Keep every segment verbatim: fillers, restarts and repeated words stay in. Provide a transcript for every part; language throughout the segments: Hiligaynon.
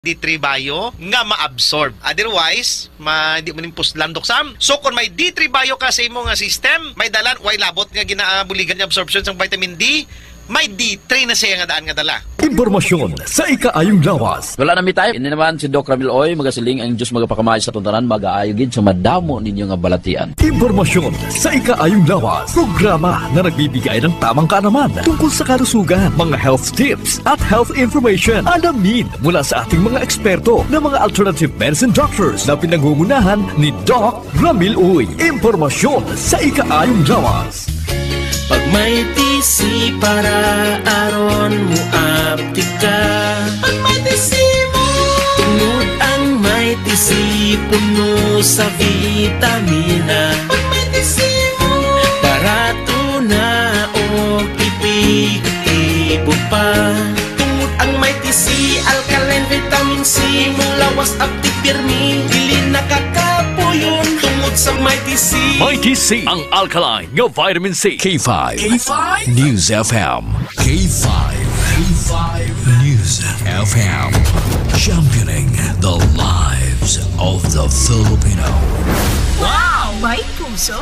D three bio nga ma-absorb. Otherwise, ma-, di mo ning puslan, Doc Sam. So, kung may D three bio ka sa imo nga system, may dalan, way labot nga ginaabuligan nga absorption sang vitamin D, may D three na siya nga daan nga dala. Impormasyon sa ikaayong lawas. Wala na mi time. Ini naman si Doc Ramil Oy, magasiling ang Diyos magapakamay sa aton tanan, magaayo gid sa madamo ninyo nga balatian. Impormasyon sa ikaayong lawas. Programa na nagbibigay ng tamang kaalaman tungkol sa kalusugan, mga health tips at health information. Alamin mula sa ating mga eksperto na mga alternative medicine doctors na pinangungunahan ni Doc Ramil Uy. Impormasyon sa ikaayong lawas. Pag may T C para aron mo aptika. Pag may T C mo. Tungod ang may T C puno sa vitamina. Pag may T C mo. Barato na og epektibo pa. Tungod ang may T C, alkaline vitamin C, imong lawas aptik pirmi, dili nakakapuyon tungod sa may T C. May T C, ang alkaline nga vitamin C. K five. K five? News F M. K five. K five News F M. Championing the lives of the Filipino. Wow! May puso!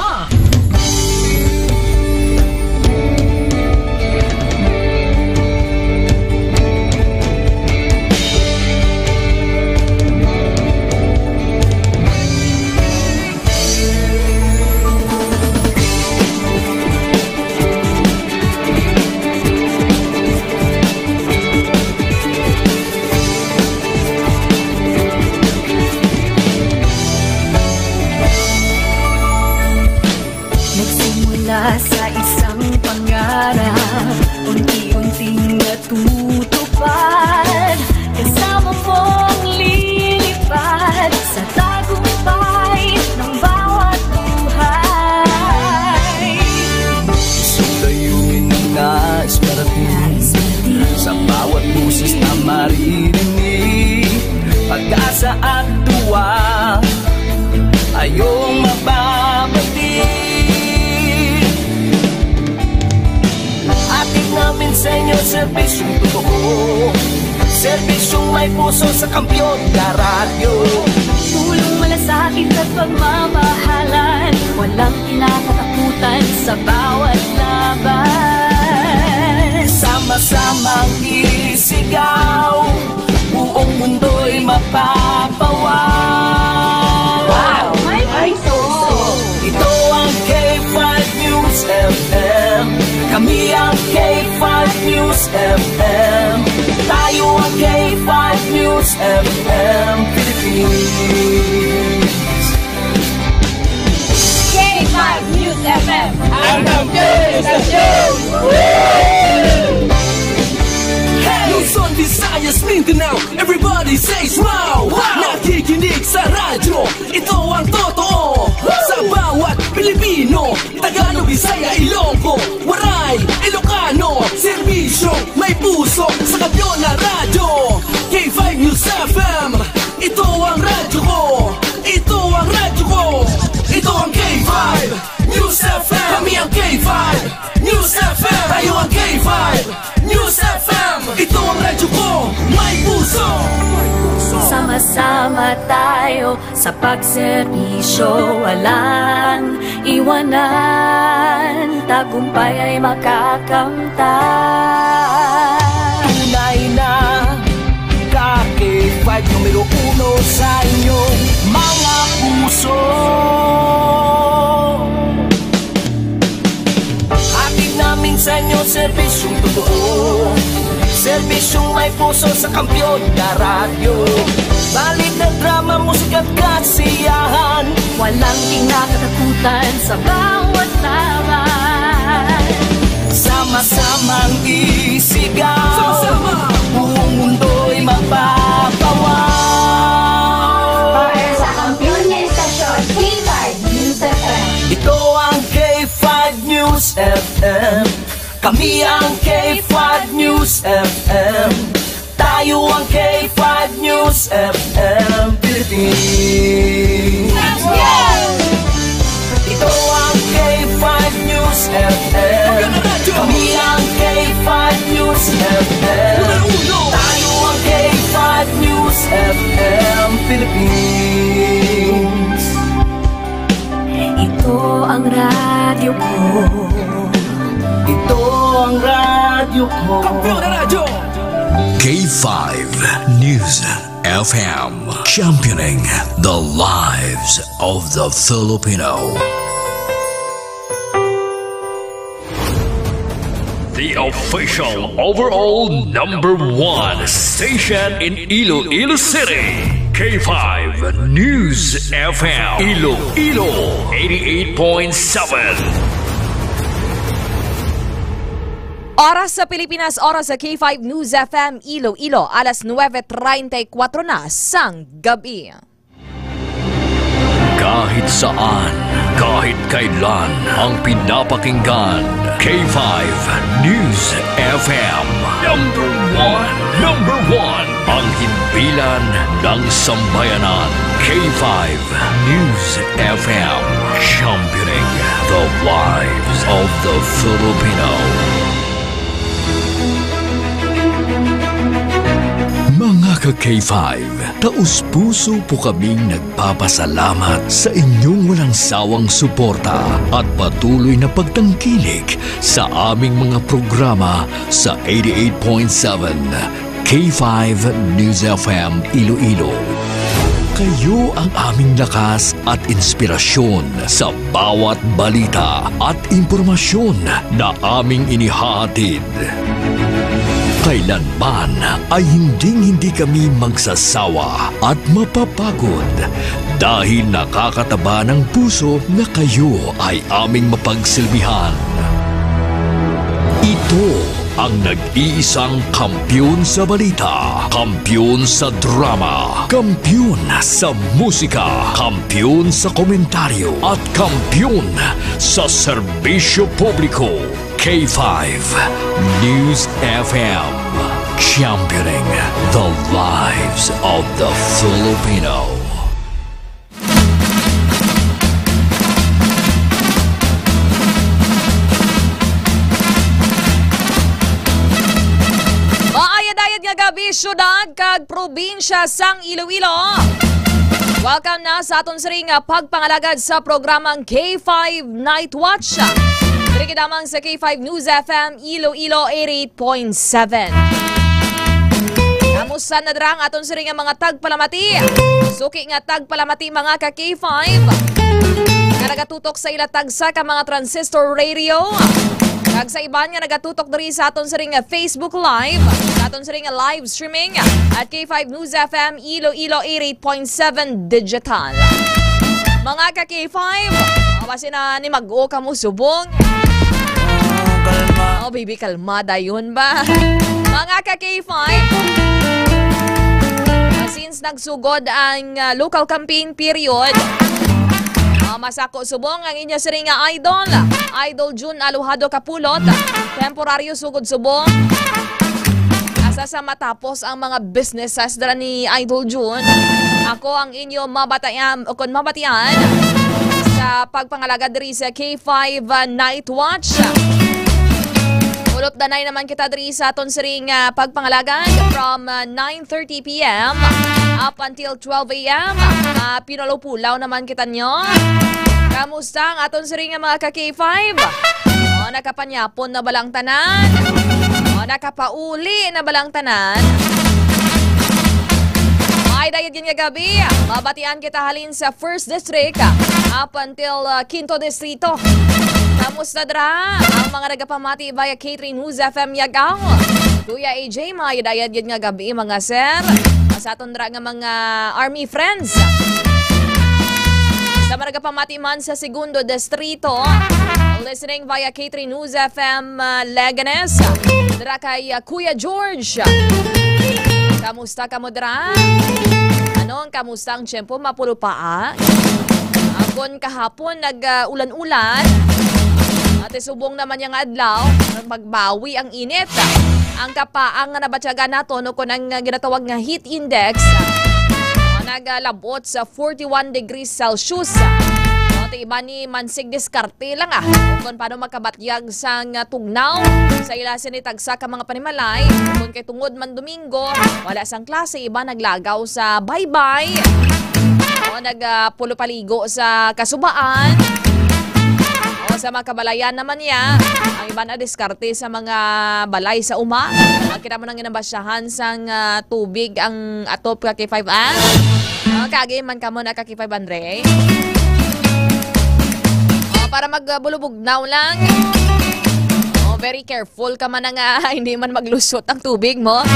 Nagsimula sa isang pangarap, unti-unting natutupad. Kasama mong lilipad sa tagumpay ng bawat buhay. Isang layunin na nais parating sa bawat boses na maririnig. Pag-asa at tuwa ay iyong mababati. Hatid namin sa inyo serbisyong totoo, serbisyong may puso sa Kampiyon na Radyo. Tulong, malasakit at pagmamahalan, walang kinakatakutan sa bawat laban. Sama-samang isigaw, buong mundo'y mapapawaw. Wow! May puso! Ito ang K five News F M. Kami ang K five News F M. Tayo ang K five News F M Philippines. K five News F M, ang kampiyon sa show! Hey! Luzon, Visayas, Mindanao, everybody says wow! Wow! Nakikinig sa radyo, ito ang totoo. Sa bawat Pilipino, Tagalog, Bisaya, Ilonggo, Waray, Ilocano, serbisyo, may puso sa Kampiyon na Radyo. K five News F M, ito ang radyo ko. Ito ang radyo ko. Ito ang K five News F M. Kami ang K five News F M. Tayo ang K five News F M. Ito ang radyo ko. May puso. Sama-sama tayo sa pagserbisyo, walang iwanan, tagumpay ay makakamtan. Tunay na ka K five numero uno sa inyong mga puso. Hatid namin sa inyo serbisyong totoo, serbisyong may puso sa Kampiyon na Radyo. Balita, drama, musika at kasiyahan, walang kinakatakutan sa bawat laban. Sama-samang isigaw, sama-sama, buong mundo'y mapapawaw. Para sa kampiyon nga istasyon, K five News F M. Ito ang K five News F M. Kami ang K five News F M. Tayo ang K five News F M Philippines. Ito ang K five News F M. Kami ang K five News F M. Tayo ang K five News F M. Philippines. Ito ang radyo ko. Ito ang radyo ko. Kampiyon na radyo. K five News F M, championing the lives of the Filipino. The official overall number one station in Iloilo City, K five News F M, Iloilo eighty-eight point seven. Oras sa Pilipinas, oras sa K five News F M Iloilo, alas nuebe treinta y cuatro na sang gabi. Kahit saan, kahit kailan, ang pinapakinggan, K five News F M. Number one, number one, ang himpilan ng sambayanan, K five News F M, championing the lives of the Filipino. Mga ka K five, taus-puso po kaming nagpapasalamat sa inyong walang sawang suporta at patuloy na pagtangkilik sa aming mga programa sa eighty-eight point seven K five News F M Iloilo. Kayo ang aming lakas at inspirasyon sa bawat balita at impormasyon na aming inihahatid. Kailanman ay hinding-hindi kami magsasawa at mapapagod dahil nakakataba ng puso na kayo ay aming mapagsilbihan. Ito ang nag-iisang kampiyon sa balita, kampiyon sa drama, kampiyon sa musika, kampiyon sa komentaryo, at kampiyon sa serbisyo publiko. K five News F M, championing the lives of the Filipino. Maayad-ayad nga gabi, syudad kag probinsya sang Iloilo. Welcome na sa aton siring nga pagpangalagad sa programang K five Night Watch. Diri gid lamang sa K five News F M Iloilo eighty-eight point seven. Kamusta na dira ang aton siring nga mga tagpalamati? Suki nga tagpalamati, mga ka K five, nga nagatutok sa ila tagsa ka mga transistor radio, kag sa iban nga nagatutok diri sa aton siring nga Facebook Live, sa aton siring nga live streaming at K five News F M Iloilo eighty-eight point seven Digital. Mga ka K five, ah, basi na ni mag-o kamo subong. Oh, kalma. Oh, baby, kalma dayon ba? Mga ka K five, ah, since nagsugod ang, ah, local campaign period, ah, masako subong ang inyo siring nga idol, Idol Jun Alojado Kapulot. Temporaryo sugod subong. Asa sa matapos ang mga businesses dira ni Idol Jun, ako ang inyo mabatayan, o kon mabatian, sa pagpangalagad diri sa K five, uh, Night Watch. Ulop danay naman kita diri sa aton siring, uh, pagpangalagad from, uh, nine thirty p m up until twelve a m. Uh, pinulaw-pulaw naman kita nyo. Kamusta ang aton siring nga mga ka K five? O, nakapanyapon na ba lang tanan? O, nakapauli na ba lang tanan? Ay, dayag yun nga gabi. Mabatian kita halin sa First District, ah, up until, ah, Quinto Distrito. Kamusta dra ang mga nagapamati via K three News F M Yagaw? Kuya A J, maayad-ayad yun nga gabi, mga sir. Sa aton dra nga mga army friends. Sa mga nagapamati man sa Segundo Distrito, listening via K three News F M, uh, Leganes. Dira kay, uh, Kuya George. Kamusta kamo dira? Anong, kamusta ang tiyempo? Mapulo pa, ah? Akon kahapon nag, uh, ulan-ulan. Ate, subong naman yung adlaw, magbawi ang init. Ang kapaang nga nabatyagan naton, o kung ang, uh, ginatawag nga heat index, uh, nagalabot sa forty-one degrees Celsius. O, Ti iba ni mansig diskarte lang, ah. Kung paano makabatyag sang, ah, tugnaw sa ila sini tagsa ka mga panimalay. Kung kay tungod man Domingo, wala sang klase, iba naglagaw sa baybay. O nag, ah, pulo paligo sa kasubaan. O sa mga kabalayan naman niya, ang iba na diskarte sa mga balay sa uma. Ang kita mo nang ginabasyahan sang, ah, tubig ang atop ka K five, ah. Ah, kagi man kamo na ka K five, Andre. O, para magbulubugnaw lang. O, very careful ka man nga hindi man maglusot ang tubig mo.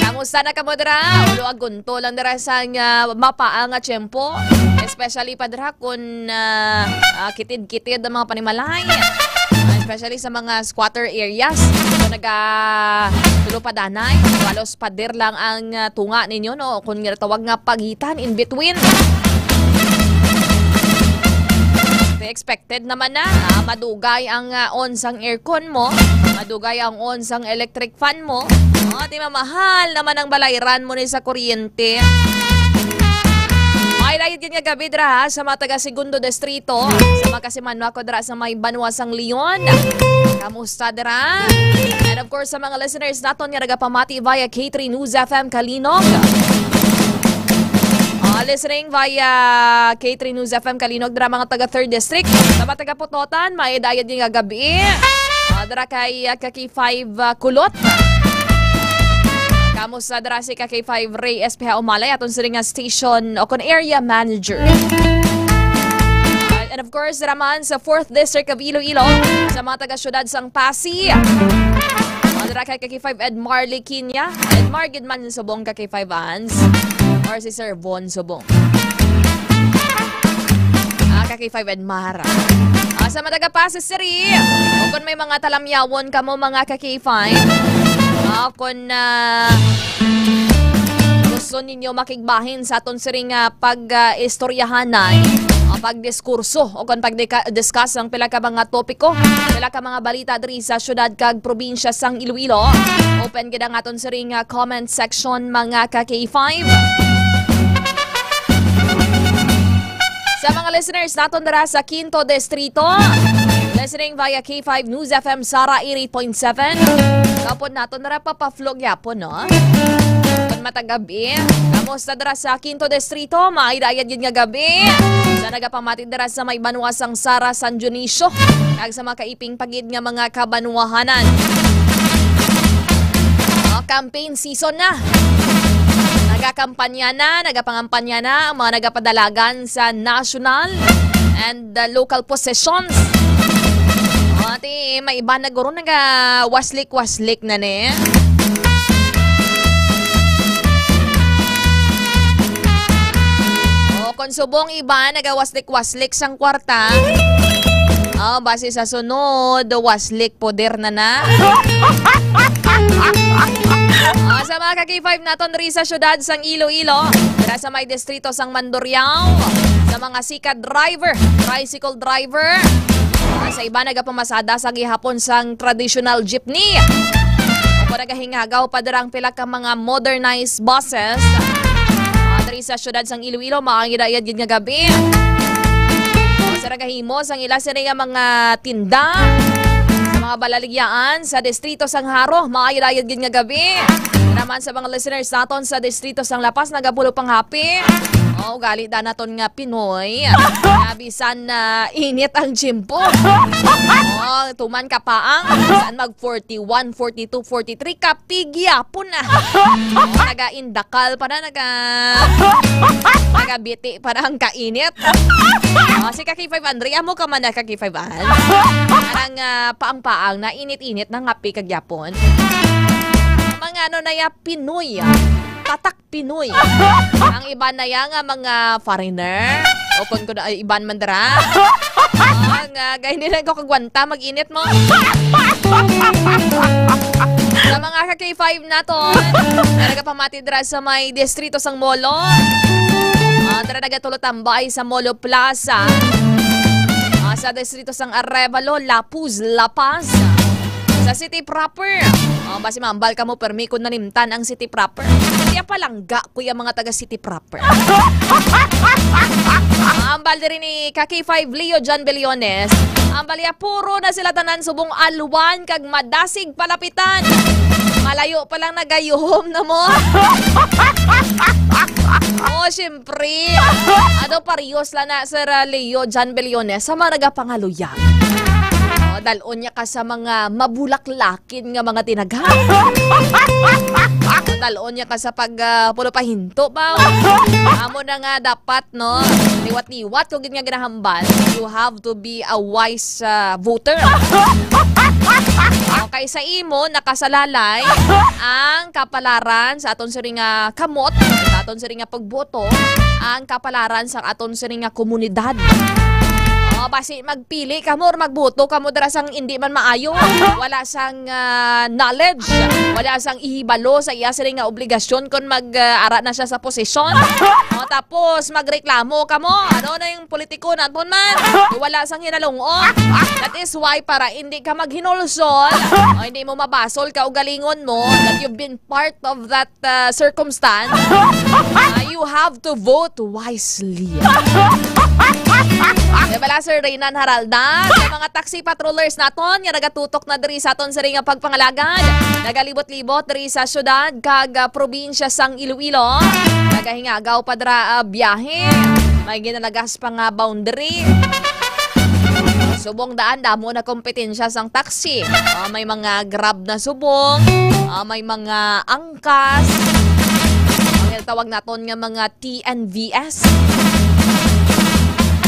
Kamusta na kamo dira? Ulo agunto lang dira sa nga mapaang nga tiyempo. Especially pa dira kun, ah, ah, kitid-kitid ang mga panimalay. Especially sa mga squatter areas. Kung naga tulo pa danay, halos pader lang ang, ah, tunga ninyo, no? Kung ginatawag nga pagitan, in between. Di expected naman na, ah, madugay ang, ah, on sang aircon mo, madugay ang on sang electric fan mo. Oh, di mamahal naman ang balayran mo ni sa kuryente. Ay, layad gid nga gabi dira, ha, sa mga taga Segundo Distrito, sa mga kasimanwa ko dira sa may banwa sang Leon. Kamusta dira? And of course, sa mga listeners naton nga nagapamati via K three News F M Calinog. Ah, listening via K three News F M Calinog, dira mga taga Third District. Sa mga taga Pototan, may dayad nga gabi. Ah, dira kay, ah, ka K five, ah, Kulot. Kamusta dira si ka K five Ray S P Umalay, aton sini nga station o kon area manager. Ah, and of course, dira man sa Fourth District of Iloilo, sa mga taga syudad sang Passi. Ah, dira kay ka K five Edmar Liquiña. Edmar gid man subong ka K five Hans. Or si Sir Von subong. Ah, ka K five Edmar. Ah, sa mga taga Passi City, o kung may mga talamyawon kamo, mga ka K five, ah, kung, ah, gusto ninyo makigbahin sa aton siring nga pag, ah, istoryahanay, ah, pagdiskurso o kung pagdika-, discuss ang pila ka mga topiko, pila ka mga balita diri sa syudad kag probinsya sang Iloilo, open gid ang aton siring nga comment section, mga ka K five. Sa mga listeners naton dira sa Quinto Distrito, listening via K five News F M Sara eighty-eight point seven. Kapon naton dira, papaflow gyapon, no? Kung matagabi, kamusta dira sa Quinto Distrito? Maay dayad gid nga gabi. Sa nagapamati dira sa may banwa sang Sara, San Dionisio, kag sa mga kaiping pagid nga mga kabanwahanan. Oh, campaign season na. Nagakampanya na, nagapangampanya na ang mga nagapadalagan sa national and the local positions. O, ati, may iba na guro naga-waslik-waslik na ni. O, kung subong iba nagawaslik-waslik sang kwarta. O, basi sa sunod, waslik poder na na. O, sa mga ka K five naton diri sa syudad sang Iloilo, dira sa may distrito sang Mandurriao, sa mga sika driver, tricycle driver, ah, sa iba nagapamasada sa gihapon sang traditional jeepney. Ako nagahingagaw pa dira ang pila ka mga modernized buses. Ah, diri sa syudad sang Iloilo, maay dayad gid nga gabi. Sa nagahimo sang ila sini nga mga tinda, sa mga balaligyaan sa distrito sang Jaro, maay dayad gid nga gabi. Naman sa mga listeners naton sa distrito sang La Paz, nagapulo pang happy. Oh, gali da naton nga Pinoy. Nga bisan na init ang tiyempo. Oh, tuman ka paang, bisan mag forty-one, forty-two, forty-three, kapig yapon na. Oh, nagaindakal pa na, naga-, nagabiti pa na ang kainit. Oh, si Kaki Five Andre, amo ka man na Kaki Five An. Parang, ah, paang-paang na, init-init na nga pi kagyapon. Mga ano na ya, Pinoy, ah. Tatak Pinoy. Ang iban na ya nga mga foreigner, o kung kuno ay iban man dira. Ah, nga, gay, hindi lang ko kagwanta, mag-init mo. Sa mga ka K five naton, nga nagapamati dira sa may distrito sang Molo. Ah, dira nagatulotambay sa Molo Plaza. Ah, sa distrito sang Arevalo, Lapuz, La Paz. Sa city proper. Oh, basi mambal kamo permi kung nalimtan ang city proper. Kaya palangga ko yung mga taga city proper. Ambal diri ni ka K five Leo John Beliones. Ambal ya puro na sila tanan subong alwan kag madasig palapitan. Malayo pa lang nagayuhom na mo. Oh, syempre. Ano, parehas lang na, Sir, ah, Leo John Beliones, sa mga nagapanghaluyag. Oh, dalon niya ka sa mga mabulaklakin nga mga tinaghan. Dalon niya ka sa pag, ah, pulo pahinto ba? Amo na nga dapat, no? Liwat-liwat ko gid nga ginahambal. You have to be a wise, ah, voter. Okay, sa imo, nakasalalay ang kapalaran sa aton sini nga kamot, sa aton sini nga pagboto, ang kapalaran sa aton sini nga komunidad. Oh, basi magpili kamo or magboto kamo dira sang indi man maayo. Wala sang, ah, knowledge, wala sang ihibalo sa iya sini nga obligasyon kon mag, ah, ara na siya sa posisyon. Oh, tapos magreklamo kamo. Ano na yung politiko naton man? Wala sang hinalungon. That is why para hindi ka maghinulsol, o hindi mo mabasol kaugalingon mo that you've been part of that, uh, circumstance, uh, you have to vote wisely. Di bala, Sir Reynan Haralda, sa mga taxi patrollers naton nga nagatutok na diri sa aton sa ring pagpangalagad, nagalibot-libot diri sa syudad kag, uh, probinsya sang Iloilo, nagahingagaw pa dira, uh, biyahe, may ginalagas pa nga boundary. Subong daan, damo na kompetensya sang taxi. Ah, may mga Grab na subong, ah, may mga angkas. Ang tawag naton nga mga T N V S.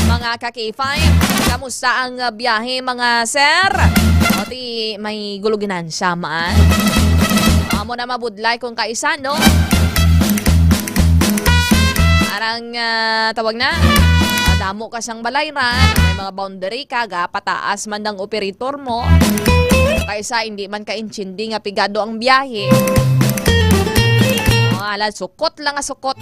Mga ka K five, kamusta ang, ah, biyahe, mga sir? O, di may guluginan siya man. Amo na mabudlay kung kaisa, no? Arang, ah, tawag na, ah, damo ka sang balay ran, may mga boundary ka, gapataas man ang operator mo. Kaysa hindi man ka-intindi nga pigado ang biyahe. Oh, ala, sukot lang nga sukot.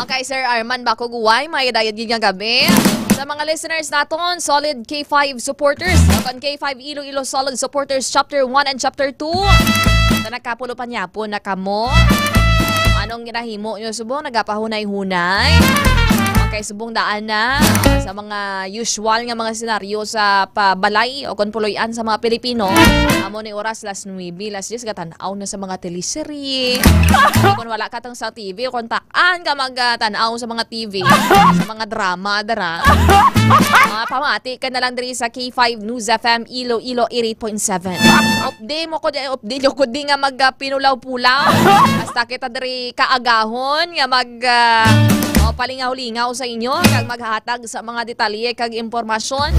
Okay, Sir Arman Bakuguway, may dayad gid nga gabi. Sa mga listeners naton, solid K five supporters, o kon K five Iloilo Solid Supporters Chapter one and Chapter two. Sa nakapulo panyapon na kamo. Anong ginahimo nyo subong? Nagapahunay-hunay? Okay, subong daan na sa mga usual nga mga senaryo sa pabalay o kon puloy-an sa mga Pilipino. Amo ni oras las nuebe, las diyes, gatan-aw na sa mga teleserye. Kung wala ka tong sa T V, kontak-an ka mag, ah, tan-aw sa mga T V, sa mga drama, dara. Ah, pamati ka na lang diri sa K five News F M Iloilo eighty-eight point seven. Update mo ko di, update ko di nga mag, ah, pinulaw-pulaw. Hasta kita diri kaagahon nga mag, ah, oh, palingaw-lingaw sa inyo kag maghatag sa mga detalye kag impormasyon.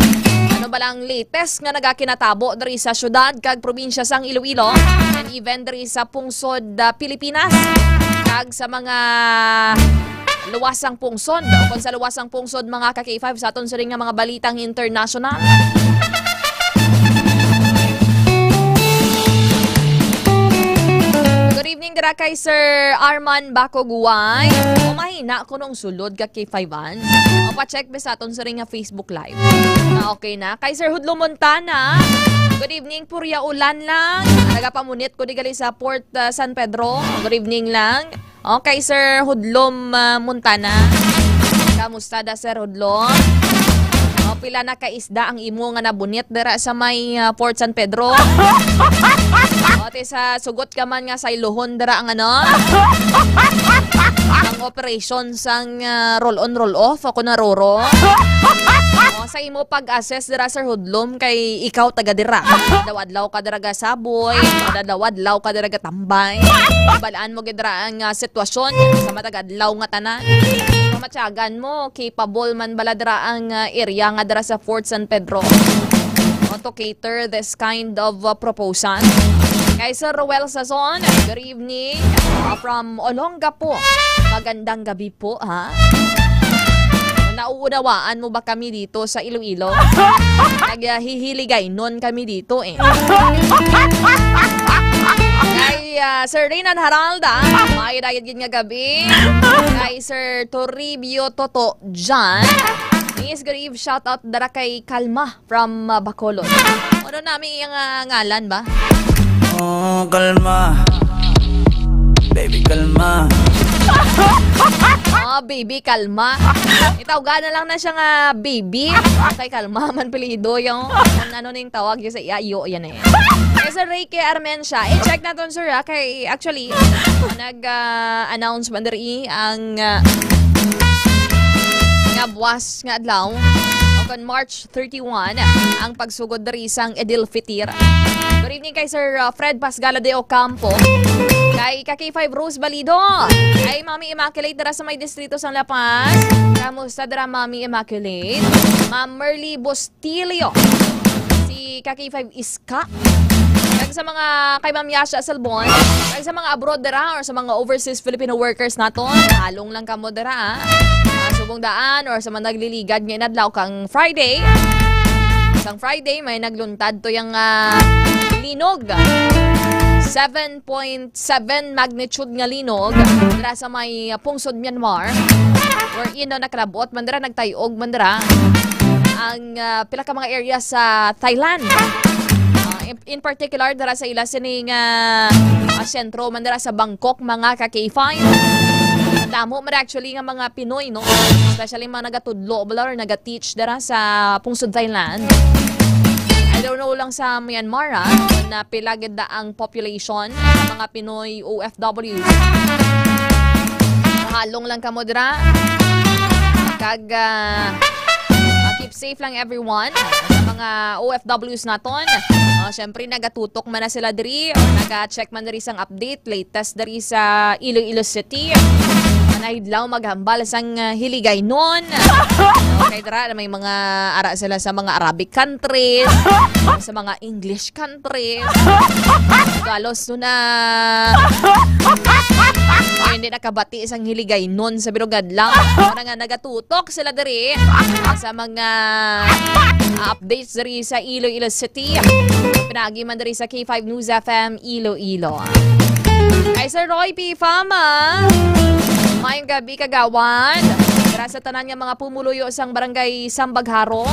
Ano ba lang latest nga nagakinatabo diri sa syudad kag probinsya sang Iloilo and even diri sa pungsod, ah, Pilipinas kag sa mga luwas sang pungsod o kon sa luwas sang pungsod, mga ka K five, sa aton siring nga mga balitang international. Good evening dira kay Sir Arman Baco Guway. O mahina ko nung sulod ka K five Ans. O pa-check ba sa aton siring nga Facebook Live? Na okay na. Kay Sir Hudlo Montana. Good evening, purya ulan lang. Nagapamunit ko di gali sa Port, uh, San Pedro. Good evening lang. Okay, Sir Hudlom, ah, Montana. Kamusta da, Sir Hudlom? O, pila na ka isda ang imo nga nabunit dira sa may, ah, Port San Pedro? O, ti sa sugot ka man nga saylohon dira ang ano? Ang operation sang, ah, roll on, roll off, ako na roro. O, sa imo pag-assess dira, Sir Hudlom, kay ikaw taga dira. Adlaw-adlaw ka dira ga saboy, adlaw-adlaw ka dira ga tambay. Balaan mo gid dira ang, ah, sitwasyon sa matag adlaw nga tanan. Mamatyagan mo, capable man bala dira ang, ah, area nga dira sa Fort San Pedro, o, to cater this kind of, uh, proposal. Kay Sir Roel Sazon, good evening, uh, from Olongapo. Magandang gabi po, ha? Nauunawaan mo ba kami dito sa Iloilo? Naghihiligaynon kami dito, eh. Kay, uh, Sir Renan Haralda, may dayad gid nga gabi. Kay Sir Toribio Toto John. Yes, good eve. Shout out dara kay Kalma from, uh, Bacolod. Ano nami iyang, ah, ngalan ba? Oh, kalma. Baby, kalma. Oh, baby, kalma. Itawga na lang na siya nga baby. Kay kalma man pilido yung kung ano ning tawag yung sa iya, iyo, yan eh. Kay Sir Ray, kay Armencia, i-check naton, sir, ha? Kay actually, nag-announce man diri ang, ah, nga buwas nga adlaw, o kon March thirty-one, ang pagsugod diri sang Idil Fitir. Good evening kay Sir, uh, Fred Pasgala de Ocampo. Kay ka K five Rose Balido. Kay Mami Immaculate dira sa may distrito sang La Paz. Kamusta dira, Mami Immaculate? Ma'am Merly Bustilio. Si ka K five Iska. Kag sa mga kay Ma'am Yasha Salbon, kag sa mga abroad dira or sa mga overseas Filipino workers naton, halong lang kamo dira, ah. Ah, subong daan or sa mga nagliligad nga inadlaw kang Friday. Sang Friday, may nagluntad to yung, ah, linog. Seven point seven magnitude nga linog dira sa may, ah, pungsod Myanmar. Wherein, no, nakalabot man dira, nagtayog man dira ang, ah, pila ka mga area sa Thailand. Ah, in, in particular, dira sa ila sining, ah, ah, sentro man dira sa Bangkok, mga ka K five. Damo man actually nga mga Pinoy, no? Especially mga nagatudlo bala or naga-teach dira sa pungsod Thailand. I don't know lang sa Myanmar, ah, kung na pila gid na ang population sa mga Pinoy O F W. Halong lang kamo dira. Kag, ah, ah, keep safe lang everyone. Sa mga O F Ws naton, ah, syempre nagatutok man na sila diri, o naga-check man diri sang update, latest diri sa Iloilo City. Manahidlaw maghambal sang, ah, hiligaynon. Okay, dira na may mga ara sila sa mga Arabic countries, sa mga English countries. Galos to na. Hindi nakabati sang hiligaynon sa bilog adlaw. Para nga nagatutok sila diri sa mga, ah, updates diri sa Iloilo City. Pinagi man diri sa K five News F M Iloilo. Kay Sir Roy P. Fama, mayong gabi, kagawad. Dira sa tanan nga mga pumuluyo sang Barangay Sambagharo.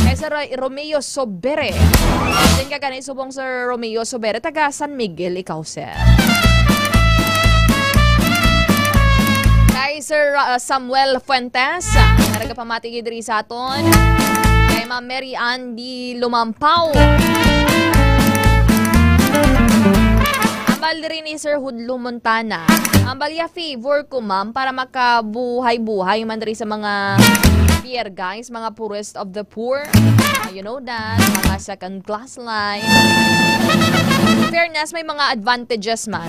Kay Sir Roy, Romeo Sobere. Din ka gani subong, Sir Romeo Sobere, taga San Miguel ikaw, sir. Kay Sir, uh, Samuel Fuentes, uh, nagapamati gid diri sa aton. Kay Ma'am Mary Ann D. Lumampaw. Ambal diri ni Sir Hudlo Montana. Ambal ya favor ko, ma'am, para makabuhay-buhay man diri sa mga pier, guys, mga poorest of the poor. Uh, you know that, mga second class life. In fairness, may mga advantages man.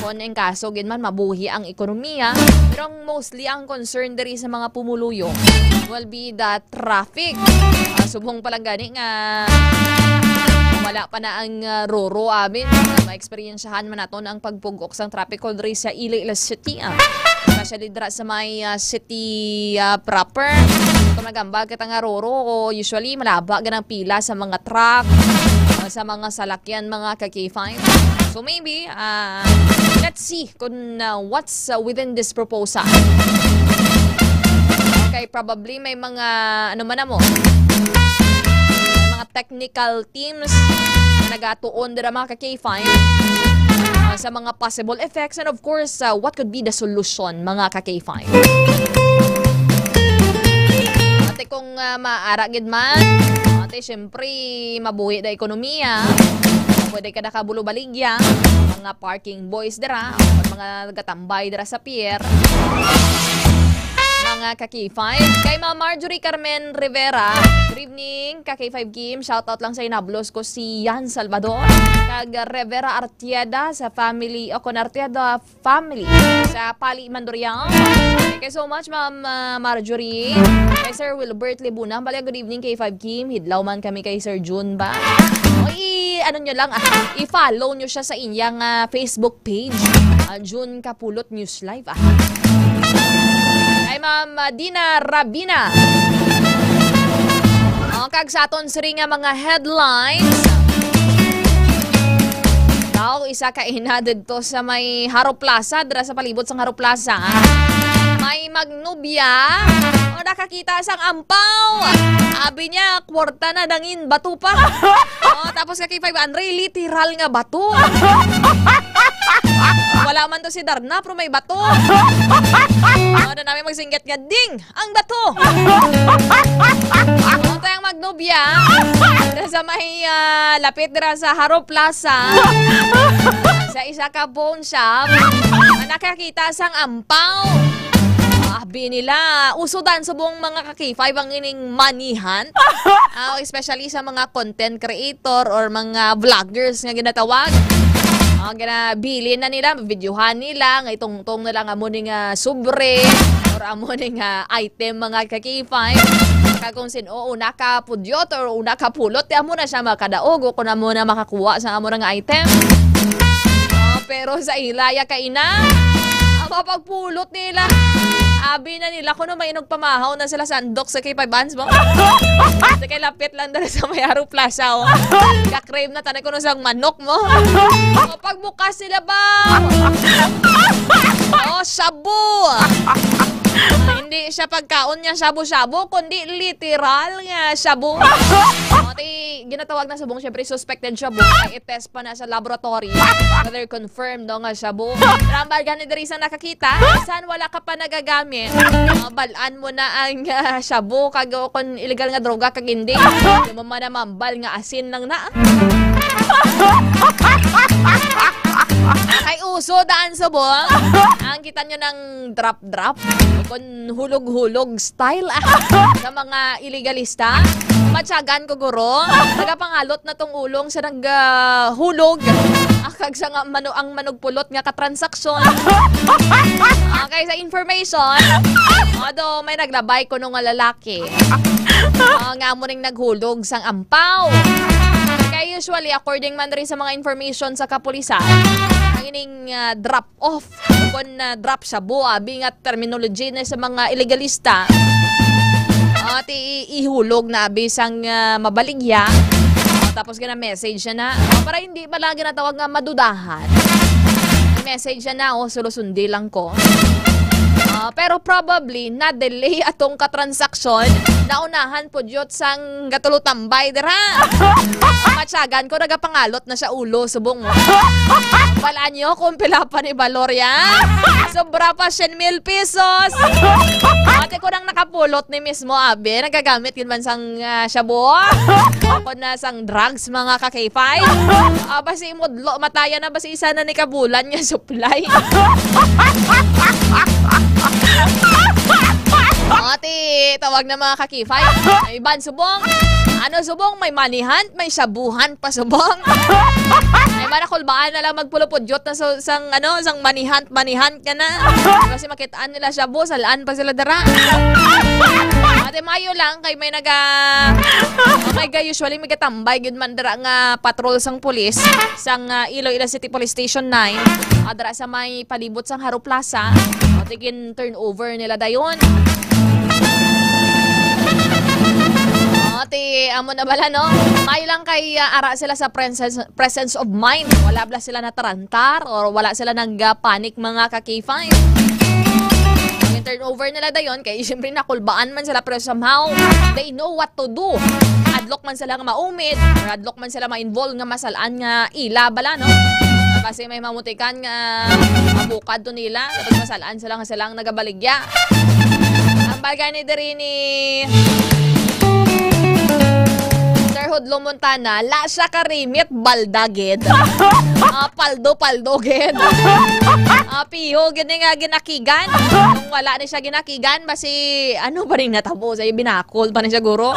Kung ang kaso, gid man, mabuhi ang ekonomiya. Pero ang mostly, ang concern diri sa mga pumuluyo will be the traffic. Ah, subong pa lang gani nga wala pa na ang, ah, Roro, amin. Ma-experiensyahan man naton ang pagpugok sang traffic diri sa Iloilo City, ah. Especially dira sa may, ah, city, ah, proper. Kung nagambal kita nga Roro, usually malaba gid ang pila sa mga truck, ah, sa mga salakyan, mga ka K five. So maybe, ah, let's see kung, ah, what's, ah, within this proposal. Okay, probably may mga, ano man na mo, may mga technical teams na nagatuon dira, mga ka K five, ah, sa mga possible effects and of course, ah, what could be the solution, mga ka K five. Ate, kung, ah, maara gid man, ate, syempre, mabuhi na ekonomiya. Pwede ka nakabulubaligya, mga parking boys dira, o mga nagatambay dira sa pier. Mga ka K five. Kay Ma'am Marjorie Carmen Rivera, good evening, ka K five Kim. Shoutout lang sa inablos ko si Yan Salvador. Kag Rivera Artieda sa family, o kon Artieda family sa Pali, Mandurriao. Thank you so much, Ma'am, ah, Marjorie. Kay Sir Wilbert Libuna, bali, good evening, K five Kim. Hidlaw man kami kay Sir June ba? O i-, ano nyo lang, ah, i-follow nyo siya sa inyang, ah, Facebook page. Ah, June Kapulot News Live, ah. Kay Ma'am, ah, Dina Rabina. O, kag sa aton siri nga mga headlines. Daw, isa ka ina didto sa may Haro Plaza, dira sa palibot sang Haro Plaza. May magnobya, o nakakita sang ampaw. Abi niya, kwarta na, nangin bato pa. O, tapos ka kay five hundred, literal nga bato. Wala man to si Darna, pero may bato. O, na namin magsinggit nga, ding! Ang bato! Amo to ang magnobya. Sa may, ah, lapit dira sa Haro Plaza. Sa isa ka pawn shop, nakakita sang ampaw. Abi nila, uso dan subong mga ka-K five ang ining money hunt. Ah, especially sa mga content creator or mga vloggers nga ginatawag. Ah, ginabilin na nila, videohan nila, nga itungtong na lang amo ni nga sobre or amo ni nga item, mga ka-K five. Kag kung sin-o una ka pudyot or una ka pulot, ti amo na siya makadaog o kung amo na makakuha sa amo na nga item. Ah, pero sa ila ya kaina, ang mapagpulot nila. Abi na nila kuno may inog pamahaw na sila sandok sa K five bands mo. Sa kay lapit lang dala sa may Haro Plaza, oh. Ka-crave na tanay kuno sang manok mo. O, pagbukas nila ba? Oh, shabu. Hindi siya pagkaon niya shabu-shabu, kundi literal nga shabu. O, ti, ginatawag na subong, syempre, suspected shabu. Kay i-test pa na sa laboratory. Whether confirmed, no, nga shabu. Pero ang balga ni diri sa nakakita, bisan wala ka pa nagagamit, ah, bal-an mo na ang, ah, shabu, kag o kung illegal nga droga, kag hindi. Lumama na mambal nga asin lang na. Kay uso daan subong. Ang kita nyo ng drop-drop. Kung hulog-hulog style, ah, sa mga iligalista. Matyagan ko, guro. Nagapangalot na tong ulong sa nag, ah, hulog. Ah, kag sa nga mano-, ang manugpulot nga katransaksyon. Okay, sa information, although may naglabay kuno nga lalaki, ah, nga amo ning naghulog sang ampaw. Kay usually, according man rin sa mga information sa kapulisan, ang ining, ah, drop off. Kon, ah, drop shabu, abi nga terminology na sa mga iligalista. Ah, ti ihulog na abi sang, ah, mabaligya. Ah, tapos gina-message siya na. Ah, para hindi pala ginatawag nga madudahan. Message siya na, oh, sulusundi lang ko. Ah, pero probably, na-delay atong katransaksyon. Naunahan pudyot sang gatulotambay dira. Matyagan ko, nagapangalot na siya ulo, subong mo. Balaan nyo kung pila pa ni Valoria. Sobra pa siyam mil pesos. Ate ko nang nakapulot ni mismo, abi. Nagagamit yun man sang, ah, shabu. Ako na sang drugs, mga ka-K five. Ah, basi mudlo, mataya na, basi isa na ni kabulan nga supply. Ate, tawag na mga ka-K five. Ay, ban subong. Ano subong? May money hunt, may shabuhan pa subong. Ay, man, nakulbaan na lang magpulopudyot na sa, sang, ano, sang money hunt, money hunt ka na. Kasi makitaan nila shabu, salaan pa sila dara. Ate, mayo lang, kay may naga-, may ga-, usually may gatambay gyud man dira nga patrol sang pulis, sang, ah, Iloilo City Police Station nine, ah, dira sa may palibot sang Haro Plaza. Ate, gin-turn over nila dayon. Ate, amo na bala, no? Mayo lang kay, ah, ara sila sa presence, presence of mind. Wala bala sila natarantar or wala sila nag-panic, mga ka-K five. Ang turnover nila dayon, kay siyempre nakulbaan man sila, pero somehow, they know what to do. Hadlok man sila nga maumid, or hadlok man sila ma-involve nga masalaan nga ila bala, no? Kasi may mamutikan nga mabukad to nila, tapos masalaan sila nga silang nagabaligya. Ang bagay ni diri ni Sir Hudlo Montana, la siya karimit, balda gid. Ah, paldo, paldo gid. Ah, piho gid ni nga ginakigan. Kung wala ni siya ginakigan, basi ano pa rin natabo sa binakol pa ni siya, guro.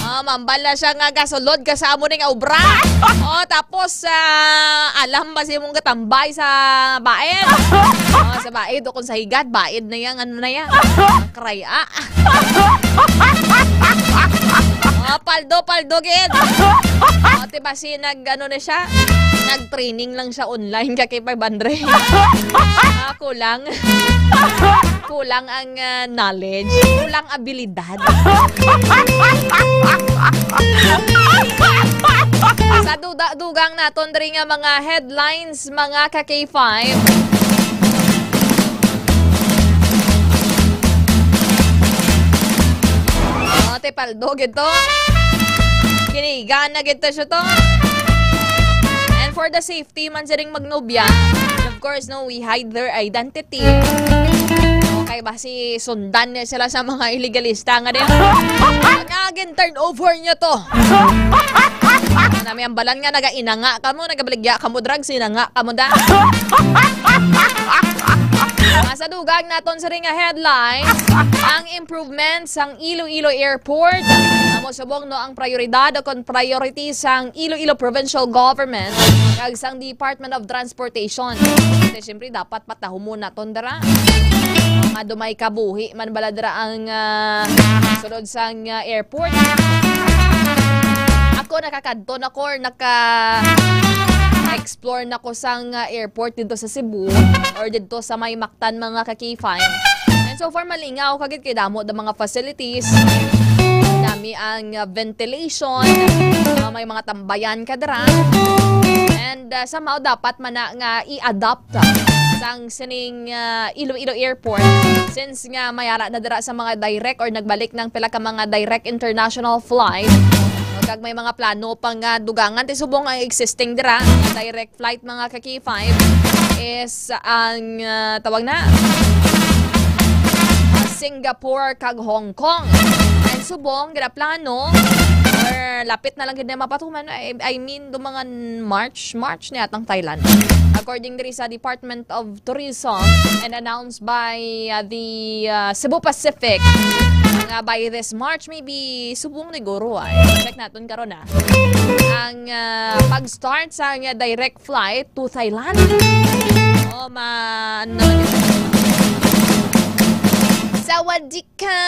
Ah, mambal na siya nga gasulod ka sa amo ning obra. Oh, tapos, ah, alam ba si mong gatambay sa baid? Oh, sa baid o kung sa higad, baid na yan, ano na yan? Kray, ah. Ah, paldo, paldo gid. Oh, ti basi nag, ano na siya? Nag-training lang siya online ka kay five hundred. Ah, kulang. Kulang ang, ah, knowledge. Kulang abilidad. Sa duda-, dugang naton diri nga mga headlines, mga ka K five. Tepaldo gid to. Kinigan na gid to siya to. And for the safety man siring magnobya, of course, no, we hide their identity. Okay ba si sundan niya sila sa mga illegalista nga din? Nga gin turn over niya to. Nami ang balan nga naga-inanga kamo, nagabaligya kamo drugs, inanga kamo da. Sa dugang naton sa ring headlines, ang improvement sang Iloilo Airport. Amo subong, no, ang prioridad o kon priority sang Iloilo Provincial Government kag sang Department of Transportation. Kasi siyempre dapat patahumon naton dira. Nga dumay kabuhi man bala dira ang, ah, sulod sang, ah, airport. Ako nakakadto na ko or naka-explore na ko sang, ah, airport dito sa Cebu or dito sa may Mactan, mga ka-K five. And so far, malingaw kagid kay damo da mga facilities. Nami ang, ah, ventilation, ah, may mga tambayan ka dira. And, ah, somehow dapat man na nga i-adapt sang sining, ah, Iloilo Airport, since nga may ara na dira sa mga direct or nagbalik ng pila ka mga direct international flight. Kag may mga plano pa nga dugangan ti subong ang existing dira nga direct flight, mga ka-K five, is ang, ah, tawag na, Singapore kag Hong Kong. And subong ginaplano or lapit na lang gid na mapatuman. I, I mean, do mga March, March ni atang Thailand. According diri sa Department of Tourism and announced by, uh, the, uh, Cebu Pacific, nga by this March, maybe subong ni guro ay. Check naton karon, ah. Ang, uh, pag-start sa, uh, direct flight to Thailand. Oh, ma-, ano na lang yun? Sawadee ka!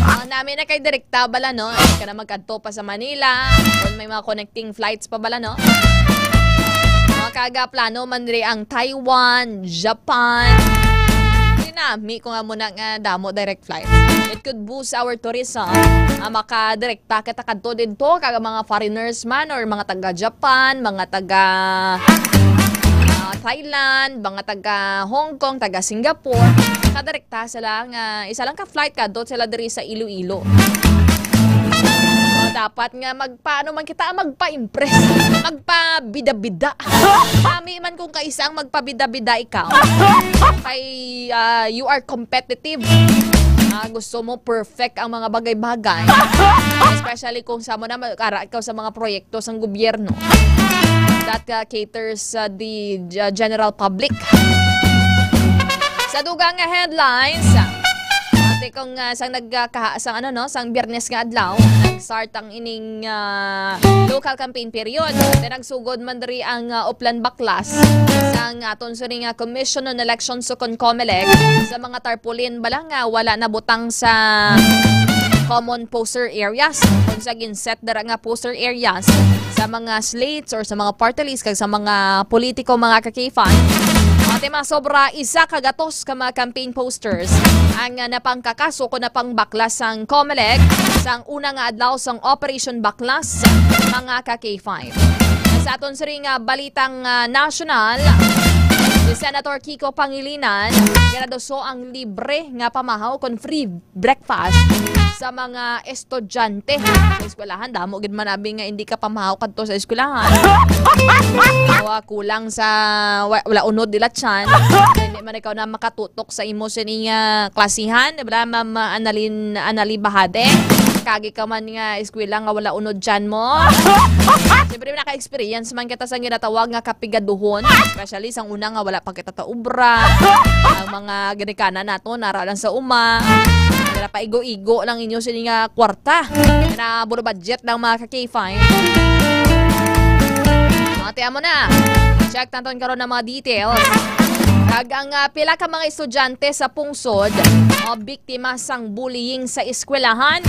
Oh, nami na kay direkta bala, no? Hindi ka na magkadto pa sa Manila. Kung may mga connecting flights pa bala, no? Mga kaga plano man diri ang Taiwan, Japan. Dinami ko nga muna nga damo direct flight. It could boost our tourism. Ah, makadirekta kita kadto didto kag ang mga foreigners man or mga taga Japan, mga taga, ah, Thailand, mga taga Hong Kong, taga Singapore. Makadirekta sila nga isa lang ka flight kadto sila diri sa Iloilo. So, dapat nga magpaano man kita, magpa-impress, magpabida-bida. Kami man kung kaisa ang magpabida-bida ikaw. Kay, ah, you are competitive. Ah, gusto mo perfect ang mga bagay-bagay. Especially kung sa mo na mag-ara ikaw sa mga proyekto sang gobyerno that, ah, caters sa the, ah, general public. Sa dugang nga headlines, ate kong, ah, sang nagkaha-, sang ano, no, sang Biyernes nga adlaw, nag-start ang ining, ah, local campaign period. Ate, nagsugod man diri ang, ah, Oplan Baklas sang aton sini nga Commission on Elections o kon COMELEC sa mga tarpaulin bala nga wala nabutang sa common poster areas. Kung sa ginset dira nga poster areas sa mga slates or sa mga party list kag sa mga politiko, mga ka-K five. Ate, mga sobra isa ka gatos ka mga campaign posters ang, ah, napangkakaso kon napangbaklas sang COMELEC sang una nga adlaw sang Operation Baklas, mga ka-K five. Sa aton sini nga balitang, ah, nasyonal, si Senator Kiko Pangilinan ginaduso ang libre nga pamahaw kon free breakfast sa mga estudyante sa eskwelahan. Damo gid man abi nga hindi ka pamahaw kadto sa eskwelahan. Wa kulang sa wa-, wala unod dila tiyan. Hindi man ikaw na makatutok sa imo sini nga klasihan, di ba, Ma'am Annalyn, Annalie Bahade? Kagi ka man nga eskwela nga wala unod tiyan mo. Siyempre, naka-experience man kita sa ginatawag nga kapigaduhon, especially sang una nga wala pa kita taubra. Ang mga ginikanan nato nara lang sa uma. Nara pa igo-igo lang inyo sini nga kwarta. Na bulo budget ng mga ka-K five. Ate, amo na. Check naton karon ang mga details. Kag ang, ah, pila ka mga estudyante sa pungsod o biktima sang bullying sa eskwelahan.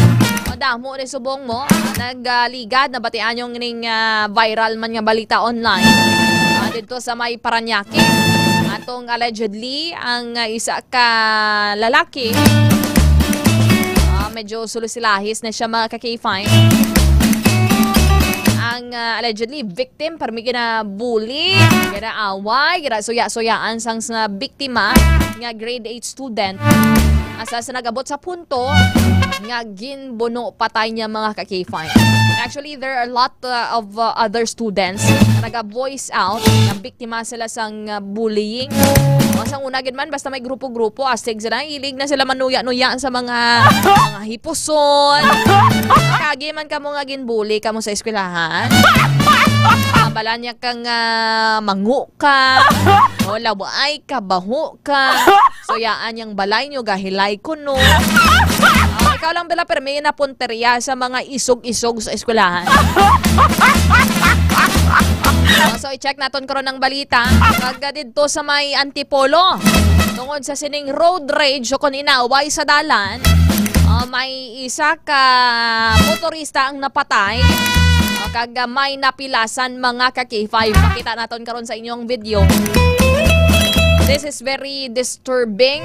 Madamo ni subong mo. Nagligad na batian yung ning, ah, viral man nga balita online. Ah, dito sa may Parañaque. Atong allegedly, ang, ah, isa ka lalaki. Ah, medyo sulisilahis na siya, mga ka-K five. Ang, ah, allegedly victim, permi gina-bully, gina-away, gina-suya-suyaan sang sa biktima nga grade eight student. Asa sa nagabot sa punto nga ginbuno patay niya, mga ka-K five. Actually, there are a lot, uh, of, uh, other students na naga-voice out, nabiktima sila sang, uh, bullying. O, sang una gid man, basta may grupo-grupo, astig sila, hilig na sila manuya-nuya sa mga, mga hipuson. Kagi man kamo nga ginbully kamo sa eskwelahan. Ah, bala niya kang, ah, mangu ka. O, laway ka, baho ka. Suyaan yang balay nyo, gahilay kuno. Ah, ikaw lang bala permi na punterya sa mga isog-isog sa eskwelahan. Ah, so, i-check naton karon ang balita. Kag didto sa may Antipolo, tungod sa sining road rage o kon inaway sa dalan, ah, may isa ka motorista ang napatay, ah, kag, ah, may napilasan, mga ka-K five. Makita naton karon sa inyong video. This is very disturbing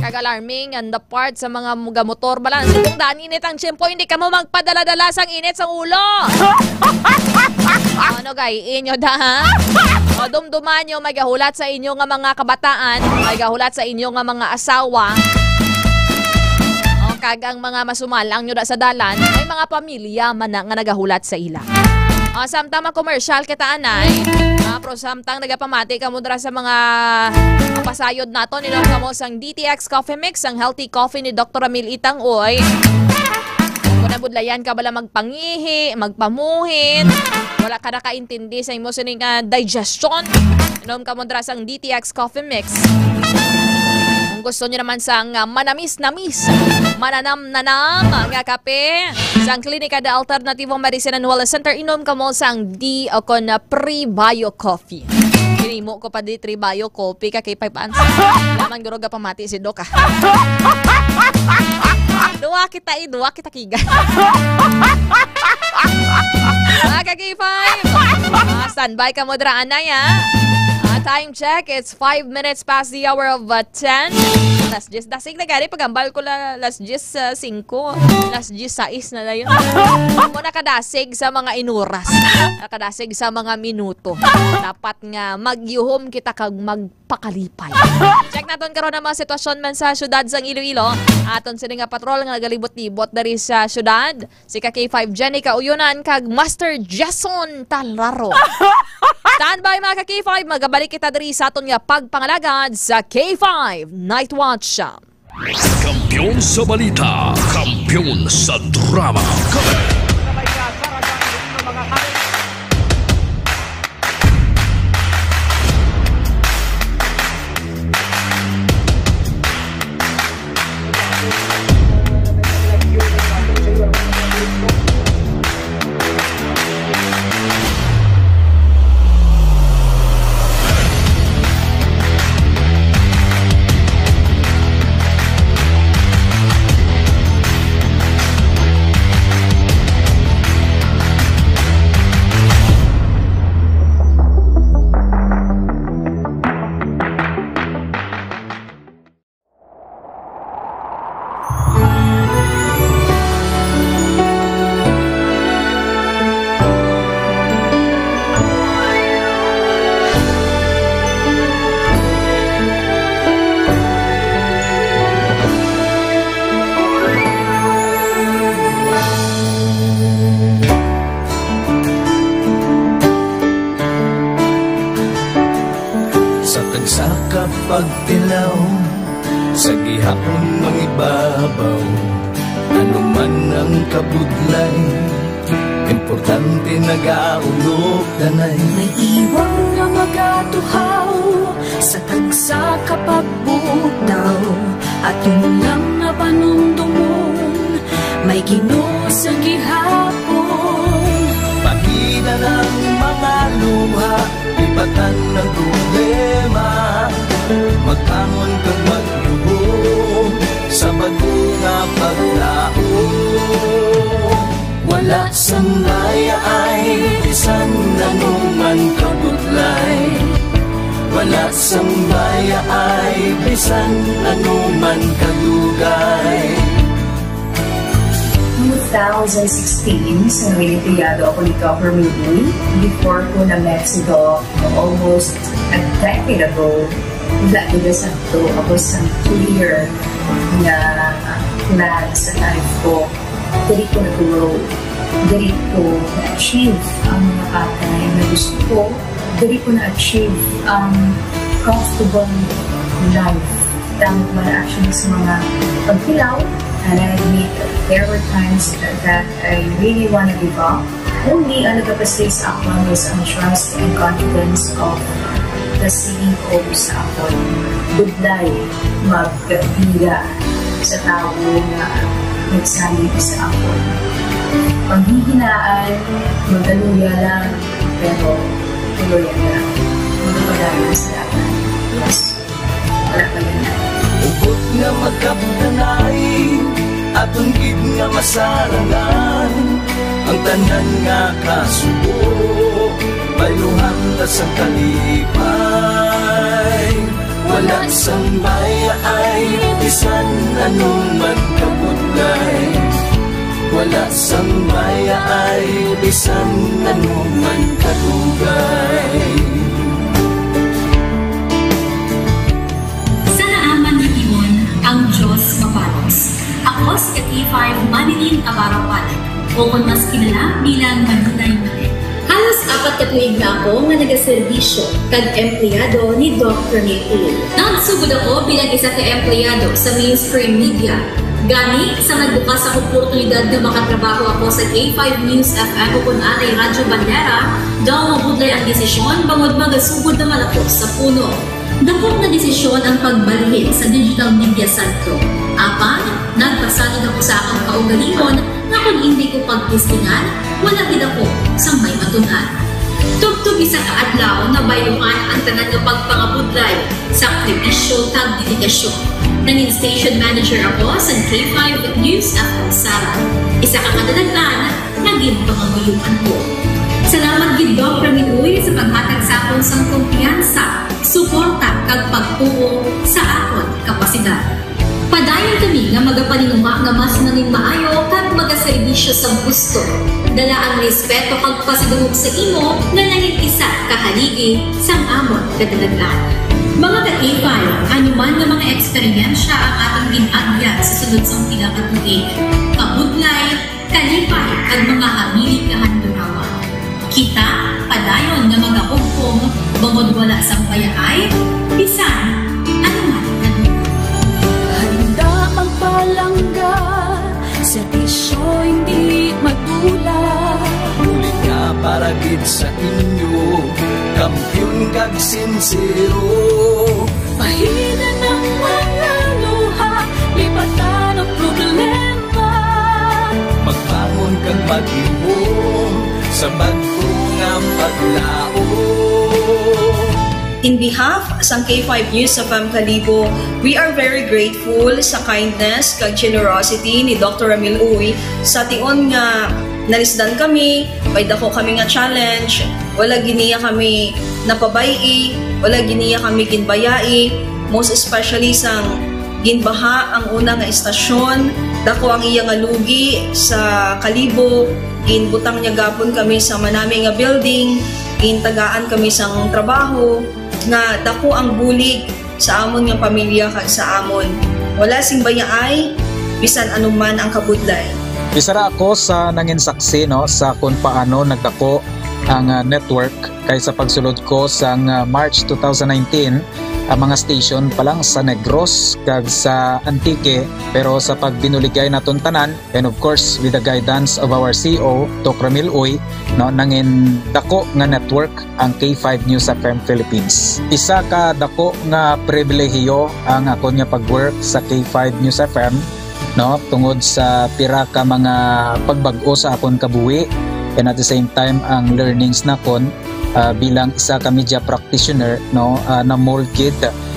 kag alarming on the part sa mga mga motor. Bala, subong daan init ang tiyempo, hindi kamo magpadala-dala sang init sa ulo. Ano gay inyo da, ha? O, dumduman nyo, may gahulat sa inyo nga mga kabataan, may gahulat sa inyo nga mga asawa. O, kag ang mga masumalang nyo da sa dalan, may mga pamilya man na nga nagahulat sa ila. Ah, samtang ma-commercial kita, anay. Ah, pero samtang nagapamati kamo dira sa mga pasayod naton, inom kamo sang D T X Coffee Mix, ang healthy coffee ni Doktor Ramil Itang, oy. Kung nabudlayan ka bala magpangihi, magpamuhin, wala ka nakaintindi sa imo sining, ah, digestion, inom kamo dira sang D T X Coffee Mix. Kung gusto nyo naman sang, ah, manamis-namis, mananam-nanam nga kape, sang Klinika de Alternativo Medicine and Wellness Center, inom kamo sang D o kon, ah, Prebio Coffee. Ginimo ko pa di Prebio Coffee ka kay five ounces. Laman guro ga pamati si Doc, ah. Duwa kita, eh, duwa kita kiga. Mga ka-K five, ah, standby kamo dira, anay, ah. Ah, time check, it's five minutes past the hour of, uh, ten. Las diyes. Dasig na gani, pagambal ko la, las diyes, uh, singko. Las diyes sais na dayon. Mo nakadasig sa mga inuras. Nakadasig sa mga minuto. Dapat nga magyuhom kita kag magpakalipay. Check naton karon ang mga sitwasyon man sa syudad sang Iloilo. Aton sini nga patrol nga nagalibot-libot diri sa syudad. Si ka K five Jenny Kauyonan kag Master Jason Talaro. Standby, mga ka K five, magabalik kita diri sa aton nga pagpangalagad sa K five Night Watch. Kampiyon sa balita, kampiyon sa drama. Sa tagsa ka pagtilaw, sa gihapon mangibabaw, ano man ang kabudlay, importante nagaulog danay. May iwang nga magatuhaw sa tagsa ka pagbugtaw, aton lang nga panumdomon, may Ginoo sa gihapon. Pagida ng mga luha, ibatan ang problema, magbangon kag magluhom sa bag-o nga paglaom. Wala sang bayaay bisan ano man kabudlay, wala sang bayaay bisan ano man kadugay. Two thousand sixteen, sa Reynolds Tellado ako ni Governor Lee before ko na-met si Doc almost a decade ago. Wala gid sa to, ako sa clear nga plan sa life ko. Diri ko na-grow. Diri ko na-achieve ang mga bagay na gusto ko. Diri ko na-achieve ang comfortable life. Tama ko na actually sa mga pagkilaw. And I admit, there were times that I really wanna give up. Only ang nagapasig sa akon is ang trust and confidence of the C E O sa akon. Budlay magkabira sa tawo nga nagsalig sa akon. Panghihinaan, magaluya lang, pero tuloy na. Magpadayon sa dalan. Yes. Wala pa yun. Hugot nga magkabtanay, aton gid nga masarangan ang tanan nga kasubo, bayluhan ta sa kalipay. Wala sang bayaay, bisan ano man kabudlay. Wala sang bayaay, bisan ano man kadugay. Sa naaman nga timon, ang Dios maparos. Ako si K five Manilyn Abarapan, o kon mas kilala bilang Manilay Manilyn. Halos apat ka tuig na ako nga nagaserbisyo kag empleyado ni Doc Ramil Uy. Nagsugod ako bilang isa ka empleyado sa mainstream media. Gani, sa nagbukas ang oportunidad nga makatrabaho ako sa K five News F M o kon anay Radyo Bandera, daw mabudlay ang desisyon bangod magasugod naman ako sa puno. Dako nga desisyon ang pagbalhin sa digital media sentro. Apan, nagpasalig ako sa akong kaugalingon nga kon indi ko pagtistingan, wala gid ako sang may matun-an. Tubtob isa ka adlaw, nabayluhan ang tanan nga pagpangabudlay. Sakripisyo kag dedikasyon. Nangin station manager ako sa K five News F M Sara, isa ka kadalagan nga ginpangamuyoan ko. Salamat gid, Doc Ramil Uy, sa paghatag sa akon sang kumpiyansa, suporta, kag pagtuo sa akon kapasidad. Padayon kami nga magapaninguha nga mas nangin maayo kag magaserbisyo sa gusto. Dala ang respeto kag pasidungog sa imo nga nangin isa ka haligi sang amon kadalagan. Mga ka-K five, ano man nga mga eksperyensya ang atong gin-agyan sa sulod sang pila ka tuig, kabudlay, kalipay, kag mga hamili kahandurawan. Kita padayon nga magahugpong bangod wala sang bayaay, bisan ano man nga dugo. Handa magpalangga, serbisyo hindi madula. Bulig nga para gid sa inyo, kampiyon kag sinsero. Bahinan ang mga luha, lipatan ang problema. Magbangon kag mag-ihom sa bag-o nga paglaom. In behalf sang K five News F M Kalibo, we are very grateful sa kindness kag generosity ni Doctor Ramil Uy. Sa tion nga nalisdan kami, may dako kami nga challenge, wala gid niya kami napabay-i, wala gid niya kami ginbayai, most especially sang ginbaha ang una nga estasyon, dako ang iya nga lugi sa Kalibo, ginbutang niya gapon kami sa manami nga building, gintagaan kami sang trabaho, nga dako ang bulig sa amon nga pamilya kag sa amon. Wala sing bayaay, bisan ano man ang kabudlay. Isa ra ako sa nangin saksi, no, sa kung paano nagdako ang, ah, network, kay sa pagsulod ko sang, ah, March two thousand nineteen, ang mga station pa lang sa Negros kag sa Antique, pero sa pagbinuligay naton tanan, and of course, with the guidance of our C E O, Doc Ramil Uy, no, nangin dako nga network ang K five News F M Philippines. Isa ka dako nga pribilehiyo ang akon nga pag-work sa K five News F M, no, tungod sa pira ka mga pagbag-o sa akon kabuhi, and at the same time ang learnings nakon, ah, bilang isa ka media practitioner, no, ah, na-mold gid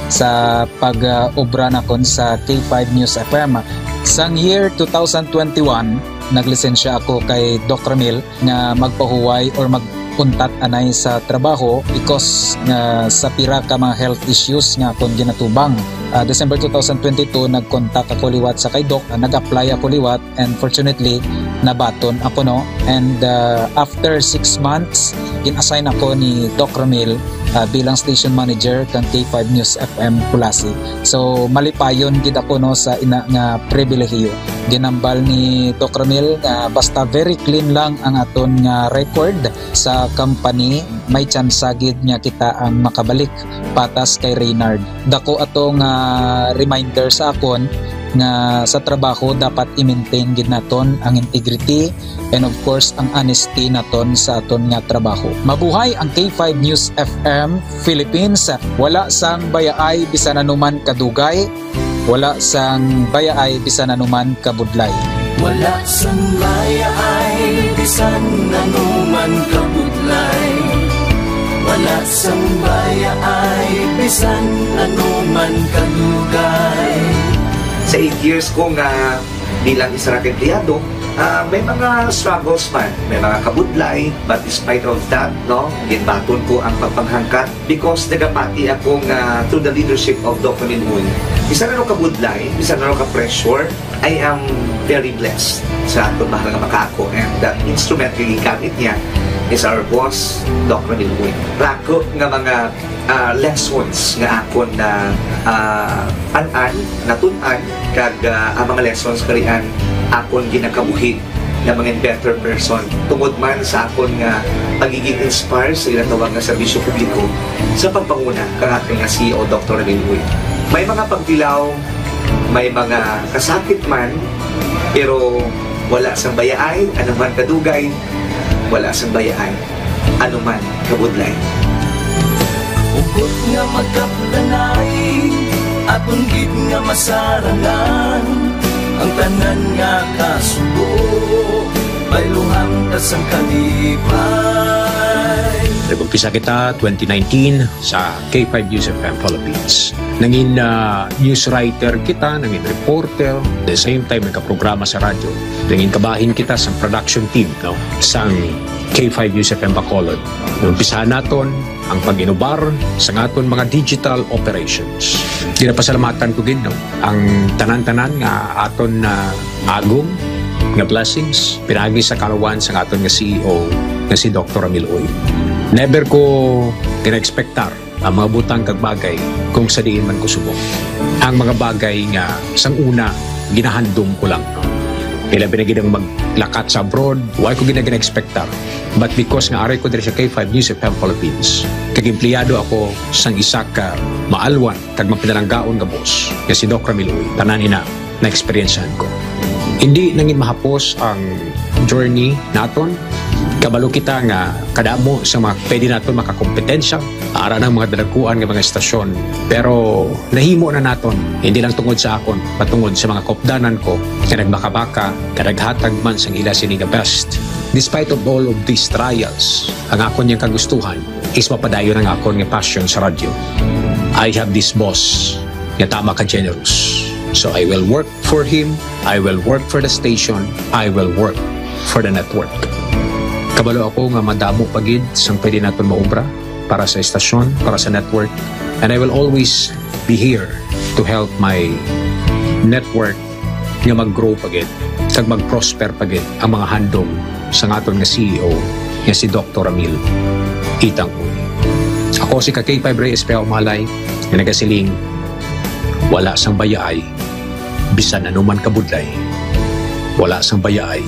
sa pag, ah, obra nakon sa K five News F M. Sang year two thousand twenty-one, naglisensya ako kay Doc Ramil nga magpahuway or mag-untat anay sa trabaho because nga sa pira ka mga health issues nga akon ginatubang. Ah, December two thousand twenty-two, nag-contact ako liwat sa kay Doc, ah, nag-apply ako liwat, and fortunately, nabaton ako, no? And, ah, after six months, gin-assign ako ni Doc Ramil ah, bilang station manager kang K five News F M Culasi. So, malipayon gid ako, no, sa ina nga pribilehiyo. Ginambal ni Doc Ramil nga basta very clean lang ang aton nga record sa company, may tsansa gid nga kita ang makabalik patas kay Reynard. Dako ato nga reminder sa akon nga sa trabaho dapat i-maintain gid naton ang integrity and of course ang honesty naton sa aton nga trabaho. Mabuhay ang K five News F M Philippines. Wala sang bayaay bisan anuman kadugay, wala sang bayaay bisan anuman kabudlay. Wala sang bayaay bisan anuman kabudlay. Wala sang bayaay bisan anuman kadugay. Sa eight years ko nga bilang isa ra ka empleyado, ah, may mga struggles man, may mga kabudlay, but despite of that, no, ginbaton ko ang pagpanghangkat because nagapati ako nga through the leadership of Doc Ramil Uy, bisan ano kabudlay, bisan ano ka pressure, I am very blessed sa aton mahal nga makaako, and the instrument nga gigamit niya is our boss, Doc Ramil Uy. Rako nga mga, ah, lessons nga akon na, ah, an-an, natun-an, kag, ah, ang mga lessons karian akon ginakabuhi nga mangin better person tungod man sa akon nga pagiging inspire sa ginatawag nga serbisyo publiko sa pagpanguna kang aton nga C E O, Doctor Ramil Uy. May mga pagtilaw, may mga kasakit man, pero wala sang bayaay, ano man kadugay, wala sang bayaay, ano man kabudlay. Hugot nga magkapdanay, aton gid nga masarangan, ang tanan nga kasubo, bayluhan ta sang kalipay. Nag-umpisa kita twenty nineteen sa K five News F M Philippines. Nangin, ah, news writer kita, nangin reporter, the same time nagkaprograma sa radyo. Nangin kabahin kita sa production team, no, sang K five News F M Bacolod. Umpisahan naton ang pag-inubar sa aton mga digital operations. Ginapasalamatan ko gid, no, ang tanan-tanan nga aton na agom nga blessings pinaagi sa kaluwan sa aton nga C E O nga si Doctor Ramil Uy. Never ko gina-expectar ang mga butang kag bagay kung sa diin man ko subong. Ang mga bagay nga sang una ginahandom ko lang. Ilabi na gid ang maglakat sa abroad, wala ko gid na gina-expectar. But because nga ari ko diri sa K five News F M Philippines, kag empleyado ako sang isa ka maalwan kag mapinalanggaon nga boss, nga si Doc Ramil Uy, tanan ina na-eksperyensyahan ko. Hindi nangin mahapos ang journey naton. Kabalo kita nga kadamo sa mga pwede naton makakompetensya, ara ng mga dalaguan nga mga estasyon. Pero nahimo na naton, hindi lang tungod sa akon, patungod sa mga kopdanan ko nga nagbakabaka, nga naghatag man sang ila sini nga best. Despite of all of these trials, ang akon yang kagustuhan is mapadayon ang akon nga passion sa radyo. I have this boss nga tama ka generous. So I will work for him, I will work for the station, I will work for the network. Kabalo ako nga madamo pa gid sang pwede naton maobra para sa estasyon, para sa network, and I will always be here to help my network nga mag-grow pa gid kag mag-prosper pa gid ang mga handom sang aton nga C E O nga si Doctor Ramil Itang Uy. Ako si ka K five Reyes Pea Umalay nga nagasiling, wala sang bayaay bisan anuman kabudlay, wala sang bayaay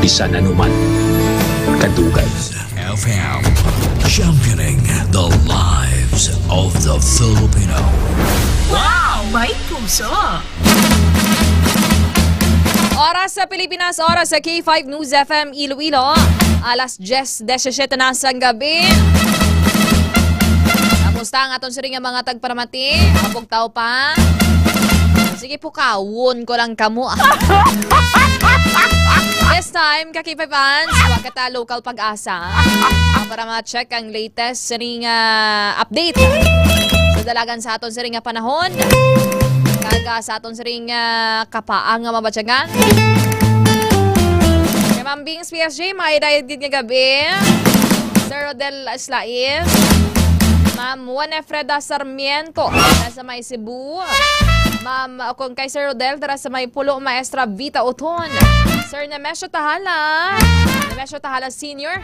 bisan anuman kadugay. F M, championing the lives of the Filipino. Wow! May puso! Oras sa Pilipinas, oras sa K five News F M Iloilo. Alas diyes disisiyete na sang gabi. Kamusta ang aton siring nga mga tagparamati? Abog tao pa? Sige, pukawon ko lang kamo. This time, ka K five fans, wa kita local pag-asa para ma-check ang latest siring nga update sa dalagan sa aton siring nga panahon. Kag, ah, sa aton siring nga kapaang nga mabatyagan. Kay Ma'am Bings P S J, may dayad gid nga gabi. Sir Rodel Slais. Ma'am Winifreda Sarmiento, dira sa may Cebu. Ma'am, kung kay Sir Rodel, dira sa may Pulo, Maestra Vita Uton. Sir Nemesio Tahala. Nemesio Tahala Senior.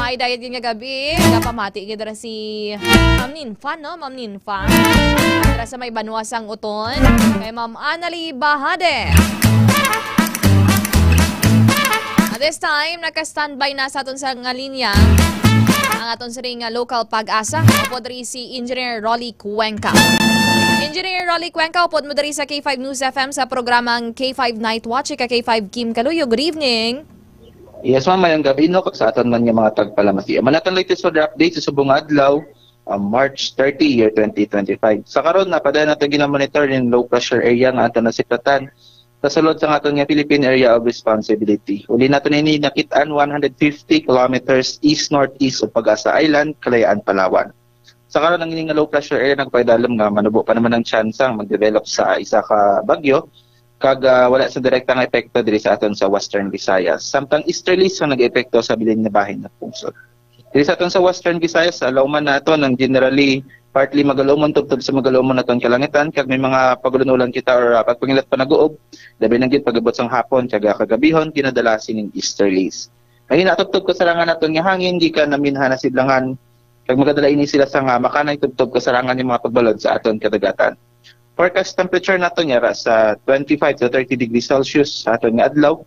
Hi, dayat nga gabi. Nagapamati gid ra si Ma'am Ninfa, no? Ma'am Ninfa. Dira sa may Banwa sang Uton. Kay Ma'am Annalie Bahade. At this time, naka-standby na sa aton sa nga linya ang aton siring nga local PAGASA. Upod diri si Engineer Rolly Cuenca. Engineer Rolly Cuenca, upod mo diri sa K five News F M sa programang K five Night Watch. Ika K five Kim Kaluyo, good evening. Yes, ma'am. Mayong gabi, no, kag sa aton man nga mga tagpalamati. Amo na atong latest weather update sa subong nga adlaw, ah, March thirty, year twenty twenty-five. Sa karon, napadayon nato ginamonitor yung low pressure area nga ato nasiplatan sa sulod sang aton nga Philippine Area of Responsibility. Uli nato nini nakit-an one hundred fifty kilometers east-northeast of PAGASA Island, Kalayaan, Palawan. Sa karon, ang ini nga low pressure area nagpaidalom nga manubo pa naman ang tsansa nga mag-develop sa isa ka bagyo, kag, ah, wala sa direkta nga epekto diri sa aton sa Western Visayas. Samtang easterlies ang nag-epekto sa bilin nga bahin nga pungsod. Diri sa aton sa Western Visayas, sa alawman naton ang generally partly magalumon tubtob sa magalumon naton kalangitan, kag may mga pagulunulan kita or, ah, pagpangilat panaguob, labi na gid pag-abot sang hapon kag, ah, kagabihon, ginadala sining easterlies. Mahina tubtob kasarangan naton nga hangin gikan naminhan na sidlangan, kag magadala ini sila sa nga makanay tubtob kasarangan yung mga pagbalod sa aton kadagatan. Forecast temperature nato niya ra sa twenty-five to thirty degrees Celsius sa aton nga adlaw.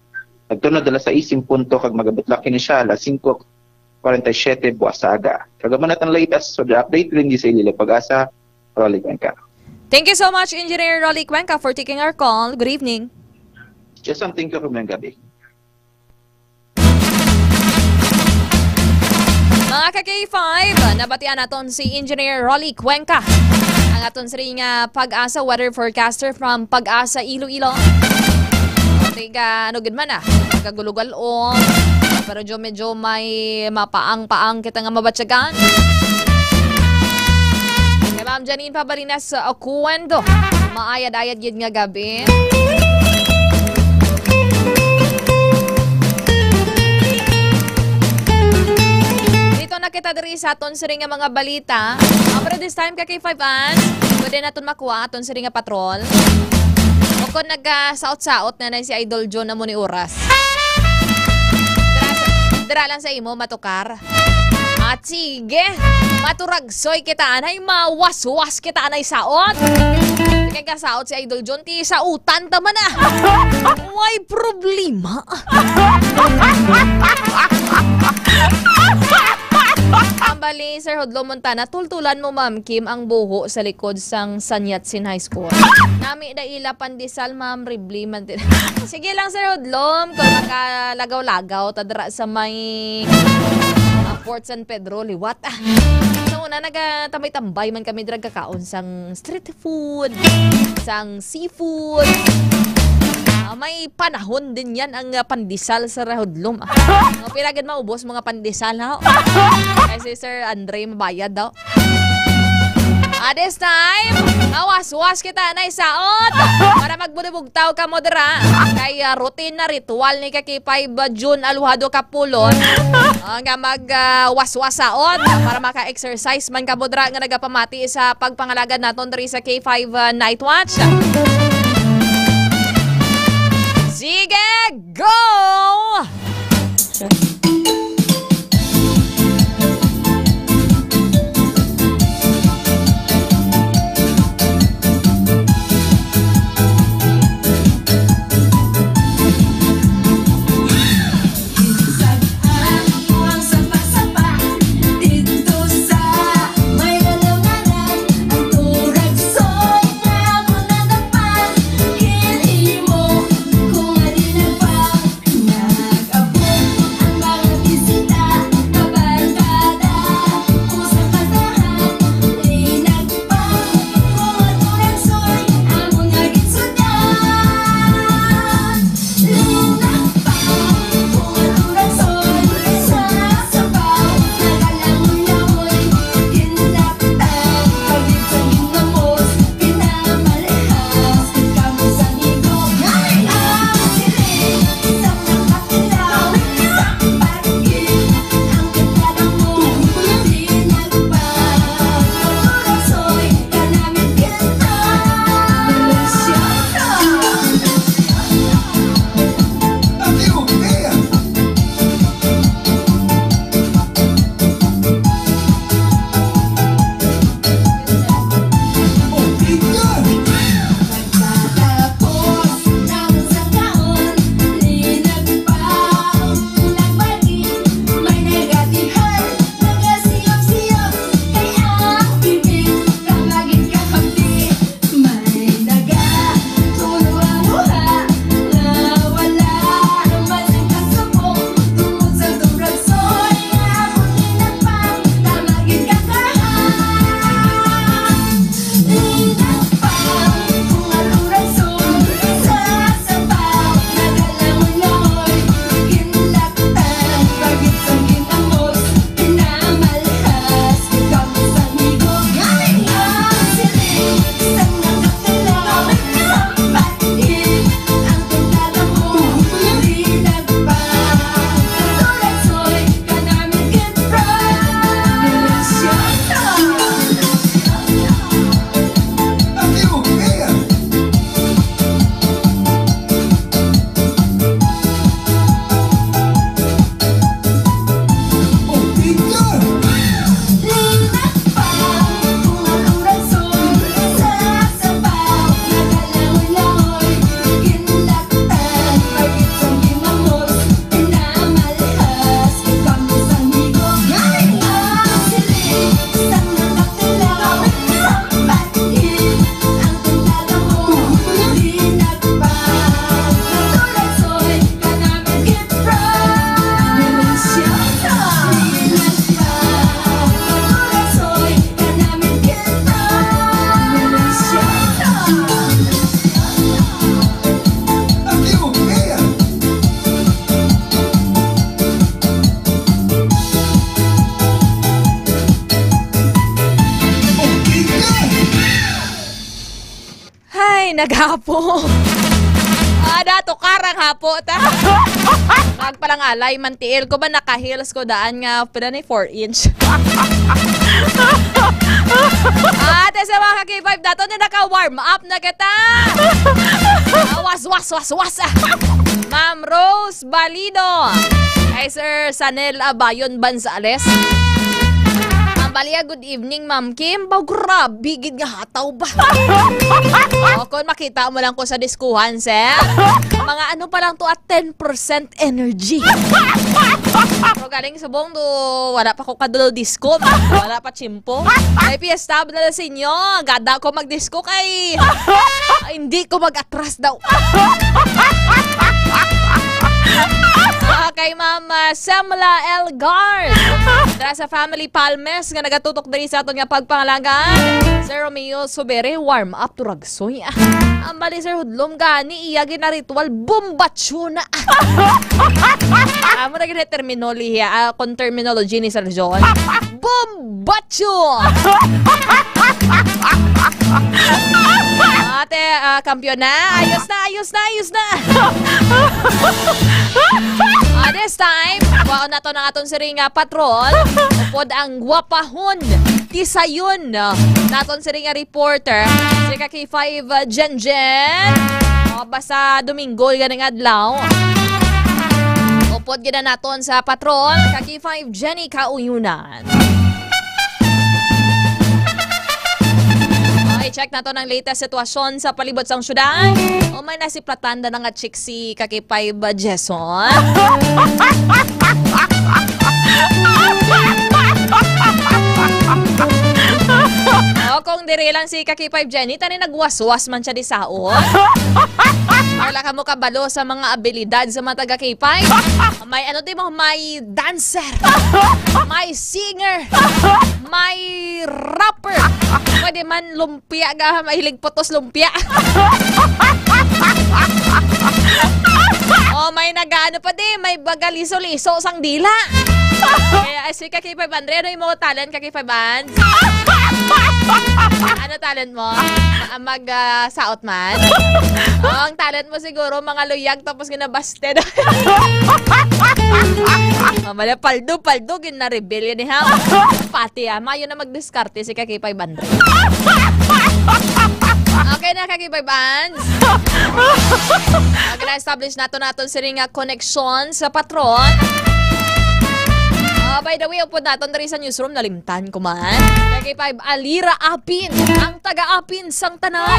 Nagtunod alas sais punto kag magabot lang kini siya alas singko kwarenta y siyete buwas sa aga. Kag amo na tang latest weather update rin di sa Ililo Pag-asa, Rolly Cuenca. Thank you so much, Engineer Rolly Cuenca, for taking our call. Good evening. Just something ko, Kumayong Gabi. Mga ka K five, nabatian naton si Engineer Rolly Cuenca. Ang aton siring nga PAGASA weather forecaster from PAGASA Iloilo. Tiga, ano gid man ah, kagulugalo. Pero jo, medyo may mapaang-paang kita nga mabatyagan. Kay Ma'am Janine Pabalinas, uh, Cuendo. Maayad-ayad gid nga gabi. Dito na kita diri sa aton siring nga mga balita. Ah, pero this time, ka K five Ans, pwede naton makuha aton siring nga patrol. O kung nagsaot-saot na na si Idol John na mo ni oras. Dira, sa- dira lang sa imo, matukar. At sige, maturagsoy kita anay, mawaswas kita anay saot. Kay kasaot si Idol John, ti sautan ta man ah. May problema. Ang bali, Sir Hudlo Montana, tultulan mo, Ma'am Kim, ang buho sa likod sang San Yatsen High School. Nami da ila pandesal, Ma'am, ribli man din. Sige lang, Sir Hudlom, kung makalagaw-lagaw, ta dira sa may, ah, Fort San Pedro, liwat. Ah. Sa una, nagatambay-tambay man kami dira kakaon sang street food, sang seafood. Ah, may panahon din yan ang, ah, pandesal sa Rahudlom. Ah. O, pila gid maubos mga pandesal, ha? Kay si Sir Andre mabayad daw. Ah, this time, mawaswas kita na isaot para magbulibugtaw ka mo dira. Kay, ah, routine na ritual ni ka K five June Aluhado Kapulon, ah, nga mag, ah, waswas saot para maka-exercise man ka mo dira nga nagapamati sa pagpangalagad naton diri sa K five, ah, Night Watch. Sige, go! Ay, naghapo. Ada, tukarang hapo ta. Magpalangalay man tiil ko ba, naka-heels ko daan nga pila ni four inch. Ate, sa mga ka-K five nato na naka-warm up na kita. Ah, was, was, was, was. Ma'am Rose Balido. Kay Sir Sanel Abayon Banzales. Ang baliya, good evening, Ma'am Kim. Baw, grabe gid nga hataw ba? O, kung makita mo lang ko sa diskuhan, sir. Mga ano pa lang to at ten percent energy. Pero galing subong do, wala pa ko kadulog disco, wala pa tsimpo. May piyesta ba na sa inyo? Gada ko magdisco kay, ay, hindi ko mag-atras daw. Ah, kay Ma'am, ah, Semla Elgar. Dira sa Family Palmes nga nagatutok diri sa aton nga pagpangalagan. Sir Romeo Subere, warm up to Ragsoy. Ah, ang bali, sir, hudlom gani, iya gina-ritual, bombatsyo na. Amo na gina terminolohiya, ah, kung terminology ni Sir John. Bombatsyo! Ate, ah, kampiyon na. Ayos na, ayos na, ayos na. Ah, this time, kuhaon nato ng aton siring nga patrol. Upod ang gwapahon, tisayon, no? Naton siring nga reporter, si ka K five, ah, Jen Jen. O, basta Domingo, ganing adlaw. Upod gid na naton sa patrol, ka K five Jenny Kauyunan. O, i-check nato ng latest sitwasyon sa palibot sang syudad. O, may nasiplatan na nga chick si ka K five Jason. O, kung diri lang si ka K five Jenny, tani nagwaswas man siya di saon. Wala ka mo kabalo sa mga abilidad sa mga taga K five. May ano di mo, may dancer, may singer, may rapper. Pwede man lumpia ga, mahilig putos lumpia. O, may nag-ano pa di, may bagaliso-liso sang dila. Kaya, ay, si ka K five Andre, ano yung mga talent ka K five Andre? Ano talent mo? Ah, mag, ah, saot man? O, ang talent mo siguro, mga luyag, tapos ginabasted. Mamala, paldo, paldo, gin na-reveal yan, eh, ha? Pati, ah, mayo na magdiskarte si ka K five Andre. Okay na, ka K five Andre. Okay na, establish nato naton sini nga connection sa patron. Ah, by the way, upod naton diri sa newsroom, nalimtan ko man. Ka K five Alira Apin, ang taga-apin sang tanan.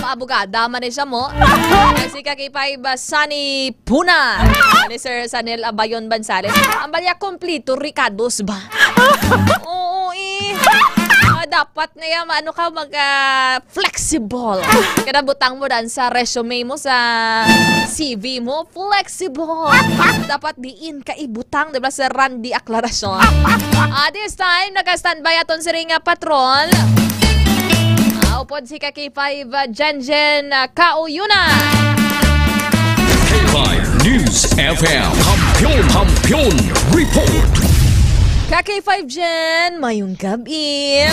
Maabogada man ni siya mo. Kag si ka K five, ah, Sunny Puna. Ni Sir Sanel Abayon Bansales. Ang balya, kompleto, Ricados ba? Oo, eh. Ah, dapat nga, ya, maano ka, mag, ah, flexible. Kada butang mo dan sa resume mo, sa C V mo, flexible. Dapat diin ka ibutang, di ba, Sir Randy Aclaracion? Ah, this time, naka-standby aton sini nga patrol. Ah, upod si ka K five, ah, Jenjen, ah, Kauyunan. K five News F M. Kampiyon, Kampiyon Report. Ka K five Jen, mayong gabi.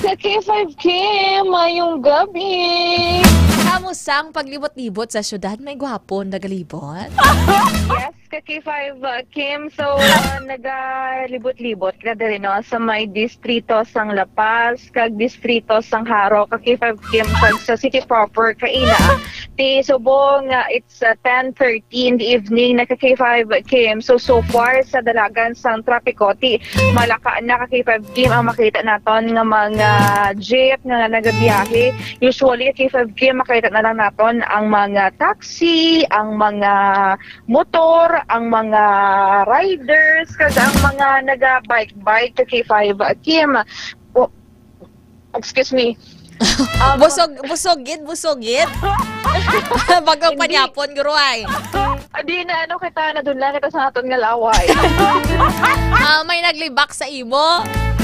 Ka K five Kim, mayong gabi. Kamusta ang paglibot-libot sa syudad? May gwapo nagalibot? Yes, ka K five, uh, Kim. So, uh, nagalibot-libot ka diri, no, sa may distrito sang La Paz, kag distrito sang Jaro, ka K five Kim, kag sa city proper, kaina. Ti subong, uh, it's, uh, ten thirty in the evening, na ka K five Kim. So, so far, sa dalagan sang trapiko, ti malaka na ka K five Kim ang makita naton nga mga jeep nga nagabiyahe. Usually, ka K five Kim, makita na lang naton ang mga taxi, ang mga motor, ang mga riders, kag ang mga naga-bike-bike ka K five Kim. O, excuse me. Um, Busog, busog gid, busog gid. Bago Hindi. Panyapon, guro ay. Di na ano kita, nadunlan kita sa aton nga laway. Ah, may naglibak sa imo?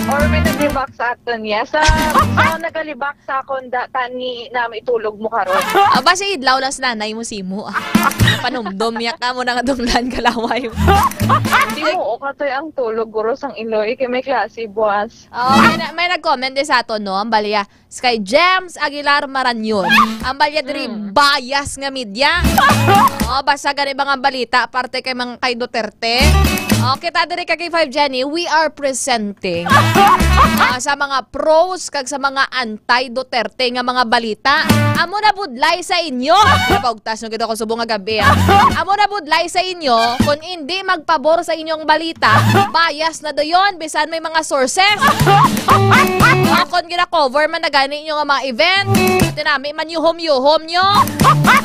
Or may naglibak sa aton niya. Sa, sa nagalibak sa akon, da, tani na may tulog mo karon. Ah, basi idlaw lang sa nanay mo simo. Ah, panumdom niya ka mo nang adunglan kalaway. Hindi mo, o katoy ang tulog, guro sang Iloy, kay may klase buwas. Oh, may, na, may nag-comment din sa aton, no? Ang balya, si kay James Aguilar Marañon. Ang balya diri, Mm. bias nga media. Oh, basta gani ba nga balita, parte kay mga kay Duterte. Oh, kita diri kay K five Jenny, we are presenting, ah, sa mga pros kag sa mga anti-Duterte nga mga balita. Amo na budlay sa inyo. Napaugtas nyo gid ako subong nga gabi, ah. Amo na budlay sa inyo kung hindi magpabor sa inyong balita. Bias na dayon, bisan may mga sources. O, kung gina-cover man na gani inyo nga mga event, tinami man yuhom-yuhom nyo.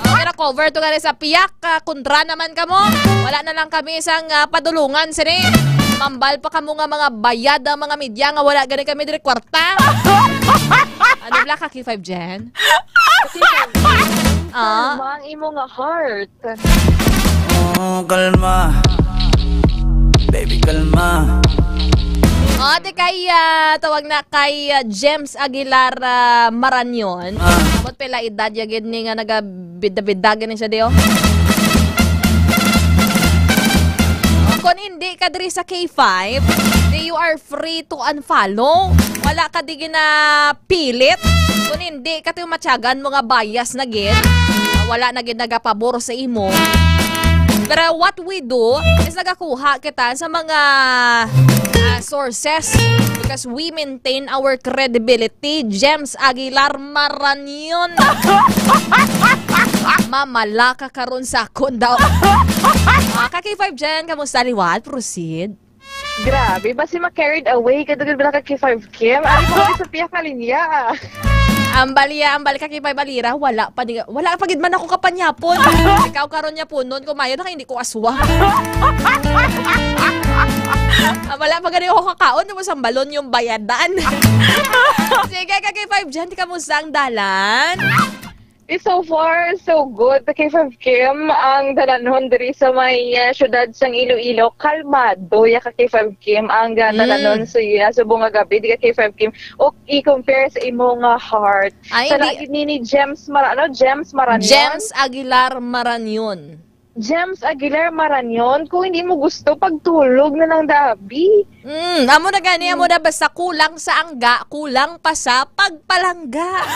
O, gina-cover to gani sa piyak, ah, kontra naman kamo. Wala na lang kami isang, ah, padulungan sini. Mambal pa kamo nga mga bayad ang mga media nga wala gani kami diri kwarta. Ano bala ka, K five Jen? Ah? Kalma ang imo nga heart. Oh, kalma. Baby, kalma. O, ate, kay, ah, tawag na kay, ah, James Aguilar, ah, Marañon. Ah. Ambot pila edad ya gid ni nga nagabida-bida gani siya, di, oh. Kung hindi ka diri sa K five, di, you are free to unfollow. Wala ka di ginapilit. Kung hindi ka, ti, matyagan mo nga bias na gid. Wala na gid nagapabor sa imo. Pero what we do is nagakuha kita sa mga, ah, sources because we maintain our credibility. James Aguilar Marañon. Mamala ka karon sa akon daw. Ah, ka K five Jen, kamusta liwat? Proceed. Grabe, basi ma-carried away ka dugay bala ka K five Kim. Ari ko sa piyak nga linya. Ang balya, ang balik ka kay Bay Balira, wala pa di, wala pa gid man ako kapanyapon. Ikaw karon niya punon ko mayo na kay hindi ko aswa. Ah, wala pa gani ako kakaon, tapos ang balon yung bayadan. Sige, ka K five Jen, di kamusta ang dalan? Eh, so far, so good. Ka K five Kim, ang dalanhon diri sa may, ah, syudad sang Iloilo, kalmado ya ka K five Kim ang, ah, Mm. dalanhon sa iya subong nga gabi, di ka K five Kim. O i-compare sa imo nga heart. Ay, Sa hindi. lagi ni, ni Gems Mara-, ano, Gems Marañon? Gems Aguilar Marañon. Gems Aguilar Marañon, kung hindi mo gusto, pagtulog na lang, dabi. Mm, amo na gani, amo Mm. na basta kulang sa angga, kulang pa sa pagpalangga.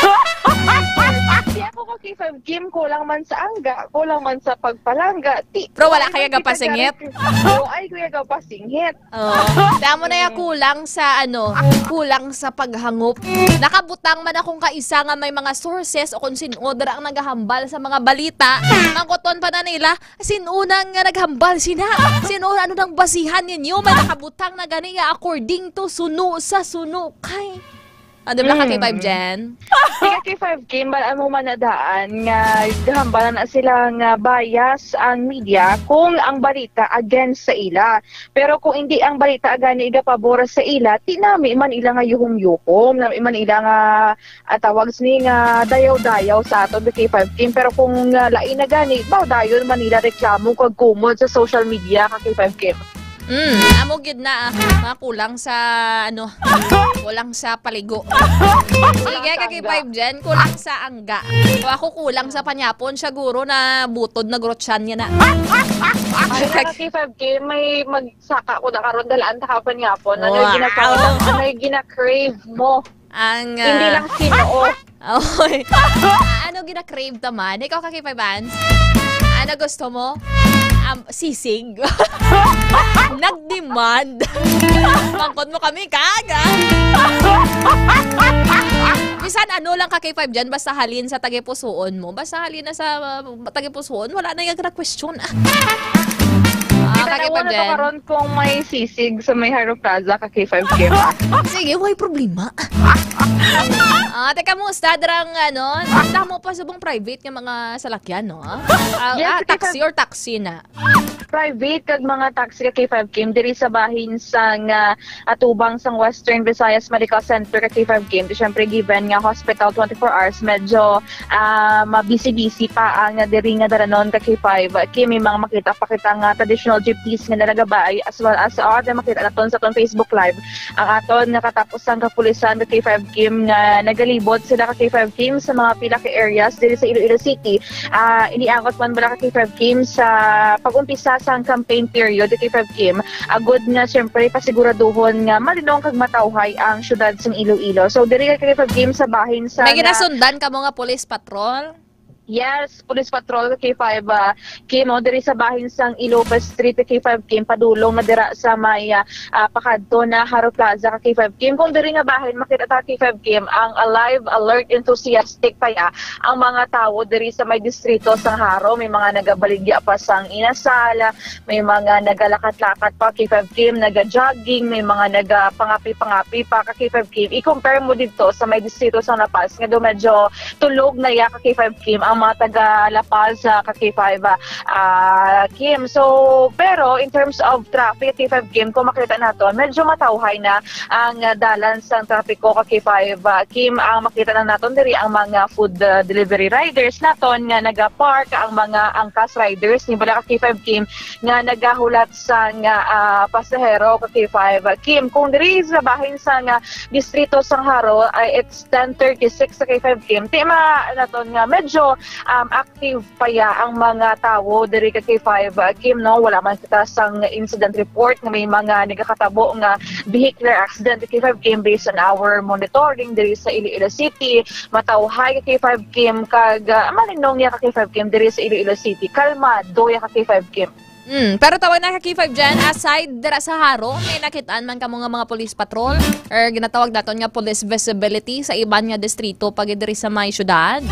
Di ako ka K five Kim, kulang man sa angga, kulang man sa pagpalangga. Ti-, Pero wala ay, kaya may gapasingit? kita garit-, oo, ay, kuya gapasingit. Oh, damo na ya Mm. kulang sa ano, kulang sa paghangop. Nakabutang man akong kaisa nga may mga sources o kung sin-o dira ang nagahambal sa mga balita. Mangkuton pa na nila, sin-o na nga naghambal sina? Sin-o, ano nang basihan ninyo? May nakabutang na gani nga according to suno sa suno kay. Ah, di ba ka Mm. K five Jen? Di ka K five Kim, bal-an mo man na daan nga gahambalan na sila nga bias ang media kung ang balita against sa ila. Pero kung hindi ang balita gani igapabor sa ila, ti nami man ila nga yuhom-yuhom, nami man ila nga, ah, tawag sini nga dayaw-dayaw sa aton, the K five Kim. Pero kung, ah, lain na gani, ba, dayon man nila reklamo kag kumod sa social media, ka K five Kim. Mm, amo gid na, ah, mga kulang sa, ano, kulang sa paligo. Sige, Kulang sa ka K five angga. Jen, kulang sa angga. O ako kulang sa panyapon, siya guro na butod na gurot siya niya na. Ay, ka K five Kim, may mag-, saka ko na karon, dalaan ta ka panyapon. Ano yung Wow. ginagawa? Ano yung gina-crave mo? Ang, Hindi ah, lang sino. Oy. Ano gina-crave ta man? Ikaw ka kay Five Bands? Ano gusto mo? Um, sisig? Nag-demand. Mangkot mo kami, kaga. Bisan ano lang ka kay Five Jen, basta halin sa tagipusuon mo. Basta halin na sa, uh, tagipusuon, wala na yung question. Ah, Kita kay na muna Jen. To karon kung may sisig sa may Haro Plaza ka K five Kim. Sige, way problema. Ah, teka, musta drang, ano, damo pa subong private nga mga salakyan, no? Ah, Yes, ah, taxi or taxi na? Private kag mga taxi ka K five Kim diri sa bahin sang, ah, atubang sang Western Visayas Medical Center ka K five Kim. Di syempre, given nga hospital twenty-four hours, medyo, ah, mabisi-bisi pa ang diri nga dalanon ka K five Kim. May mga makita pa kita nga traditional jeepneys nga nalagabay, as well as, ah, makita naton sa aton Facebook Live ang aton nga katapusang kapulisan ka K five Kim nga nagalibot sila ka K five Kim sa mga pila ka areas diri sa Iloilo City. Ah, iniangot man bala ka K five Kim sa pag-umpisa sang campaign period ka K five Kim, agud nga siyempre pasiguraduhon nga malinong kag matawhay ang syudad sang Iloilo. So diri ka K five Kim sa bahin sa May nga ginasundan ka mo nga police patrol? Yes, police patrol ka K five, ah, Kim, oh, diri sa bahin sang Ilopez Street ka K five Kim, padulong na dira sa may, ah, ah, pakadto na Haro Plaza ka K five Kim. Kung diri nga bahin, makita ta ka K five Kim ang alive, alert, enthusiastic pa ya ang mga tawo diri sa may distrito sang Haro. May mga nagabaligya pa sang inasal, may mga nagalakat-lakat pa ka K five Kim, naga-jogging, may mga nagapangapi-pangapi pa ka K five Kim. I-compare mo dito sa may distrito sang La Paz nga do medyo tulog na ya ka K five Kim ang mga taga La Paz, ah, ka K five, ah, ah, Kim. So, pero in terms of traffic, K five Kim, kung makita nato, medyo matawhay na ang, ah, dalan sang trapiko ka K five, ah, Kim. Ang makita na naton diri ang mga food, ah, delivery riders naton nga naga-park, ang mga angkas riders, ni bala ka K five Kim, nga nagahulat sang, ah, pasahero ka K five, ah, Kim. Kung diri sa bahin sang, ah, distrito sang Jaro, ay it's ten thirty-six sa K five Kim. Ti ma naton nga medyo, um, active pa ya ang mga tawo diri ka K five, uh, Kim, no? Wala man kita sang incident report nga may mga nagakatabo nga vehicular accident ka K five Kim based on our monitoring diri sa Iloilo City. Matawhay ka K five Kim kag, uh, malinong ya ka K five Kim diri sa Iloilo City. Kalmado ya ka K five Kim. Mm, pero tawag na ka K five Jen, aside dira sa Jaro, may nakitaan man kamo nga mga police patrol or ginatawag naton nga police visibility sa iban nga distrito pa gid diri sa may syudad?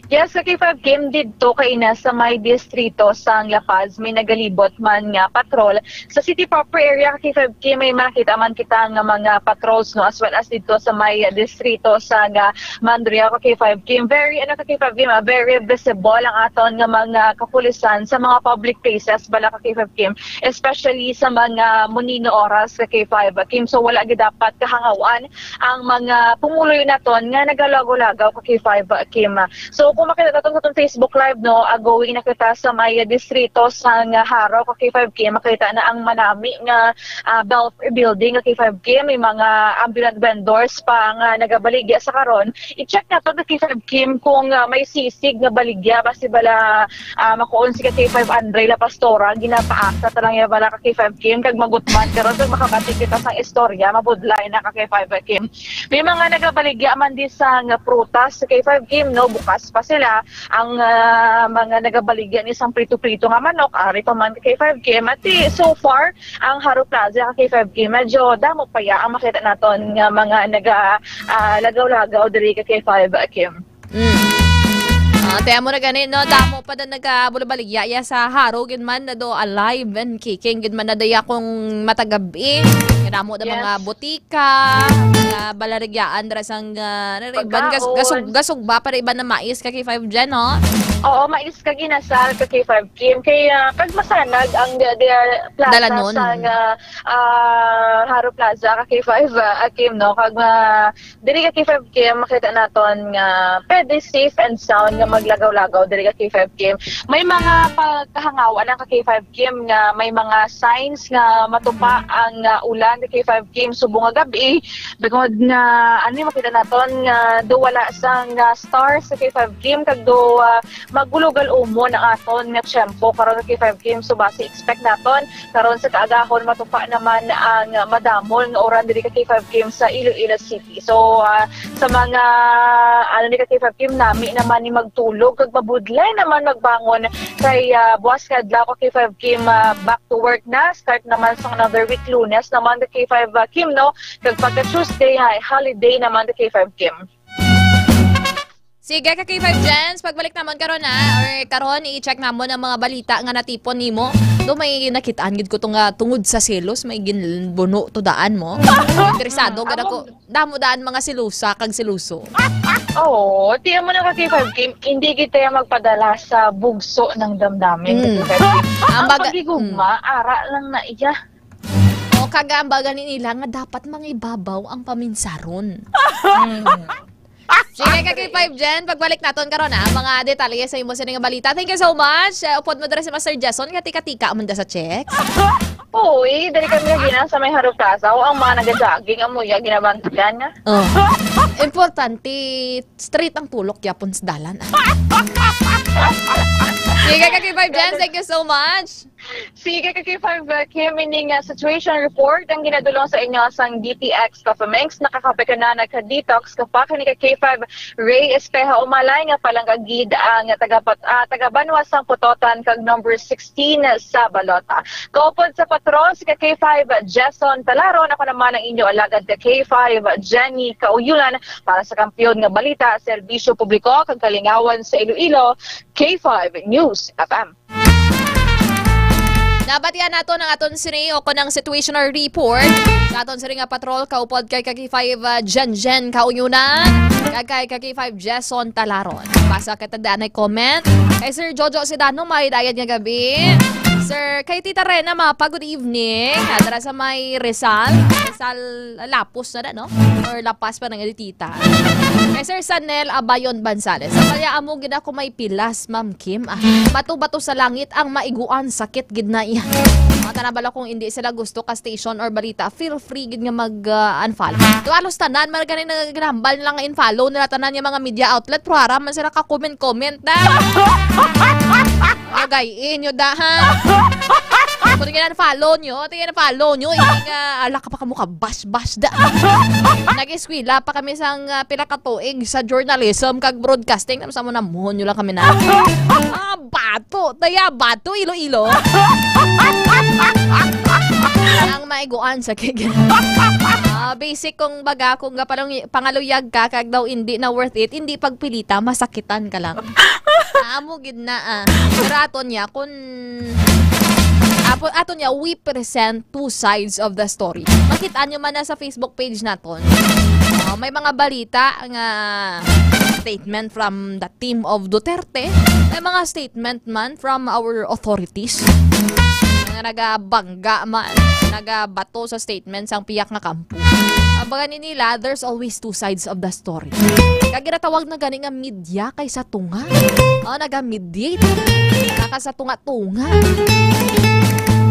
Yes, sa K five Kim didto kay na sa may distrito sang La Paz, may nagalibot man nga patrol. Sa city proper area ka K five Kim, may makita man kita nga mga patrols, no, as well as didto sa may distrito sa nga Mandria ka K five Kim. Very, ano, ka K five Kim, ah, very visible ang aton nga mga kapulisan sa mga public places bala ka K five Kim, especially sa mga munino oras ka K five Kim. So wala gid dapat kahangawan ang mga pumuluyo naton nga nagalagaw-lagaw ka K five Kim. So kung makita naton sa atong Facebook Live, no, ah, going na kita sa may distrito sang Jaro ka K five Kim, makita na ang manami nga, ah, Belfry Building ka K five Kim, may mga ambulant vendors pa nga nagabaligya sa karon. I-check naton ka K five Kim kung, ah, may sisig nga baligya ba si bala, ah, makuon si ka K five Andre La Pastora, ginapaasa ta lang ya bala ka K five Kim, kag magutman karon kag makabati kita sa istorya, mabudlay na ka K five Kim. May mga nagabaligya man di sang prutas sa K five Kim, no, bukas pa sila. Ang, ah, mga nagabaligya ni sang prito-prito nga manok, ari pa man ka K five Kim. At di, so far, ang Jaro Plaza ka K five Kim, medyo damo pa ya ang makita naton nga mga naga, ah, lagaw-lagaw diri ka K five Kim. Mm. Ah, tiyan mo na gani, no? Damo pa daw nagabulabaligya ya sa Jaro, gid man na do alive and kicking, gid man na do ya kung matagabi. Kadamo da mga Yes. butika, mga balarigyaan dira sang, ah, ano, iban gas-, Pagkaon. gasug-, gasugba pa da iban na mais ka K five Jen, no? Oo, mais ka ginasal ka K five Kim. Kaya pag masanag ang the, the plaza Dalanon. sa nga, ah, Jaro Plaza ka K five, ah, Kim, no? Kag, ah, diri ka K five Kim, makita naton nga pwede safe and sound nga maglagaw-lagaw diri ka K five Kim. May mga pagkahangawan ang ka K five Kim nga may mga signs nga matupa ang, ah, ulan ka K five Kim subong nga gab-i. Bangod nga, ano, makita naton nga do wala sang, ah, stars sa K five Kim kag do, ah, magulogal umon ang aton nga tiyempo karon ka K five Kim. So basi expect naton karon sa kaagahon matupa naman ang madamol nga uran diri ka K five Kim sa Iloilo City. So, ah, sa mga, ano, ni ka K five Kim, nami naman ni magtulog kag mabudlay naman magbangon kay, ah, buwas nga adlaw ka K five Kim, ah, back to work na, start naman sa another week, Lunes naman ka K five, ah, Kim, no? Kag pagka Tuesday, ay holiday naman ka K five Kim. Sige, ka K five Jens, pagbalik namon karon, ha, or karon i-check namon ang mga balita nga natipon nimo. Do may nakitaan gid ko to nga tungod sa selos may ginbuno to daan mo. Interesado gid ako. Damo daan mga silusa kag siluso. Oo, tiyan mo na ka K five Kim, hindi kita magpadala sa bugso ng damdamin. Mm. Ka K five Kim. Ang Ang baga- pagigugma, ara lang na iya. O kag ang baga ni nila nga dapat mangibabaw ang paminsaron. Mm. Sige, ka K five Jen, pagbalik naton karon, ha, ang mga detalye sa imo sini nga balita. Thank you so much. Eh, upod mo diri si Master Jason, nga tika-tika man da sa chicks. Uy, dali kami nga gina sa may Haro Plaza. O ang mga nagajaging, amo ya, ginabantayan nga. Oh. Importante, straight ang tulok yapon sa dalan. Sige, ka K five Jen, thank you so much. Sige, ka K five, uh, Kim, ini nga situation report ang ginadulong sa inyo sang D T X Coffee Mix. Nakakape ka na, nagka-detox ka pa. Kini ka K five, Ray Espeha Umalay, nga palangga gid ang taga-, ah, taga-Banwa sang Pototan kag number sixteen sa balota. Kaupod sa patrol, si ka K five, Jason Talaron. Ako naman ang inyo alagad ka K five, Jenny Kauyulan, para sa Kampiyon nga Balita, Serbisyo Publiko, kag Kalingawan sa Iloilo, K five News F M. Nabatian nato ang aton sini o kon ang situational report sa aton sini nga patrol, kaupod kay ka K five, uh, Jen Jen Kauyunan, kag kay ka K five Jason Talaron. Basa kita daan ay comment. Kay Sir Jojo Sidano, may dayad nga gabi. Sir, kay Tita Rena Mapa, good evening. Ah, dara sa may Rizal. Rizal, Lapos na na, no? Or Lapas pa nang Tita. Kay Sir Sanel Abayon Bansales. Ang kaya amo gid ako may pilas, Ma'am Kim. Ah, bato-bato sa langit ang maiguan, sakit gid na iya. Mga tanabala kung hindi sila gusto ka station or balita, feel free gid nga mag, ah, unfollow. To halos tanan, man gani nagagambal nila nga in-follow nila tanan yung mga media outlet, pero haram man sila ka-comment-comment na. Lagay inyo da, ha? Kung tingin follow nyo, tingin follow nyo, hindi nga, ala ka pa kamo ka, bash, bash da. Nag-eskwela pa kami sang, ah, pila ka tuig sa journalism kag broadcasting, tapos amo na muhon nyo lang kami na. Ah, bato, taya, bato, Iloilo. Ang maiguan sa kig. Ah, basic kung baga, kung gapalong-, pangaluyag ka, kag daw hindi na worth it, hindi pagpilita, masakitan ka lang. Amo gid na, ah. Pero ato niya, kung, apo, ato niya, we present two sides of the story. Makita nyo man na sa Facebook page naton. Ah, may mga balita nga statement from the team of Duterte. May mga statement man from our authorities. Nga nagabangga man, nagabato sa statement sang piyak nga kampo. Ang baga ni nila, there's always two sides of the story. Kag ginatawag na gani nga media kaysa tunga. Oh, naga-mediate. Naka sa tunga-tunga.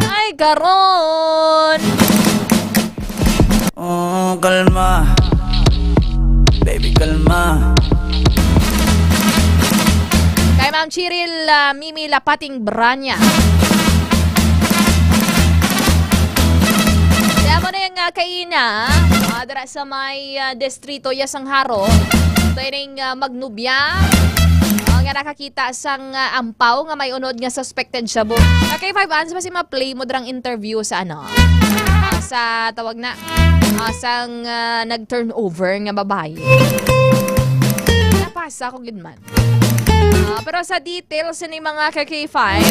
Ay, karon! Oh, kalma. Baby, kalma. Kay Ma'am Cheryl, ah, Mimi Lapating Branya. Kaya mo na yung, ah, kaina, ah, dira sa may, ah, distrito ya sang Jaro. Ito yung, ah, magnubya. Ah, nga nakakita sang, ah, ampaw nga may unod nga suspected shabu. Ka K five, ans ba si ma-play mo drang interview sa ano? Ah, sa tawag na, ah, sang, ah, nag-turnover nga babae. Napasa ko gid man. Ah, pero sa details ni mga ka K five,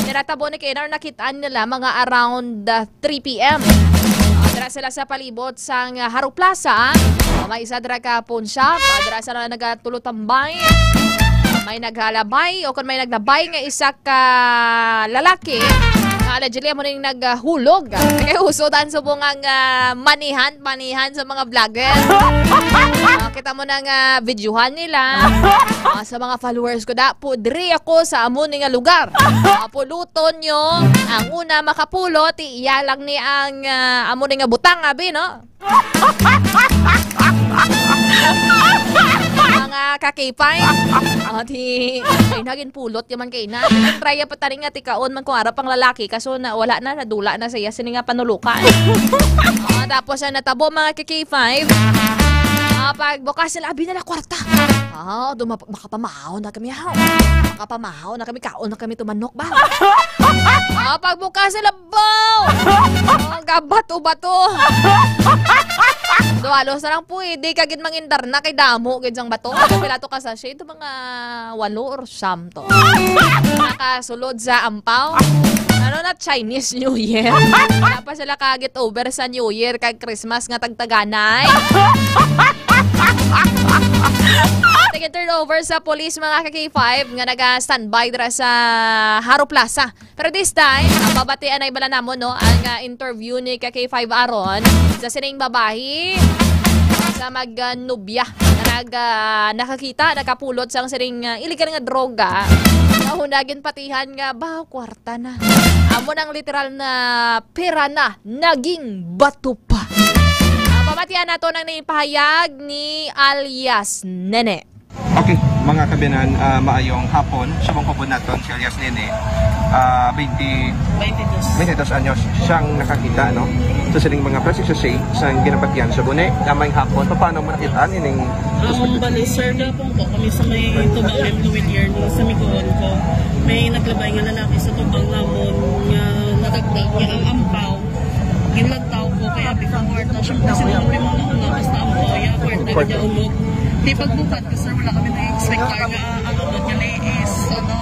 niratabo ni Kenar, nakitaan nila mga around, ah, three P M. Ah, dira sila sa palibot sang, ah, Jaro Plaza. Ah, may isa dira ka pawn shop. Ah, dira sila nagatulotambay. May naghalabay o kung may naglabay nga isa ka lalaki, nga allegedly amo ning naghulog. Kay uso dan subong ang, ah, manihan, manihan sa mga vlogger. Ah, kita mo na nga videohan nila. Ah, sa mga followers ko, da, po, diri ako sa amo ni nga lugar. Ah, puluton nyo. Ang una makapulot, iya lang ni ang, ah, amo ni nga butang, abi, no? Mga kakipay. Ah, di, ay, naging pulot yaman kay na. Try pa tani nga tikaon man kung ara pang lalaki, kaso na, wala na, nadula na siya, sini nga panulukan. Ah, tapos ang natabo, mga ka K five. Ah, pag bukas nila, abi na na kwarta. Ah, duma-, makapamahaw na kami, ha? Makapamahaw na kami, kaon na kami tumanok ba? Ah, pag bukas nila, baw! Ang gabato-bato. Do, halos na lang pwede ka gid mangindar na kay damo gid sang bato. Kapila to ka sachet? Ito mga walo or siyam to. Nakasulod sa ampaw. Ano na, Chinese New Year? Wala pa sila ka-get over sa New Year kag Christmas nga tagtaganay. Tig-turn over sa police, mga ka K five, nga naga-standby dira sa Haro Plaza. Pero this time, ang babatian ay bala namon, no, ang, ah, interview ni ka K five Aaron sa sining babayi sa mag, ah, nubya na nag, ah, nakakita, nakapulot sang sining, ah, illegal nga droga. Nga hunagin patihan nga, ba, kwarta na. Amo nang literal na pera na, naging bato pa. Ah, pamatian nato nang nipahayag ni alias Nene. Okay, mga kabiyanan, ah, maayong hapon. Subong ko po naton si alias Nene, ah, twenty, twenty-two. Twenty-two anyos siyang nakakita, no? So, sining mga plastic sachet sang ginabatian sa buni. Maayong hapon. Paano mo nakita ang ining Ang bali, sir, gapon po kami sa may tubang M. Luwilier, no, sa Migoon ko. May naglabay nga lalaki sa tubang namon nga nadagdag niya ang ampaw. Ginlantaw ko, kaya before na, syempre, sino mo yung mga una, basta ang boya, kwarta, kwarta. Niya umot. Di pagbukat ko, sir, wala kami na-expectar nga ang umot niya is, ano,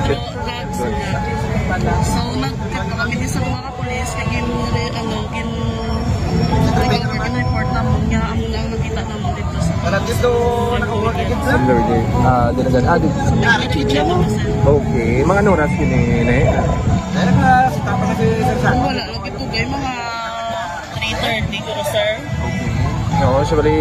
drugs niya. So, nagkita kami din sa mga kapulis, kaya gin-, ano, gin-, recover, gin-report namin nga ang lang nakita namin dito sa Wala dito, nakakuha ka dito. Sa Lord, eh. Ah, dinagan. Ah, dito. Sa may Chicha naman, sir. Okay. Mga ano oras yun eh, ne? Dahil na, sa tapang na si Sir Sam. Wala, lagi po kayo, mga three thirty ko, sir. Okay. Oo, so bali,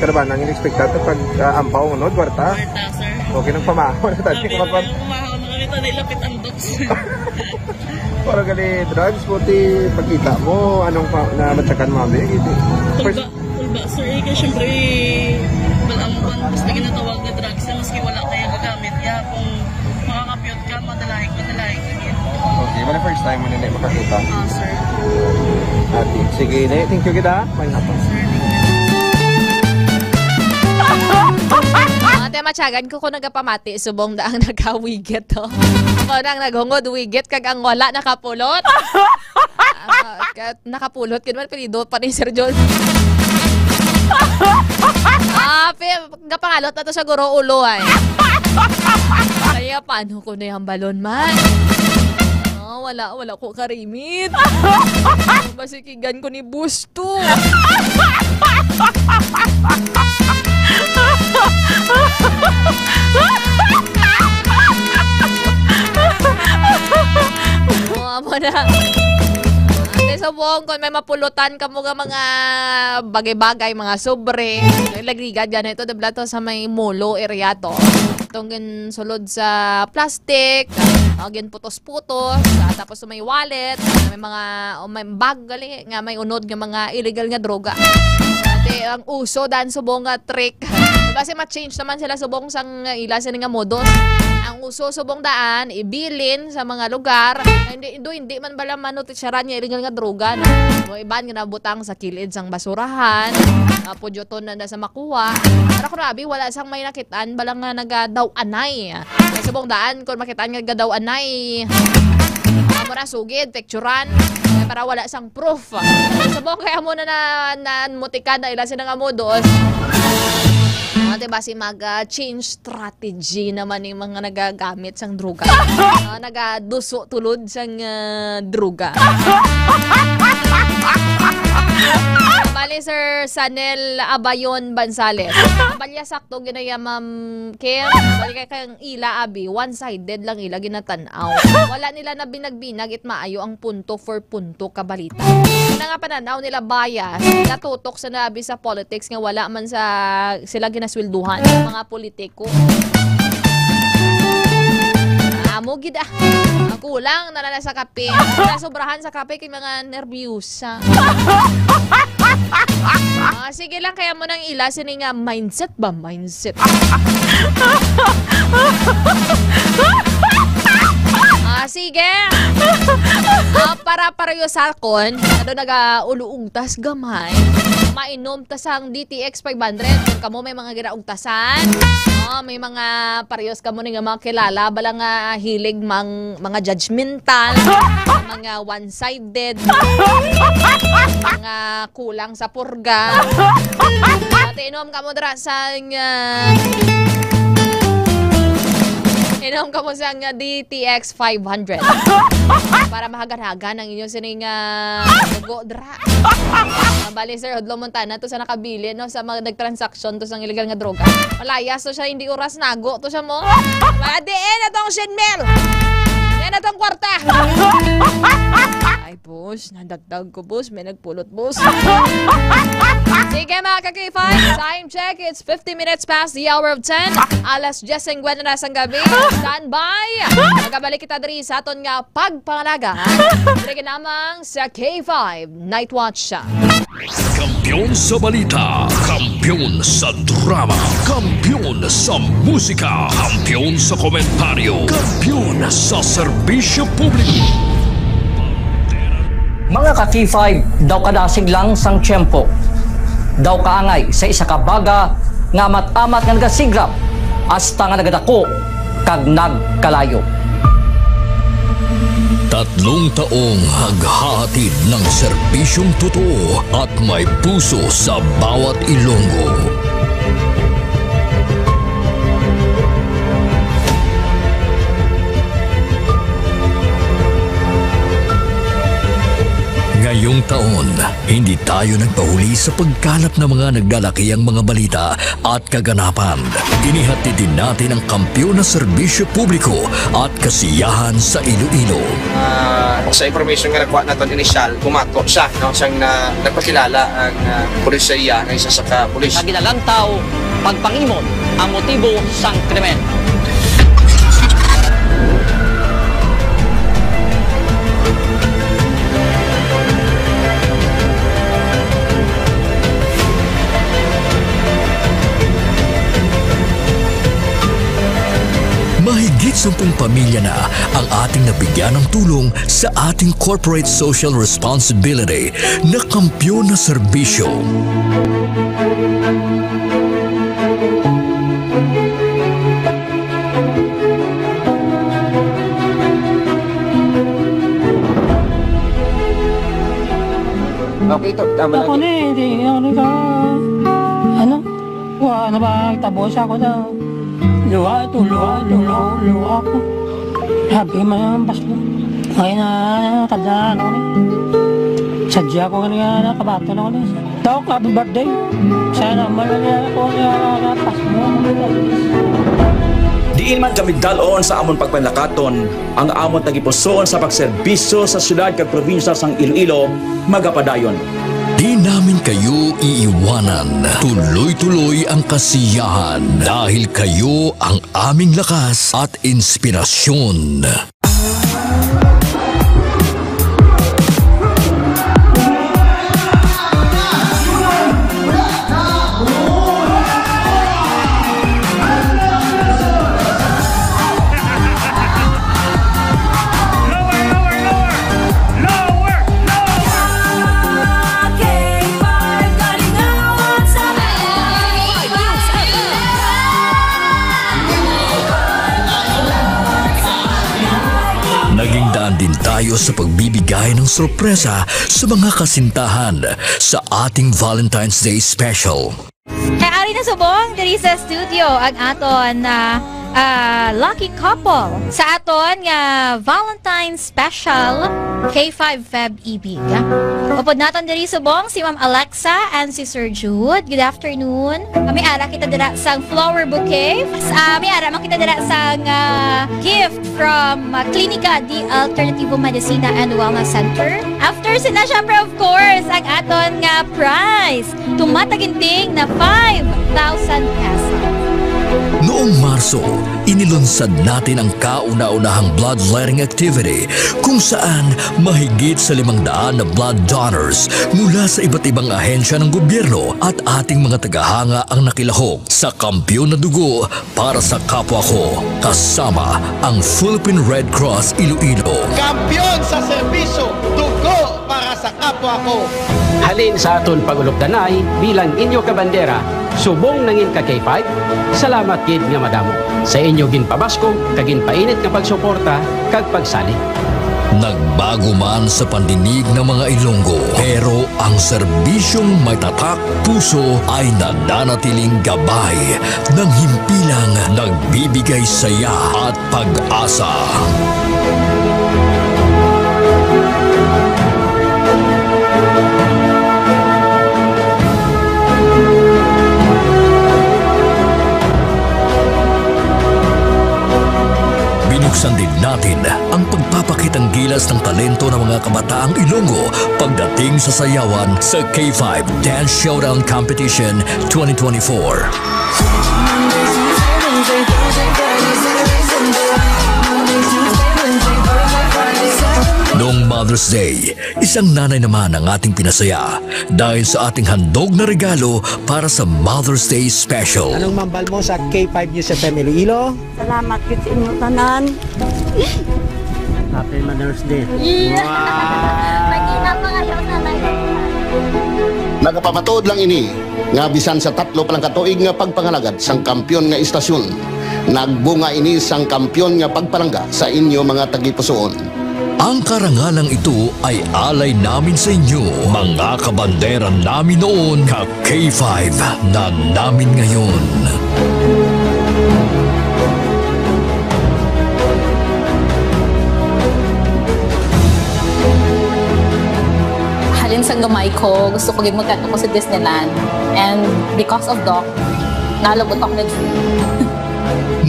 karabana ang in-expecta to pag, ah, ampaw, no? Kwarta? Kwarta, sir. Okay, nagpamahaw na tayo. Sabi ko, na, pag- nagpamahaw na kami, tayo lapit ang docs. Para gali drugs, buti pagkita mo, anong pa, na matsakan mo, abi? Tulba, tulba, sir, eh, kaya syempre, wala mo ba, basta ginatawag na drugs na maski wala kaya gagamit niya, kung makakapyot ka, madalay, madalay ka niya. Okay, wala first time mo na makakita? Ah, sir. Ate, sige, ne, thank you kita. May hapon. Sir, thank you. Ate, matyagan ko kung nagapamati, subong na ang nagawigit, to. Ako nang naghungod, wigit, kag ang wala nakapulot. Ah, kat-, nakapulot, kaya naman, apelyido pa ni Sir John. Ah, pe-, gapangalot na to sa guro ulo, ay. Kaya paano ko na yung balon, man? Oh, wala, wala ko karimit. Basikigan ko ni Busto. Oh, amo na. Ate, subong, kung may mapulutan kamo nga mga bagay-bagay, mga sobre, nagligad yan ito, dibla to sa may Molo area to. Itong ginsulod sa plastic, ah, ginputos-putos, ah, tapos may wallet, may mga, o may bag, gali, nga may unod nga mga illegal nga droga. Ate, ang uso, dan subong nga trick. Basi ma-change naman sila subong sang ila sini nga modus. Ang uso subong daan, ibilin sa mga lugar. Hindi, do, hindi man bala manutitsaran nga illegal nga droga, no? Mo iban nga nabutang sa kilid sang basurahan, ah, pudyoton na, na sa makuha. Para ko, grabe, wala sang may nakitaan bala nga nagadaw-anay. Kay subong daan, kung makitaan nga gadaw-anay, amo na sugid, picturan. Kaya para wala sang proof. Subong kaya mo na, na, na mutikan na ila sila nga modus. Ate, basi mag, ah, change strategy naman yung mga nagagamit sang droga. Ah, nagaduso tulod sang, ah, droga. Bali, Sir Sanel Abayon Bansales. Balya sakto ginaya, Ma'am Kim. Bali kay kang ila, abi, one-sided lang ila ginatan-aw. Wala nila na binag-binag it maayo ang punto for punto ka balita. Una nga pananaw nila bias, natutok sa nabi sa politics nga wala man sa sila ginaswelduhan sa mga politiko. Amo gid, ah. Ang kulang na lang sa kape. Nasobrahan sa kape kay mga nerbyusa. Ah, sige lang, kaya mo nang ila sini nga mindset ba? Mindset. Ah, Ah, sige. Ah, para pareho sa akon, ano, nagauluog tas gamay. Mainom ta sang D T X five hundred. Kung kamo may mga ginaugtasan, oh, may mga parehas kamo ni nga mga kilala, bala nga hilig mang, mga judgmental, mga one-sided, mga kulang sa purga. At inom kamo dira sang, ah, inom kamo sang, ah, D T X five hundred. Para mahagan-hagan ang inyo sining, ah, dugo dra. Ah, bali, sir, hudlomon ta na to sa nakabilin, no, sa mga nagtransaksyon to sa illegal nga droga. Malayas to siya, hindi oras nago to siya mo. Mga diin na tong shin mil. Yan na tong kwarta. Ay, boss, nadagdag ko, boss. May nagpulot, boss. Sige, mga ka-K five, time check. It's fifty minutes past the hour of ten. Alas diyes singkwenta na sang gabi. Standby. Nagabalik kita diri sa aton nga pagpangalaga. Diri lamang sa K five Night Watch. Kampiyon sa balita, kampiyon sa drama, kampiyon sa musika, kampiyon sa komentaryo, kampiyon sa serbisyo publiko. Mga ka-K five, daw kadasig lang sang tiyempo. Daw kaangay sa isa ka baga nga amat-amat nga nagasigrap hasta nga nagadako kag nagkalayo. Tatlong taong naghahatid ng serbisyong totoo at may puso sa bawat Ilonggo. Ngayong taon, hindi tayo nagpahuli sa pagkalap ng mga naglalakihang mga balita at kaganapan. Inihatid din natin ang kampiyon na serbisyo publiko at kasiyahan sa Iloilo. Ah, sa information nga nakuha naton initial, bumato siya, no, siyang na, nagpakilala ang, ah, pulis sa iya nga isa sa ka pulis. Sa ginalantaw, pagpangimon ang motibo sang krimen. Mahigit sampung pamilya na ang ating nabigyan ng tulong sa ating corporate social responsibility na kampiyon na serbisyo. Okay, to, tama. Ako lang. Ni, hindi ako ni ka, ano, wa, ano ba, tabo siya ako daw. Luha ito, luha ito, luha, luha ako. Sabi man yung Pasko. Ngayon na, tanda na ako ni. Sadya ko nga nakabato na ako ni. Dok, happy birthday. Sana malala ko nga Pasko. Diin man kami dalon sa amon pagpanlakaton, ang amon tagipusoon sa pagserbisyo sa siyudad kag probinsya sang Iloilo magapadayon. Di namin kayo iiwanan. Tuloy-tuloy ang kasiyahan dahil kayo ang aming lakas at inspirasyon. Naging daan din tayo sa pagbibigay ng sorpresa sa mga kasintahan sa ating Valentine's Day special. Kay ari na subong diri sa studio ang aton, ah, ah, lucky couple sa aton nga Valentine's Special K five Feb Ibig. Upod naton diri subong si Ma'am Alexa and si Sir Jude. Good afternoon. Kami ara kita dira sang flower bouquet. Ah, may ara man kita dira sang, ah, gift from, ah, Klinika di Alternativo Medicina and Wellness Center. After sina, syempre, of course, ang aton nga prize. Tumataginting na five thousand pesos. Noong Marso, inilunsad natin ang kauna-unahang bloodletting activity, kung saan mahigit sa limang daan na blood donors mula sa iba't ibang ahensya ng gobyerno at ating mga tagahanga ang nakilahok sa Kampiyon na Dugo para sa Kapwa Ko, kasama ang Philippine Red Cross Iloilo. Kampiyon sa serbisyo, dugo para sa kapwa ko. Halin sa aton pag-ulupdanay bilang inyo kabandera, subong nangin ka K five, salamat gid nga madamo sa inyo ginpabaskog kag ginpainit nga pagsuporta kag pagsalig. Nagbago man sa pandinig ng mga Ilonggo, pero ang serbisyong may tatak puso ay nananatiling gabay ng himpilang nagbibigay saya at pag-asa. Binuksan din natin ang pagpapakitang gilas ng talento ng mga kabataang Ilonggo pagdating sa sayawan sa K five Dance Showdown Competition twenty twenty-four. Noong Mother's Day, isang nanay naman ang ating pinasaya dahil sa ating handog na regalo para sa Mother's Day Special. Anong mambal mo sa K five News F M Iloilo? Salamat gid sa inyo tanan. Happy Mother's Day. Yeah. Wow! Nagina pa kayo sa nanay. Nagapamatuod lang ini nga bisan sa tatlo pa lang ka tuig nga pagpangalagad sang kampiyon nga istasyon, nagbunga ini sang kampiyon nga pagpalangga sa inyo mga tagipusoon. Ang karangalang ito ay alay namin sa inyo, mga kabandera namin noon, ka K five na namin ngayon. Halin sa gamay ko, gusto ko gid magkadto ko sa Disneyland. And because of Doc, nalabot ako na.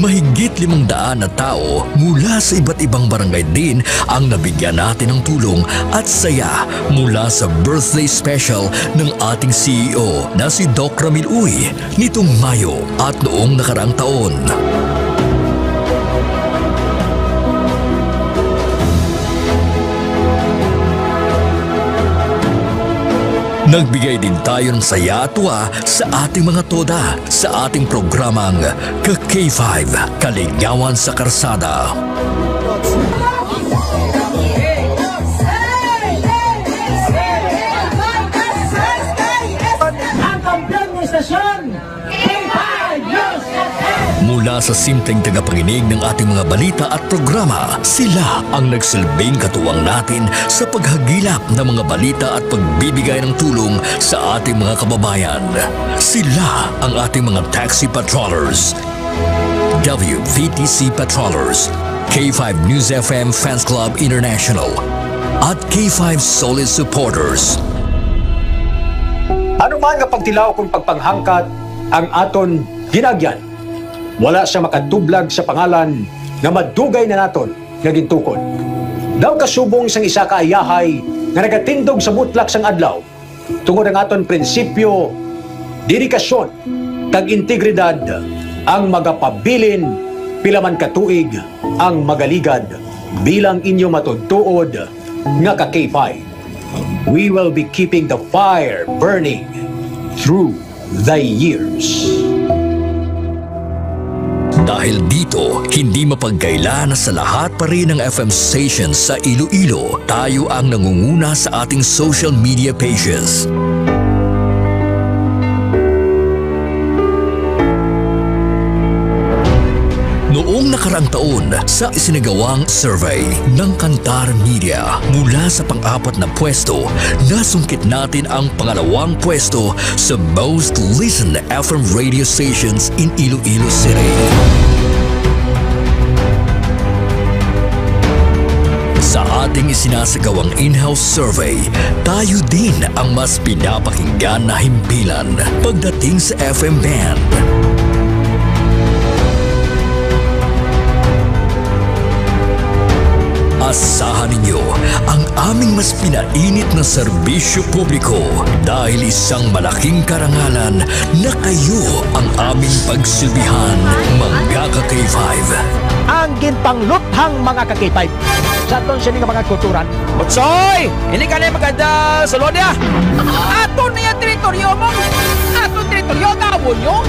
Mahigit limang daan na tao mula sa iba't ibang barangay din ang nabigyan natin ng tulong at saya mula sa birthday special ng ating C E O na si Doc Ramil Uy nitong Mayo at noong nakaraang taon. Nagbigay din tayo ng saya at tuwa sa ating mga toda sa ating programang Ka K five, Kaligawan sa Karsada. Ang kampiyon ng estasyon, K five News F M. Mula sa simpleng tagapakinig ng ating mga balita at programa, sila ang nagsilbing katuwang natin sa paghagilap ng mga balita at pagbibigay ng tulong sa ating mga kababayan. Sila ang ating mga taxi patrollers, W V T C patrollers, K five News F M Fans Club International, at K five Solid Supporters. Ano man nga pagtilaw kon pagpanghangkat ang aton ginagyan, wala sia makatublag sa pangalan nga madugay na naton nga gintukod. Daw kasubong sang isa ka ayahay nga nagatindog sa mutlak sang adlaw, tungod ang aton prinsipyo, dedikasyon, kag integridad ang magapabilin pila man ka tuig ang magaligad bilang inyo matuod-tuod nga ka K five. We will be keeping the fire burning through the years. Dahil dito, hindi mapagkaila na sa lahat pa rin ng F M stations sa Iloilo, tayo ang nangunguna sa ating social media pages. Noong nakaraang taon, sa isinagawang survey ng Kantar Media, mula sa pang-apat na pwesto, nasungkit natin ang pangalawang pwesto sa most listened F M radio stations in Iloilo City. Sa ating isinasagawang in-house survey, tayo din ang mas pinapakinggan na himpilan pagdating sa F M band. Asahan ninyo ang aming Mas pinainit na serbisyo publiko dahil isang malaking karangalan na kayo ang aming pagsilbihan, mga ka-K five. Ang ginpangluthang, mga ka-K five. Sa aton sini nga mga kulturan. Utsoy! Hindi ka na maganda, Solonia! Ato na yung teritoryo mo! Ato teritoryo, gawon nyo!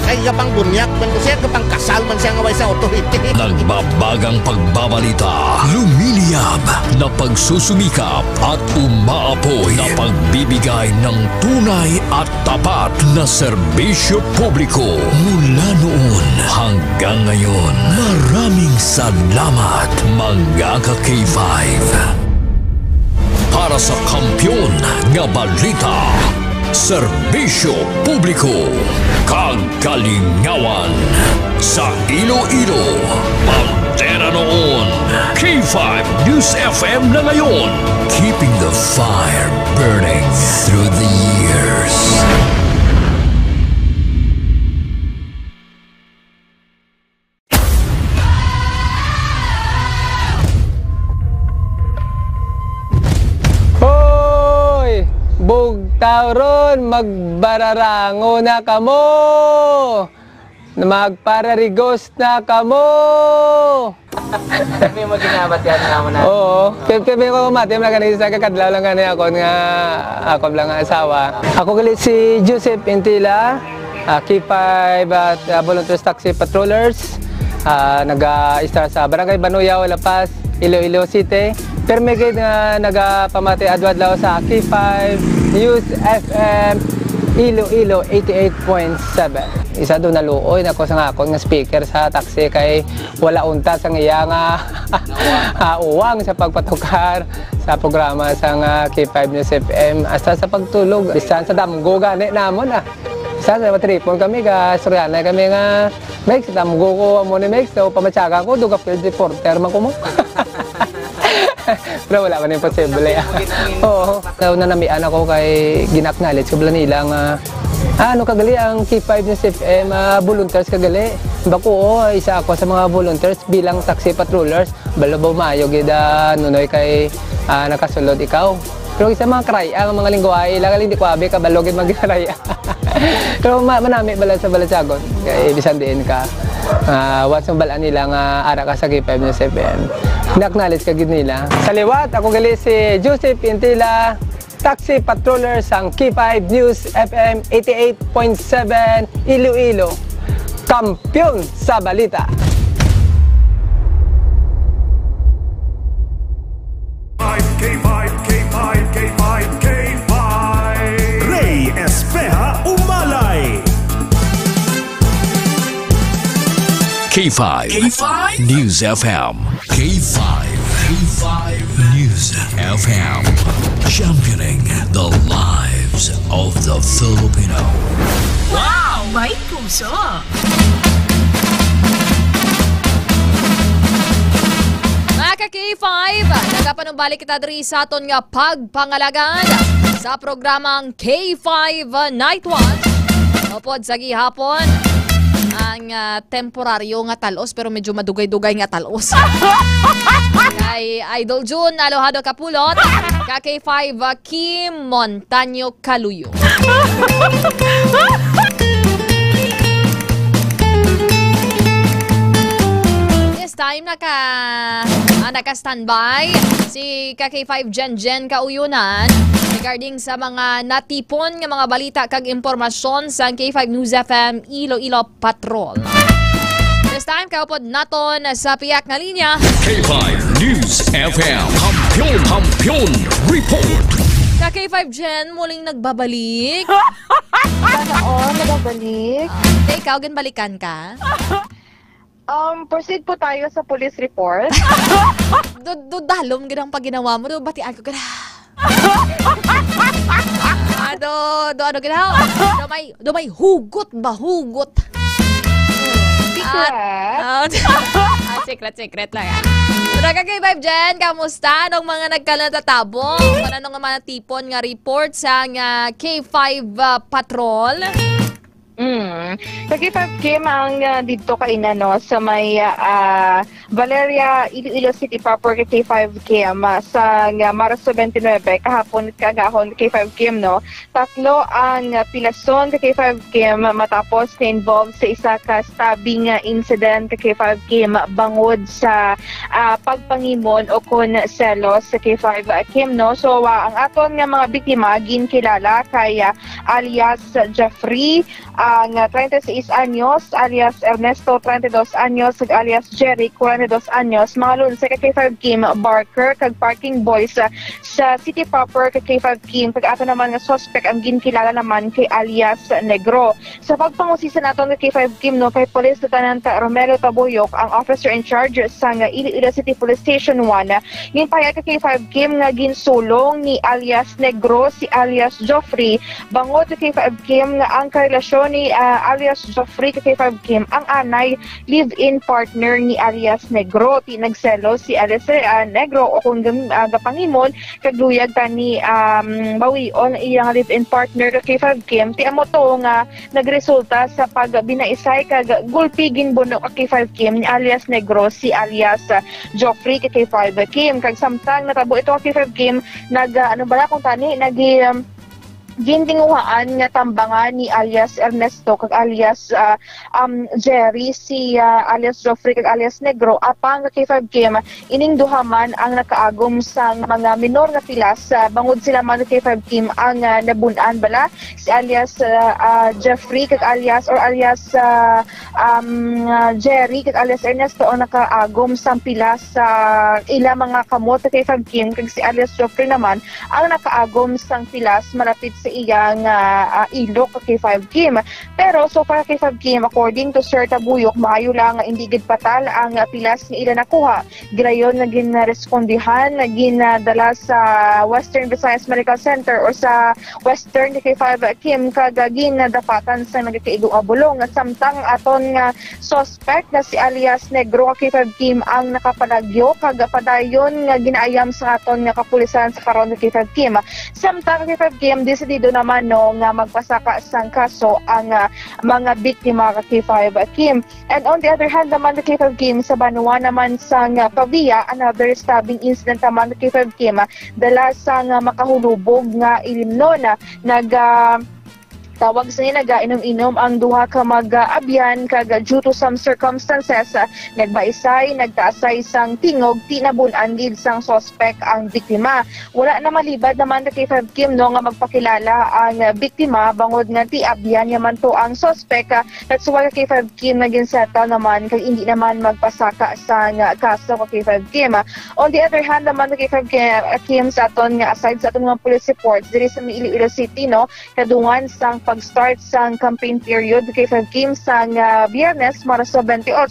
Ay, kapang bunyak man ko siya, kapang kasal man siya nga way sa authority. Nagbabagang pagbabalita, lumiliyab na pagsusumikap at umaapoy na pagbibigay ng tunay at tapat na serbisyo publiko mula noon hanggang ngayon. Maraming salamat, mga ka-K five. Para sa kampiyon nga balita, serbisyo publiko, kag kalingawan sa Iloilo. Bandera noon, K five News F M na ngayon. Keeping the fire burning through the years. Hoy! Bugtaw ron, magbararango na kamo! Magpararigos na kamo! May maginabat yan nga mo na. Oo. Kaya, kaya may ko mati, mga kanisa, kakadlaw lang gani ako nga, ako lang nga asawa. Ako gali si Joseph Intila, ah, K five at, ah, Volunteers Taxi Patrollers. Ah, naga-istar sa Barangay Banuyaw, La Paz, Iloilo City. Permi gid nga nagapamati adlaw-adlaw sa K five News F M Iloilo eighty-eight point seven. Isa do naluoy na ko sa nga akon nga speaker sa taxi kay wala unta sang iya nga, ah, uwang sa pagpatukar sa programa sa nga K five News F M. Hasta sa pagtulog, bisan sa damgo gani namon, ah. Bisan sa matripon kami, ga istoryahanay kami nga, "Megs, damgo ko amo ni Megs, so pamatyagan ko, duga field reporter man ko mo." Pero wala man imposible. Oo. So, nanamian ako kay gina-acknowledge ko bala nila nga, ah, ano kagali ang K five News F M, ah, volunteers kagali. Bako, oo, isa ako sa mga volunteers bilang taxi patrollers. Balo ba maayo gid, ah, Nunoy, kay, ah, nakasulod ikaw. Pero isa mga karay-a nga mga lingwahe, ila gali hindi ko abi kabalo gid magkaray-a. Pero ma-, manami bala sa balatyagon. Kay bisan diin ka, ah, once mabal-an nila nga ara ka sa K five News F M, na-acknowledge ka gid nila. Sa liwat, ako gali si Joseph Intila, taxi patroller sang K five News F M eighty-eight point seven Iloilo. Kampiyon sa balita. K five, K five, K five, K five. Ray Espeha Umalay. K five K five News F M. K five, K five News F M. Championing the lives of the Filipino. Wow! May puso! Mga ka-K five, nagapanumbalik kita diri sa aton nga pagpangalagan sa programang K five Night Watch. Upod sa gihapon, ang, ah, temporaryo nga talos, pero medyo madugay-dugay nga talos. Kay Idol June Alojado Kapulot, ka K five, ah, Kim Montaño Kaluyo. This time, naka, ah, naka-standby si ka K five Jen Jen Kauyunan regarding sa mga natipon nga mga balita kag impormasyon sa K five News F M Iloilo Patrol. This time, kaupod naton sa piyak nga linya. K five News F M. Kampiyon, Kampiyon Report. Ka K five Jen, muling nagbabalik. Sana all, nababalik. Te, ikaw, ginbalikan ka? Um, proceed po tayo sa police report. Do, do, dalom gid ang pagginawa mo. Do, batian ko gid. Ah, do, do, ano gid, ha? Do may, do may hugot ba? Hugot. Secret. Ah, ah, secret, secret lang, ah. So, ka K five Jen, kamusta? Anong mga nagkalatatabo? Kung ano nga mga tipon nga report sa nga K five, ah, Patrol? Mm. Sa K five Kim, ang, ah, didto kaina, no, sa may, ah, Valeria, Iloilo City proper, ka K five Kim, ah, sa nga Marso twenty-nine, kahapon, kaagahon, ka K five Kim, no, tatlo ang, ah, pilason, ka K five Kim, matapos na involved sa isa ka stabbing, ah, incident, ka K five Kim, bangod sa, ah, pagpangimon o kon selos, ka K five Kim, no. So, ah, ang aton nga mga biktima ginkilala kay, ah, alias Jeffrey, ang, ah, treinta y seis anyos, alias Ernesto, treinta y dos anyos, ug alias Jerry, cuarenta y dos anyos, mga lunsay ka K five Kim, barker kag parking boys, ah, sa city proper, ka K five Kim, kag ato naman nga suspect ang ginkilala naman kay alias Negro. Sa pagpangusisa naton ka K five Kim, no, kay Police Lieutenant Romelo Tabuyok, ang officer in charge sa nga Iloilo City Police Station one, ginpahayag ka K five Kim nga ginsulong ni alias Negro si alias Joffrey, bangod ka K five Kim nga ang karelasyon ni, ah, alias Joffrey ka K five Kim ang anay live-in partner ni alias Negro. Ti nagselos si alias, ah, Negro o kung gam-, ah, gapangimon kag luyag tani, um, bawion iyang live-in partner ka K five Kim. Ti amo to nga nagresulta sa pagbinaisay kag gulpi ginbuno ka K five Kim ni alias Negro si alias, ah, Joffrey ka K five Kim. Kag samtang natabo ito ka K five Kim, nag, ah, ano bala kung tani, nag, um, gintinguhaan nga tambangan ni alias Ernesto kag alias, ah, um, Jerry, si, ah, alias Joffrey kag alias Negro, apang ka K five Kim, ining duha man ang nakaagom sang mga minor nga pilas, ah, bangod sila man ka K five Kim ang, ah, nabun-an bala, si alias, ah, ah, Jeffrey kag alias or alias, ah, um, ah, Jerry kag alias Ernesto ang nakaagom sang pilas sa ila mga kamot ka K five Kim, kag si alias Joffrey naman ang nakaagom sang pilas malapit sa iyang, ah, ah, ilok ka K five Kim. Pero so far ka K five Kim, according to Sir Tabuyok, maayo lang nga indi gid patal ang, ah, pilas nga ila nakuha. Gilayon nga ginrespondihan, ginadala sa Western Visayas Medical Center o sa Western ka K five Kim, kag, ah, ginadapatan sa nagakaigo nga bulong. Samtang aton nga suspect nga si alias Negro ka K five Kim ang nakapalagyo kag padayon nga ginaayam sa aton nga kapulisan sa karon ka K five Kim. Samtang ka K five Kim, desidido naman, no, nga magpasaka sang kaso ang, ah, mga biktima ka K five Kim. And on the other hand naman ka K five Kim, sa banwa naman sang, ah, Pavia, another stabbing incident naman ka K five Kim, ah, dala sang, ah, makahulubog nga ilimnon, ah, nag, ah, tawag sini, nagainom-inom ang duha ka mag-abyan kag, ah, due to some circumstances, ah, nagbaisay, nagtaasay sang tingog, ti nabun-an gid sang suspect ang biktima. Wala na malibad naman ka K five Kim, no, nga magpakilala ang, ah, biktima bangod nga ti abyan niya man to ang suspect, ah, that's why ka K five Kim nga ginsettle naman kag hindi naman magpasaka sang, ah, kaso ka K five Kim. Ah, on the other hand naman ka K five Kim, ah, Kim, sa aton nga, aside sa aton mga police reports diri sa Iloilo City, no, kadungan sang pag-start sang campaign period ka K five Kim sang, ah, Biyernes, Marso twenty-eight,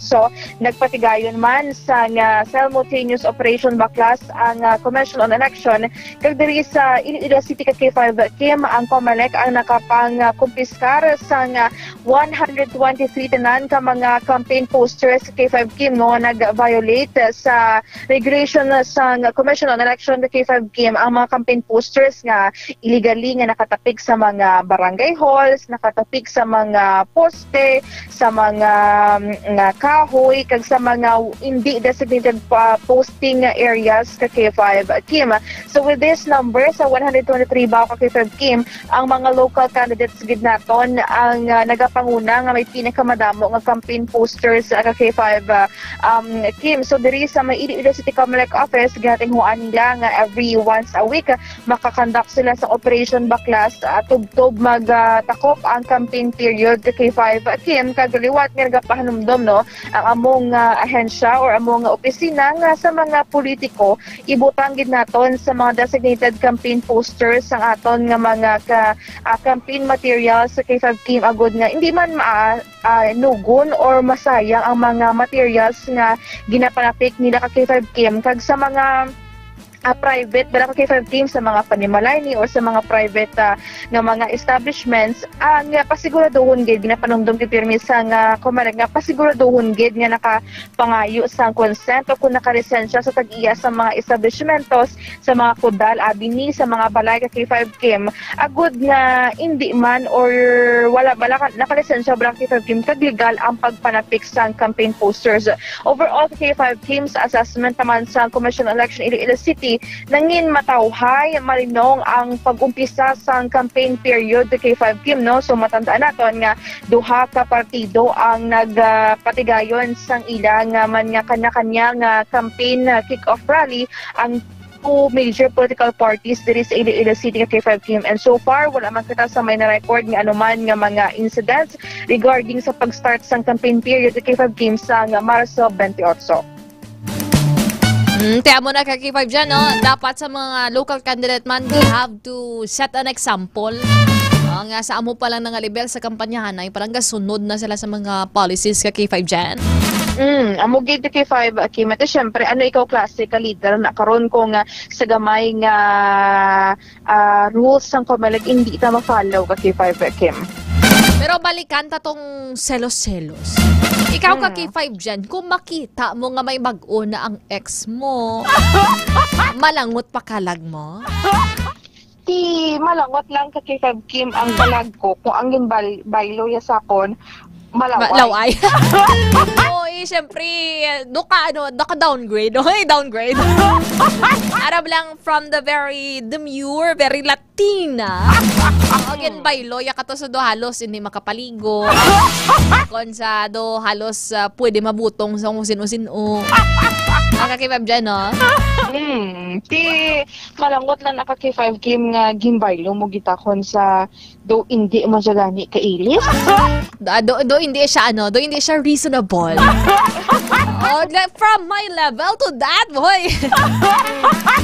nagpatigayon man sang, ah, simultaneous operation baklas ang, ah, Commission on Election, kag diri sa Iloilo City ka K five Kim, ang COMELEC ang nakapang, ah, kumpiskar sang, ah, one hundred twenty-three tanan ka mga campaign posters ka K five Kim, no, nag-violate sa regulation sang Commission on Election ka K five Kim ang mga campaign posters nga illegally nga nakatapik sa mga barangay halls, nakatapik sa mga poste, sa mga, mm, nga kahoy, kag sa mga hindi designated pa posting areas ka K five Kim. So with this number, sa one hundred twenty-three ba ka K five Kim, ang mga local candidates gid naton ang, ah, nagapanguna nga may pinakamadamo nga campaign posters, ah, ka K five, ah, um, Kim. So diri sa may Iloilo City COMELEC office, ginatinguhaan nila nga every once a week, ah, makakonduct sila sa Operation Baklas, ah, tubtob mag, ah, takop ang campaign period ka K five Kim, kag liwat nga nagapahanumdom, no, ang among, ah, ahensya or among, ah, opisina nga sa mga politiko, ibutang gid naton sa mga designated campaign posters ang aton nga mga ka, ah, campaign materials ka K five Kim, agud nga hindi man ma-, ah, nugon or masayang ang mga materials nga ginapanapik nila ka K five Kim, kag sa mga ah, private, bala ka K five Kim, sa mga panimalay ni or sa mga private, ah, nga mga establishments, ah, nga pasiguraduhon gid, ginapanumdom gid pirmi sa nga COMELEC nga pasiguraduhon gid nga nakapangayo sang consent o kung nakalisensya sa tag-iya sa mga establishmentos, sa mga kudal, abi ni sa mga balay ka K five Kim, agud nga indi man or wala bala ka, nakalisensya bala ka K five Kim kag legal ang pagpanapik sang campaign posters. Overall, K five Kim, sa assessment naman sa Commission on Election Iloilo City, nangin matawhay, malinong ang pag-umpisa sang campaign period, K five Kim, no? So, matandaan naton nga duha ka partido ang nagpatigayon sang ila nga man nga kanya-kanya nga campaign, ah, kick-off rally, ang two major political parties diri sa Iloilo City, K five Kim. And so far, wala man kita sa may na-record nga anuman nga mga incidents regarding sa pag-start sang campaign period, K five Kim, sa nga Marso twenty-eight. Mm, te, amo na ka, K five Jan, no? Dapat sa mga local candidate man, they have to set an example. Ah, nga sa amo pa lang nga level sa kampanyahan ay parang gasunod na sila sa mga policies ka, K five Jan. Mm, amo gid, K five, Kim. Ate, syempre, ano, ikaw klase ka leader na karon ko nga sa gamay nga, ah, rules sang COMELEC hindi ta ma-follow ka, K five, Kim. Pero balikan ta tong selos-selos. Ikaw ka, Mm. K five Jan, kung makita mo nga may bag-o na ang ex mo, malangot pa kalag mo? Ti, malangot lang ka K five Kim ang kalag ko. Kung ang ginbal-, baylo ya sa akon, malaway. Ma-, laway. Oo, eh, syempre, do ka, ano, do ka downgrade. Oy, downgrade. Arab lang from the very demure, very Latina. Oo, ginbaylo ya ka to sa do halos hindi makapaligo. Kon sa do halos, ah, pwede mabutong sa kung sino-sino. Ang kakibab dyan, no? Hmm, ti, malangot lang naka K five Kim nga ginbaylo mo gitakon sa do hindi mo siya gani kailis. Do, do, do hindi siya, ano, do hindi siya reasonable. Oh, like, from my level to that, boy.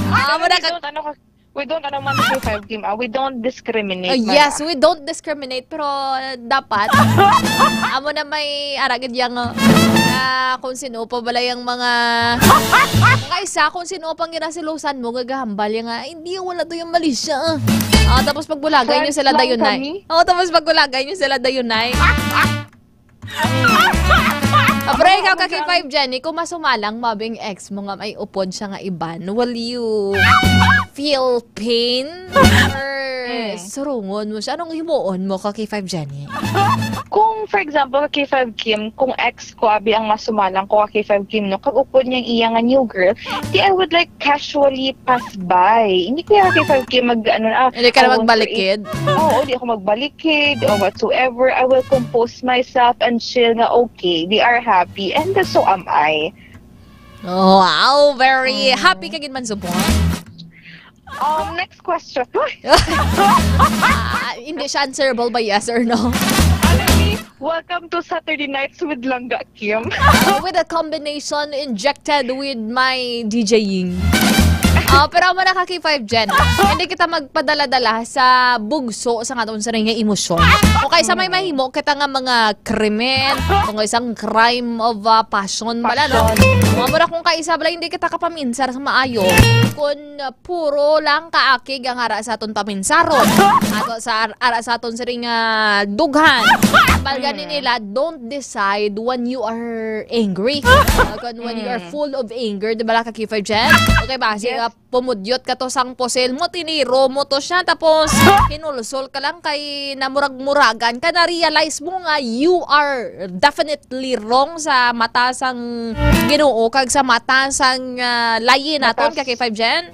Ah, mo na We ka- don't, ano, ka-, we don't, ano man, K five Kim, ah, we don't discriminate, Ah, man, yes, ah. We don't discriminate, pero, uh, dapat, amo na may aragid yang, uh, na kung sino pa bala yung mga, kung kaisa, kung sino pang ginasilusan mo, gagahambal yung, ah, "Hindi, wala to yung mali siya." Ah, tapos pagbulagay niyo Friends sila lang dayunay. kami. Oh, tapos pagbulagay niyo sila dayunay. Ah, pero ikaw ka K five, Jenny, kung masumalang mabing ex mo nga may upod siya nga iban, will you feel pain? Or Mm. surungon mo siya? Anong himuon mo ka K five, Jenny? Kung, for example, ka K five Kim, kung ex ko, abi ang masumalang ko ka K five Kim, no, kag upod niya iya nga new girl, di I would, like, casually pass by. Hindi ko yung K five Kim mag, ano, ah, Hindi ka na I won't magbalikid? create Oo, di ako magbalikid or whatsoever. I will compose myself and chill nga okay. They are happy and so am I. Oh, wow, very Mm. happy ka gid man subong. Um, next question. Ah, hindi siya answerable by yes or no. Alam ni, welcome to Saturday Nights with Langga Kim. Uh, with a combination injected with my DJing. Ah, pero amo na ka K five, Jen. Hindi kita magpadala-dala sa bugso sa nga atong siring nga emosyon. O kay sa may mahimo kita nga mga krimen, kung isang crime of, ah, passion bala, no? Passion. Amo na kung kaisa bala, hindi kita kapaminsar sa maayo. Kung, ah, puro lang kaakig ang ara sa aton paminsaron. Ato sa ar-, ara sa aton siring nga dughan. Balgani Mm. nila, don't decide when you are angry. Uh, kung when you are Mm. full of anger, di ba, ka K five, Jen? Okay ba? Sige, Yes. ah, pumudyot ka to sang pusil mo, tiniro mo to siya, tapos hinulsol ka lang kay namurag-muragan ka, na-realize mo nga you are definitely wrong sa mata sang Ginoo kag sa mata sang, ah, layi naton Matas. ka K five, Jen?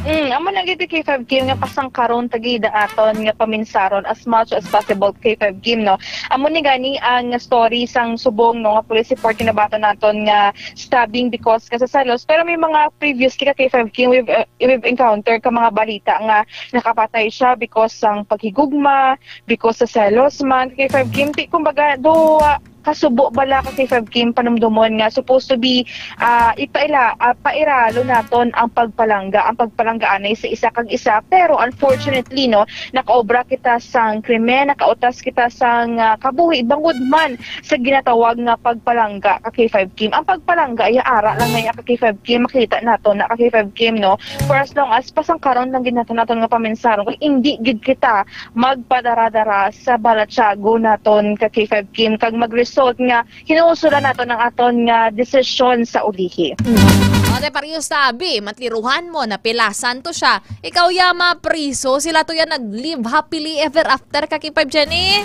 Mm, amo na gid, K five Kim, nga pasangkaron ta gid aton nga paminsaron as much as possible, K five Kim, no? Amo ni gani ang story sang subong, no, nga police report kinabaton naton nga stabbing because ka sa selos. Pero may mga previously ka K five Kim, we've, uh, we've encountered ka mga balita nga nakapatay siya because sang paghigugma, because sa selos man, K five Kim. Ti, kumbaga, do, uh, kasubo bala ka K five Kim panumdumon nga supposed to be, ah, ipaila-, ah, pairalo naton ang pagpalangga, ang pagpalangga anay sa isa kag isa. Pero unfortunately, no, nakaobra kita sang krimen, nakautas kita sang, ah, kabuhi bangod man sa ginatawag nga pagpalangga ka K five Kim. Ang pagpalangga, iya ara lang na iya ka K five Kim, makita naton na ka K five Kim, no? For as long as pasangkaron lang gid naton, naton nga pamensaron, kay indi gid kita magpadara-dara sa balatyago naton ka K five Kim, kag mag-result nga hinuusulan naton ang aton nga desisyon sa ulihi. Mm. O, te, parehas ta, abi, matliruhan mo, napilasan to siya. Ikaw ya mapriso, sila to ya nag-live happily ever after ka K five Jenny.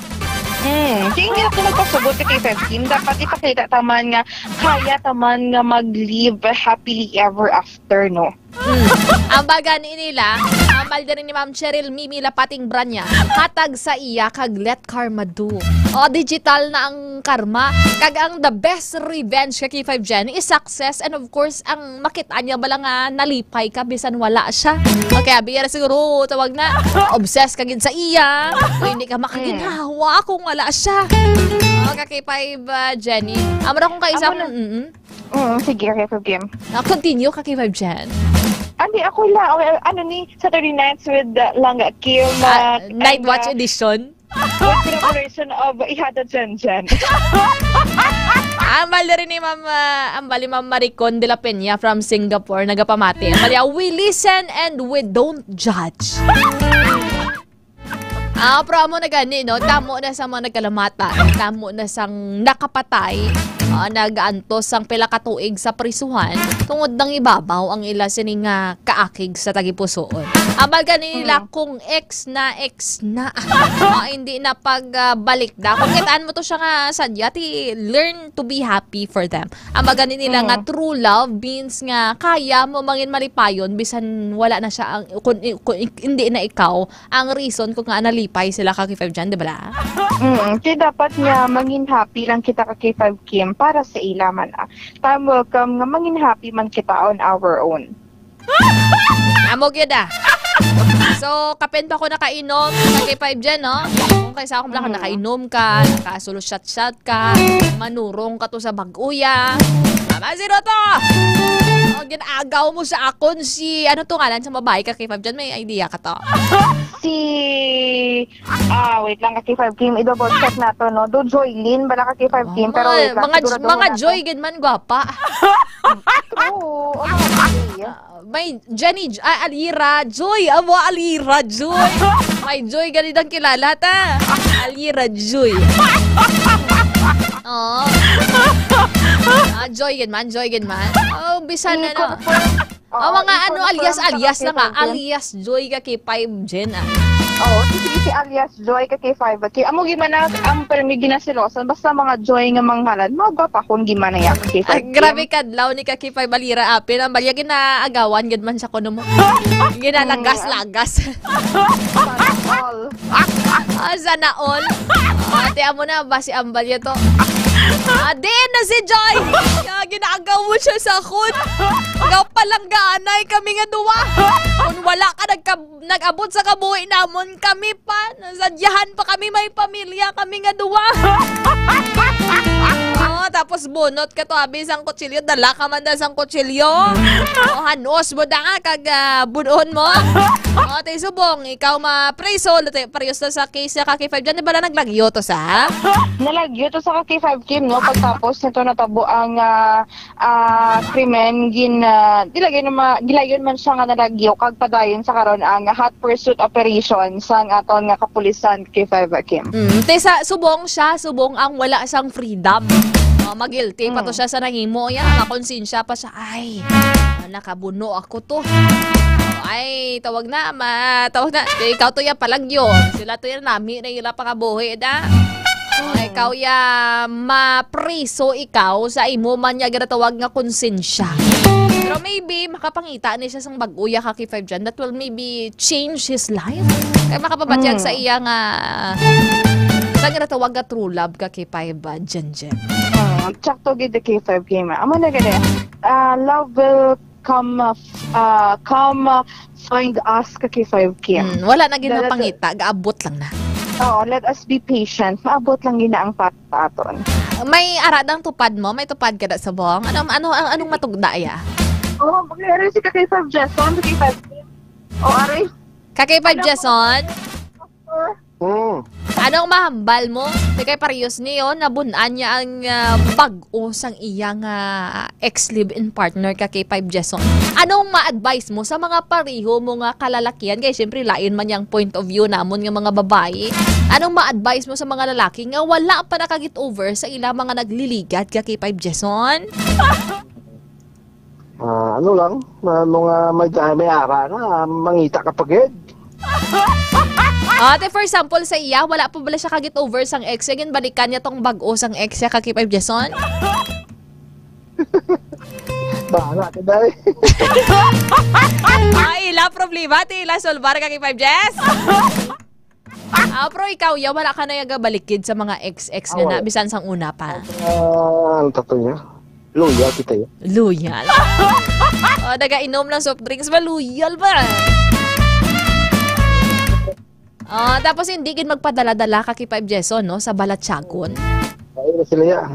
Hmm, kaya hindi ako magpasubot ka K five Kim. Dapat ipakita taman nga kaya taman nga mag-live happily ever after, no? Hmm. Ang baga ni nila, ang balda ni Ma'am Cheryl Mimi Lapating Branya, hatag sa iya kag let karma do. O, digital na ang karma. Kag ang the best revenge ka K five Jenny is success and of course, ang makita niya bala nga nalipay ka bisan wala siya. Okay, abi, yara siguro, tawag na, obsessed ka gid sa iya. O hindi ka makaginhawa kung wala siya. O, ka K five, ah, Jenny. Amo na kung kaisa, Amo na. mm-mm. Mm, sige, okay, okay, game. Ah, continue ka K five Jen. Hindi, ako lang. Okay, ano ni, Saturday nights with, uh, Langga Kim, Ah, uh, night and, watch uh, edition. With collaboration of Ihada Jen Jen. Ang bali rin ni Ma'am, ah, ang bali Ma'am Maricon de la Peña from Singapore, nagapamati. Ang bali, ah, "We listen and we don't judge." Ah, pero amo na gani, no? Damo na sa mga nagkalamata, damo na sang nakapatay, ah, nagaantos sang pila ka tuig sa prisuhan tungod nang ibabaw ang ila sini nga kaakig sa tagipusoon. Amo gani nila Mhm. kung ex na, ex na. Ah, hindi na pag, ah, balik na. Kung kitaan mo to siya nga sadya, ti learn to be happy for them. Amo gani nila nga Mhm. true love means nga kaya mo mangin malipayon bisan wala na siya ang, kung, kung hindi na ikaw ang reason kung nga nalipay sila ka K five Jen, di ba la? Mm, kaya dapat nga mangin happy lang kita ka K five Kim para sa ila man, ah. Time will come nga mangin happy man kita on our own. Amo gyud, ah. So, kapin pa ko nakainom sa K five Jen, no? Kung kaysa akong bala Mm. nakainom ka, nakasulo shot-shot ka, manurong ka to sa bag-uya. Tama, sino to? Oh, gin-agaw mo sa akon si, ano to ngalan sa babae ka K five Jen? May idea ka to? Si, ah, wait lang, ka K five Kim, i-double check nato, no? Do Joylyn, bala ka K five Kim, pero Ay, wait lang, mga, sigurado mga muna to. Joy gid man, gwapa. True. Oh, mga Joy. May Jenny J-, ah, Alira Joy. Amo, Alira Joy. May Joy gani nang kilala ta. Alira Joy. Oh. Ah, Joy gid man, Joy gid man. Oh, bisan na, no. I-confirm. Oh, Oo, mga ano, i-confirm alias, sa alias lang, ah. K five Jen. Alias Joy ka K five Jen, ah. Oo, sige, si alias Joy ka K five. Kay amo gid man na ang permi ginasilosan. Basta mga Joy nga manghalan, mga gwapa kung gid man na ya, K five Ay, Jen. Grabe kadlaw ni ka K five Alira, apil ang balya ginaagawan gid man sa kuno mo. Ginalagas-lagas. Sana all. Ah, sana all. Ah, ate, amo na ba si Ambalya to? Ah, diin na si Joy. Ya, ginaagaw mo siya sa akon. Nga palanggaanay kami nga duwa. Kung wala ka nagka-, nag-abot sa kabuhi namon, kami pa, nasadyahan pa kami, may pamilya kami nga duwa. Oh, tapos bunot ka to, abi, sang kutsilyo, dala ka man da sang kutsilyo. Oh, hanos mo da, kag, ah, bunon mo. Oh, Tay Subong, ikaw mapriso, lati-, parehas na sa case sa ka K five Jen, di ba na naglagyo to sa? Nalagyo to sa ka K five Kim, no? Pagtapos nito natabo ang, ah, ah, krimen, gin-, ah, di lagi na ma-, gilayon man siya nga nalagyo, kag padayon sa karon ang hot pursuit operation sang aton nga kapulisan, K five Kim. Mm, te sa, subong siya, subong ang wala sang freedom. Oh, magilty pa to Mm. siya sa nahimo. Yan, makonsensya pa siya. Ay, ah, nakabuno ako to. Ay, tawag na, ma, tawag na. Kay ikaw to ya palagyo. Sila to ya nami na ila pangabuhi da. Oh, Mm. ikaw ya mapriso ikaw sa imo man ya ginatawag nga konsensya. Pero maybe, makapangita ni siya sang bag-o ya ka K five Jen that will maybe change his life. Kay makapabatyag Mm. sa iya nga, sa ginatawag nga true love ka K five, ah, Jen Jen. Mm, tsakto gid the K five Kim. Amo na gani. Ah, love will come, uh, f-, uh, come, uh, find us ka K five Kim. Mm, wala na gid Dala-, mapangita, gaabot lang na. Oo, let us be patient. Maabot lang gid na ang para sa aton. May ara dang tupad mo? May tupad ka da subong? Ano, ano, ang, anong matugda ya? Oh, mag-, ari si ka K five Jason, si K five. Oh, ari. Ka K five Ano? Jason? Hmm. Anong mahambal mo? Di kay parehas niyo, nabun-an niya ang, ah, bag-o sang iya nga ex live-in partner ka K five Jason. Anong ma-advise mo sa mga pareho mo nga kalalakihan? Kay siyempre, lain man yang point of view namon nga mga babayi. Anong ma-advise mo sa mga lalaki nga wala pa naka-get over sa ila mga nagliligad ka K five Jason? Ah, ano lang, na mga may, may ara na, mangita ka pa gid. Ah, te, for example, sa iya, wala pa bala siya ka-get over sang ex, niya ginbalikan niya tong bag-o sang ex siya ka K five Jason? Bahala ka, day. Ah, ila problema, ti ila solbar ka K five Jess. Ah, pero ikaw, ya, wala ka na yaga balikid sa mga ex-ex nga Ah, na, wala. Bisan sang una pa. Ah, ano to niya? Loyal kita, ya. Loyal. Oh, nagainom ng soft drinks ba? Loyal ba? Oh, tapos hindi gid magpadala-dala ka kay Five Jason, no, sa balatyagon. Ay, na sila, ya.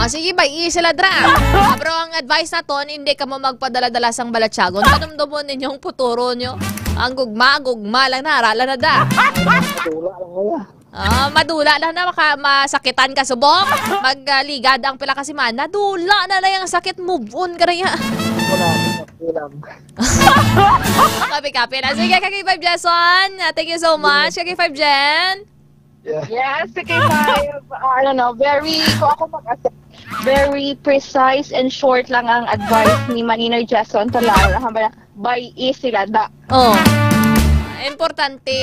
Oh, sige, bay, i sila dra. Ah, bro, ang advice naton, hindi kamo magpadala-dala sang balatyagon. Panumdomon ninyong puturo nyo. Ang gugma, ang gugma lang na, arala na da. Wala lang, ya. Ah, madula lang na maka-, masakitan ka subong. Magligad ang pila ka semana, dula na lang ang sakit, move on ka na ya. Wala, wala. Kape-kape na. Sige, ka K five Jason. Ah, thank you so much. Ka K five Jen. Yeah. Yes, ka K five. Ah, ano, no, very, kung ako mag-assess, very precise and short lang ang advice ni Maninoy Jason Talar. Hambal, bay, i sila da. Oh. Importante,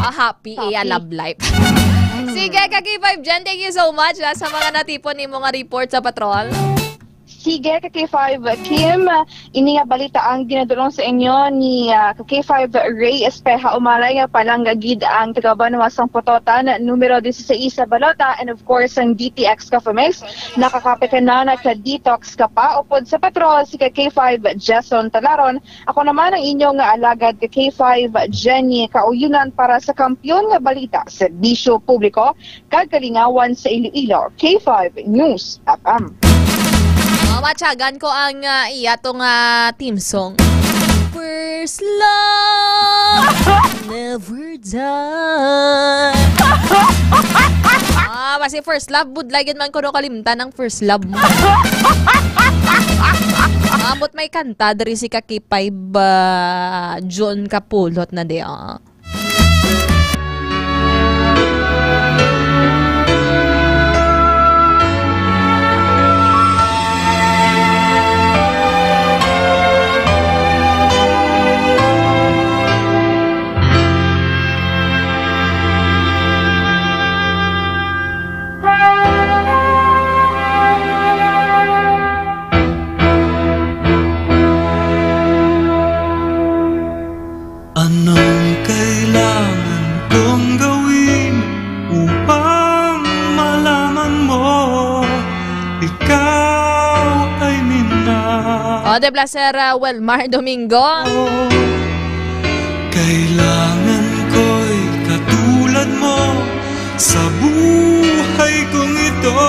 ah, happy iya Happy. Love life. Mm. Sige, ka K five Jen, thank you so much, ah, sa mga natipon nimo nga report sa patrol. Sige, ka K five Kim, ini nga balita ang ginadulong sa inyo ni, ah, ka K five Ray Espeja. Umalay nga palangga gid ang taga-Banwa sang Pototan, numero dieciséis sa balota, and of course, ang D T X Coffee Mix. Nakakape ka na, nagka-detox ka pa, upod sa patrol, si ka K five Jason Talaron. Ako naman ang inyong alagad ka K five Jenny Kauyunan para sa Kampiyon nga Balita, Serbisyo Publiko, kag Kalingawan sa Iloilo, K five News F M. Oh, matyagan ko ang, ah, iya tong, ah, theme song. First love, never die. Ah, basi first love, budlay gid man kuno kalimtan ang first love mo. Ambot may kanta diri si ka K five, ah, John Kapulot na di, ah. Anong kailangan kong gawin upang malaman mo ikaw ay minahal? O, di ba, Sir, uh, Welmar Domingo? Kailangan ko'y katulad mo sa buhay kong ito.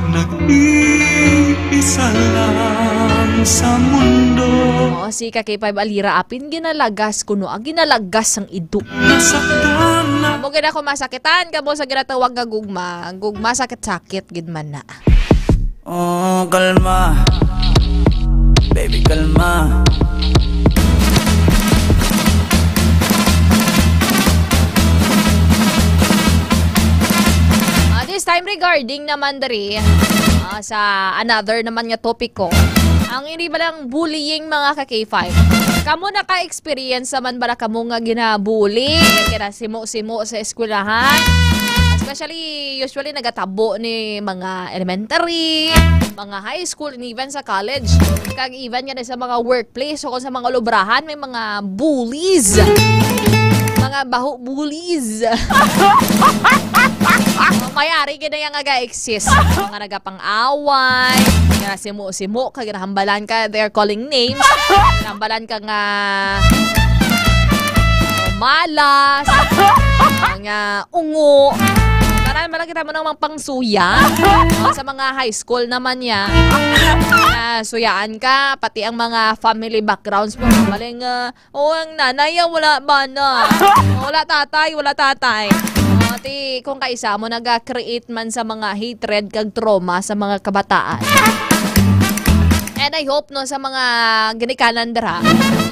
Nag-iisa lang sa mundo. Oo, si ka K five Alira apin ginalagas kuno, ah, ginalagas ang ido. Nasaktan na. Amo gid ako masakitan kamo sa ginatawag nga gugma. Ang gugma sakit-sakit gid man na. Oh, kalma. Baby, kalma. Ah, this time regarding naman diri, ah, sa another naman nga topiko, ang hindi ba lang bullying, mga ka K five? Kamo naka-experience naman ba na kamo nga ginabully, ginasimo-simo sa eskwelahan? Especially, usually nagatabo ni mga elementary, mga high school, and even sa college, kag even nga sa mga workplace o kung sa mga lubrahan, may mga bullies, mga baho bullies. May ari gid na yang aga-exist. Mga nagapang-away, nga simo-simo ka, ginahambalan ka, they're calling names. Ginahambalan ka nga malas, nga ungo. Ay, malaki tamo ng mga pangsuya. O, sa mga high school naman niya. Na suyaan ka, pati ang mga family backgrounds mo. Maling, ah, o, ang nanay, ah, wala ba na? Wala tatay, wala tatay. O, ti, kung kaisa mo, naga-create man sa mga hatred kag trauma sa mga kabataan. And I hope, no, sa mga ginikanan dira,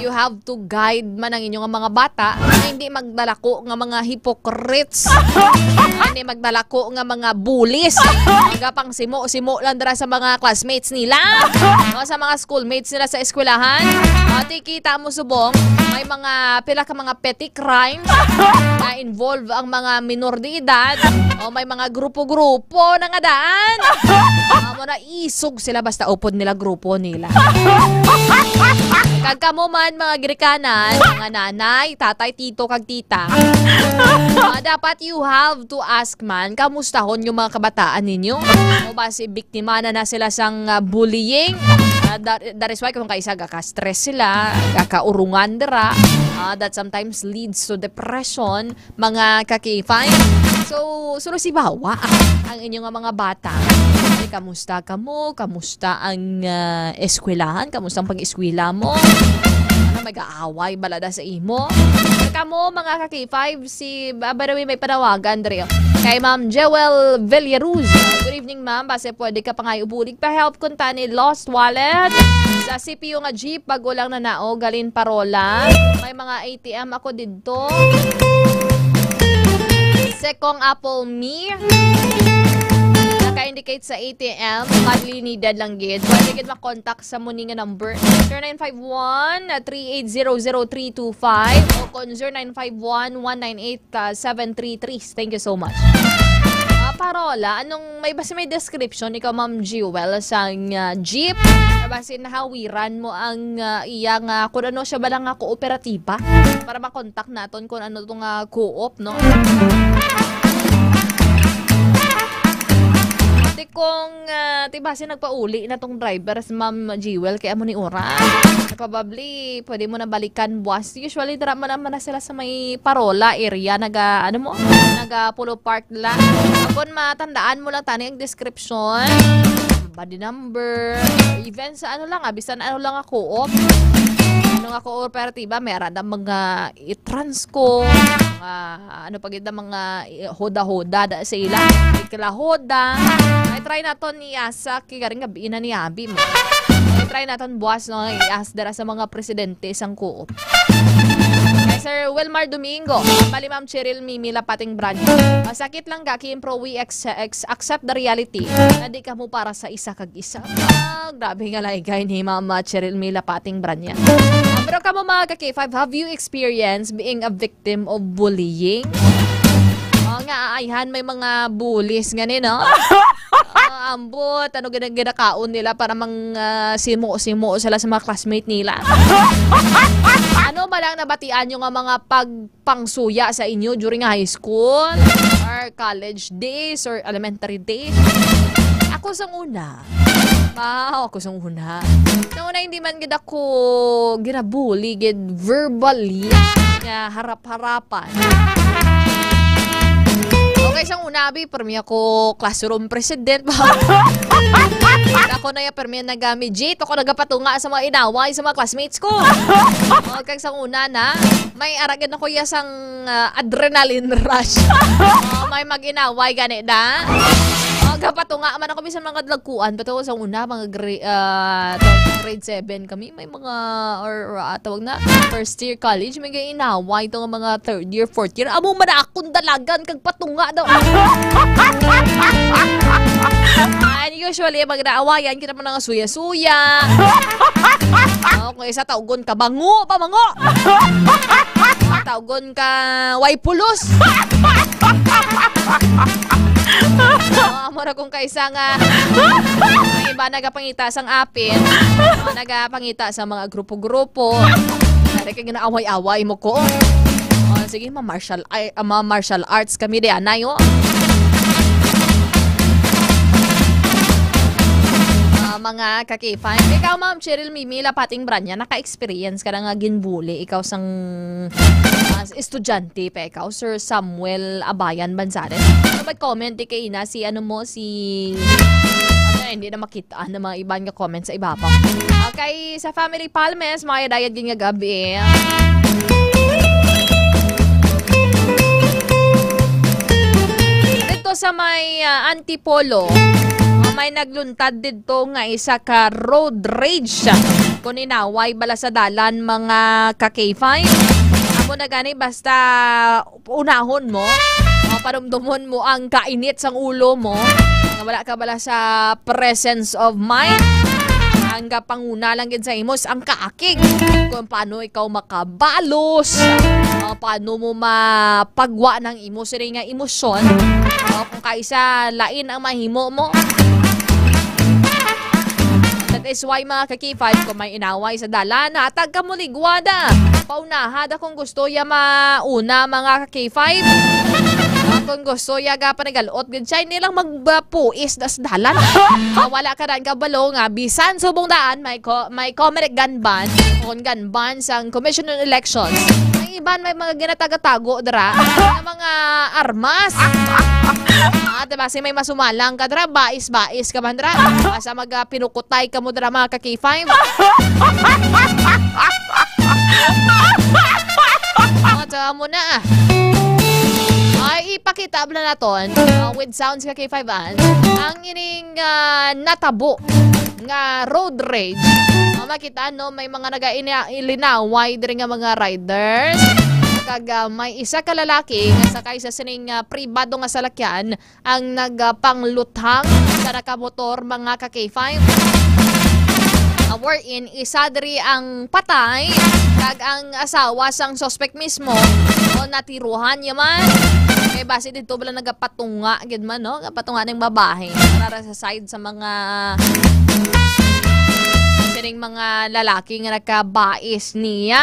you have to guide man ang inyong mga bata na hindi magdalako nga mga hypocrites. Hindi magdalako nga mga bullies. Mga pang simo-simo lang dira sa mga classmates nila. O sa mga schoolmates nila sa eskwelahan. O, ti kita mo subong, may mga pila ka mga petty crimes na involve ang mga minor de edad. O may mga grupo-grupo na nga daan. Amo na isog sila basta upod nila grupo nila. Kag kamo man, mga ginikanan, mga nanay, tatay, tito, kag tita, ah, dapat you have to ask man, kamustahon yung mga kabataan ninyo? O ba si biktima na na sila sang, ah, bullying? Ah, that, that is why kung kaisa gaka-stress sila, gakaurungan dira, ah, that sometimes leads to depression. Mga ka-K five. So, suno si bawa ang inyo nga mga bata. Ay, kamusta kamo? Kamusta ang, ah, eskwelahan? Kamusta ang pag-eskwela mo? Ano, mag-aaway balada sa imo? Kamo, mga ka-K five, si, ah, by the way, may panawagan diri. Kay Ma'am Jewel Villaruz. Good evening, ma'am. Base pwede ka pangayo bulig pa help kuntani lost wallet. Sa C P U nga jeep, bago lang nanao, galin parola. May mga A T M ako didto. Sekong Apple Me. Naka-indicate sa A T M, badly needed lang gid. Pwede gid makontak sa muni nga number, zero nine five one, three eight zero zero three two five o kon zero nine five one, one nine eight, seven three three. Thank you so much. Ah, parola, anong may basi may description ikaw, Ma'am Jewel, sang, ah, jeep? Basi nahawiran mo ang, ah, iya nga, kung ano siya ba lang nga kooperatiba para makontak naton kung ano to nga co-op, no? Ate, kung, ah, ti basi nagpauli na tong driver si Ma'am Jewel, kay amo ni oras. Probably, pwede mo na balikan buwas. Usually, dira man naman na sila sa may Parola area, naga, ano mo, naga Polo Park nila. Kung matandaan mo lang tani ang description, body number, even sa ano lang, ah, bisan ano lang ako, op. Ano nga kooperatiba, may ara na mga i-Transco, mga ano pa gid na mga i-, hoda-hoda da sa ila, iklahoda. Ay, try naton ni Asa, kay garing gabi na ni Abi mo. Ay, try naton buwas, no, i-ask dira sa mga presidente sang co-op. Kay Sir Wilmar Domingo, bali Ma'am Cheryl Mimi Lapating Brand. Masakit lang ga, Kim, pero we ex-, ex-, accept the reality na di kamo para sa isa kag isa. Ah, grabe nga laygay ni Mama Cheryl Mila Pating Branya. Ah, pero kamo, mga ka-K five, have you experienced being a victim of bullying? Oh, nga aayhan may mga bullies nga ni, no? Ah, ambot, ano gina-, ginakaon nila para mang, ah, simo-simo sila sa mga classmate nila? Ano ba lang nabatian nyo nga mga pag pangsuya sa inyo during high school or college days or elementary days? Ako sang una. Wow, ako sang una. Sang una, hindi man gid ako ginabuli gid verbally nga harap-harapan. Okay, sang una, abi, permi ako classroom president ba? Ako na ya, permi nagami-, Jit, ako nagapatunga sa mga inaway sa mga classmates ko. O, kag sang una na, may aragid na kuya sang, ah, adrenaline rush. Oh, may mag-inaway gani da. Oh, gapatunga man ako bisan mga dagkuan pa to sa una, mga gra-, ah, to, grade seven kami, may mga, or, or, ah, tawag na, first year college, may inaway to nga mga third year, fourth year. Amo man akong dalagan kag patunga daw. And usually, mag-inaawayan kita man nga suya-suya. Oh, kung isa tawgon ka, bango pa, bango. Tawgon ka, way pulos. Oh, amo ra kung kaisa nga, ang iba nagapangita sang apin, oh, nagapangita sa mga grupo-grupo. Dari kay ginaaway-away mo ko. Oh, sige, ma-martial, ay, ah, ma-martial arts kami di anay, oh. Ah, Nga ka K five. Ikaw, Ma'am Cheryl Mimi Lapating Branya, naka-experience ka na nga ginbuli ikaw sang, ah, estudyante pa ikaw, Sir Samuel Abayan Banzares? So, mag-comment di kay na si, ano mo, si, ano, hindi na makita ang mga iban nga comment sa ibabaw. Okay, sa Family Palmes, mga dayad gid nga gabi. Dito sa may, ah, Antipolo, ah, may nagluntad dito nga isa ka road rage. Kung inaway bala sa dalan, mga ka K five. Amo na gani, basta unahon mo, ah, panumdomon mo ang kainit sang ulo mo, nga wala ka bala sa presence of mind. Ang gapanguna lang gid sa imo is ang kaakig. Kung paano ikaw makabalos, ah, paano mo mapagwa ng imo sini nga emosyon, ah, kung kaisa lain ang mahimo mo. That is why, mga ka K five, kung may inaway sa dalan, hatag ka mo ligwada. Paunaha da kung gusto ya mauna, mga ka K five. Ah, kung gusto ya ga panigalot gid siya, hindi lang magpuis da sa dalan. Ah, wala ka daan kabalo nga bisan subong daan may ko-, may Comelec gun ban, kung gun ban sang Commission on Elections. Ang iban may mga ginatago-tago dira nga mga armas. Ah, diba? Si may masumalang ka dira, bais-bais ka man dira. Asa mag, ah, pinukutay ka mo dira, mga ka K five. Mga tama mo na, ah. Ay, ipakita bala naton, ah, with sounds ka K five, ah, ang ining, ah, natabo nga road rage. Ah, makita, no, may mga naga-, ilinaway diri nga mga riders. Kag, ah, may isa ka lalaki nga sakay sa sining, ah, pribado nga salakyan ang nagapangluthang sa nakamotor, mga ka K five. Ah, wherein isa diri ang patay kag ang asawa sang suspect mismo o natiruhan niya man. Kay base dito bala nagapatunga gid man, no? Nagapatunga ning babae para sa side sa mga sining mga lalaki nga nakabais niya.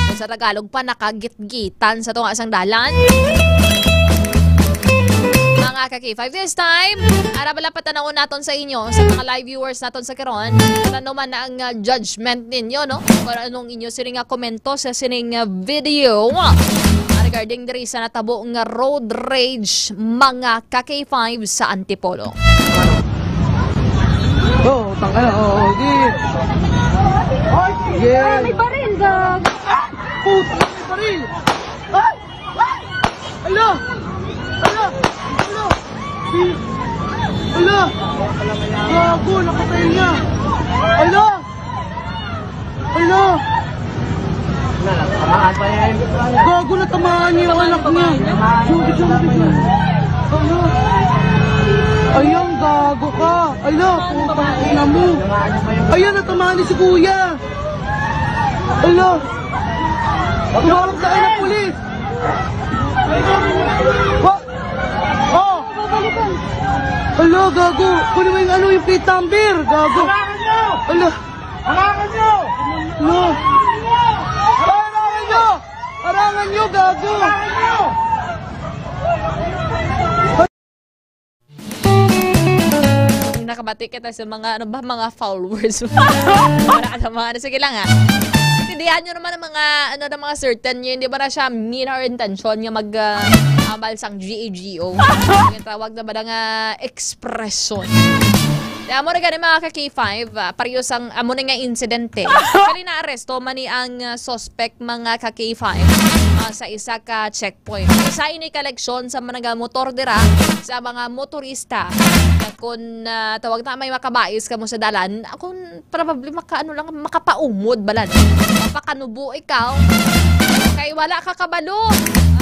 Kung sa Tagalog pa, nakagitgitan sa tunga sang dalan. Mga ka K five, this time, ara bala patanawon naton sa inyo, sa mga live viewers naton sa karon, kung ano man ang, ah, judgment ninyo, no? Kung anong inyo sining nga komento sa sining, ah, video, ah, regarding diri sa natabo nga road rage, mga ka K five sa Antipolo. Oo, tangka na. Oo, di. Sige. Ah, may baril, gag. Puta, may baril. Ay! Ala! Ala! Ala! Ala! Gago, napatay niya. Ala! Ala! Gago, natamaan niya yung anak niya. Sorry, sorry, sorry. Ala! Ayan, gago ka. Ala, putang ina mo. Ayan, natamaan ni si kuya. Ala! Tumawag sa akin ng pulis! Wa-, oh! Ala, gago! Kunin mo yung ano, yung plate number! Gago! Harangan nyo! Ala! Harangan nyo! Ala! Harangan nyo! Harangan nyo, gago! Harangan nyo! Nakabati kita sa mga, ano ba, mga followers. Para sa mga, ano, sige lang, ha. Intindihan nyo naman ang mga, ano, ng mga certain nyo. Hindi ba na siya mean or intention nga mag, ah, ambal sang G A G O? Ang tawag na ba na nga expression? Kaya mo na gani, mga ka K five, ah, pareho sang, amo na nga insidente. Actually, naaresto man ni ang, ah, suspect, mga ka K five, ah, sa isa ka check point. Isa ini ka leksyon sa mga nagamotor dira sa mga motorista. Kung, ah, tawag na may makabais kamo sa dalan, kung probably maka-, ano lang, makapaumod balan. Mapakanubo ikaw. Kay wala ka kabalo.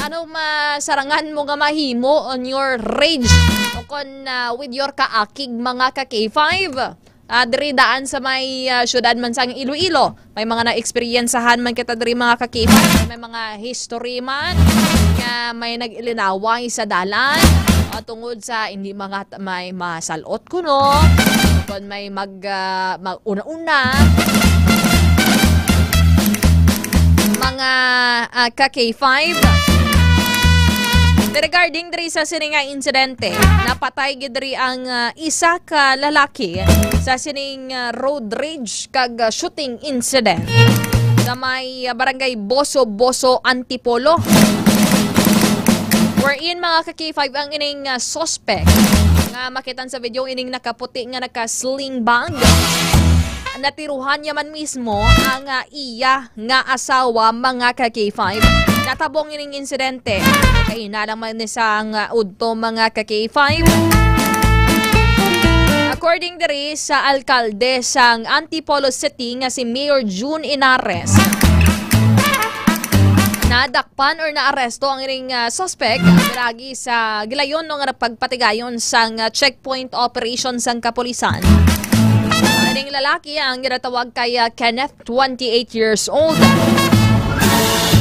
Ano masarangan mo nga mahimo on your rage o kon, ah, with your kaakig, mga ka K five? Ah, diri daan sa may, ah, syudad man sang Iloilo. May mga na-experiencehan man kita diri, mga ka-K five. May mga history man nga may nag-ilinaway sa dalan, ah, tungod sa hindi mga t-, may masalot kuno, kon may mag, ah, mag-una-una. Mga, ah, ka-K five. Regarding diri sa sini nga insidente, napatay gid diri ang, ah, isa ka lalaki sa sining, ah, road rage kag, ah, shooting incident sa may, ah, barangay Boso Boso, Antipolo. Wherein, mga ka K five, ang ining, ah, suspect nga makitan sa video, ining nakaputi nga naka-sling bag, natiruhan niya man mismo ang, ah, iya nga asawa, mga ka K five. Natabong ining insidente. Kaina lang man ni sang, uh, udto, mga ka K five. According diri sa alkalde sang Antipolo City nga si Mayor June Inares, nadakpan or naaresto ang ining, uh, suspect, pinagi sa gilayon, no, nga pagpatigayon sang, uh, checkpoint operation sang kapulisan. Ang ining lalaki ang ginatawag kay, uh, Kenneth, twenty-eight years old.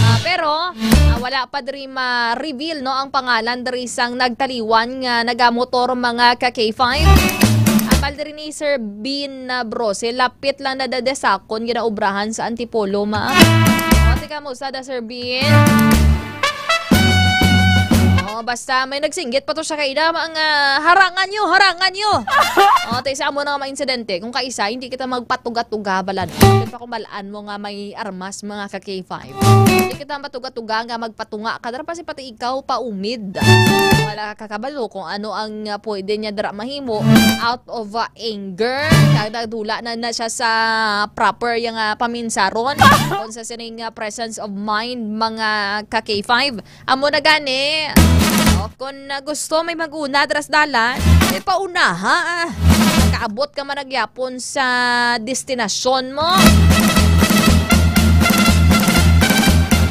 Ah, pero, ah, wala pa diri ma-reveal, no, ang pangalan diri sang nagtaliwan nga nagamotor, mga ka K five. Apal diri ni Sir Bean, ah, Brose, lapit lang na dadesakon ginaubrahan sa Antipolo, ma. O, tika mo, sada, Sir Bean. Oh, basta may nagsinggit pa to siya kay ina, mga harangan nyo, harangan nyo. Oh, tayo sa amo na nga mga insidente. Kung kaisa, hindi kita magpatuga-tuga, balan. Hindi pa kumalaan mo nga may armas, mga ka K five. Hindi kita matuga-tuga nga magpatunga ka. Dara pa si pati ikaw, paumid. Wala ka kabalo kung ano ang, ah, pwede niya dara mahimo out of, ah, anger. Kaya nagdula na, na siya sa proper yung, ah, paminsaron. Kung sa sining, ah, presence of mind, mga ka K five. Amo na gani. O, kung, ah, gusto may mag-una dras dalan, eh, paunaha, ah. Kaabot ka man nagyapon sa destinasyon mo.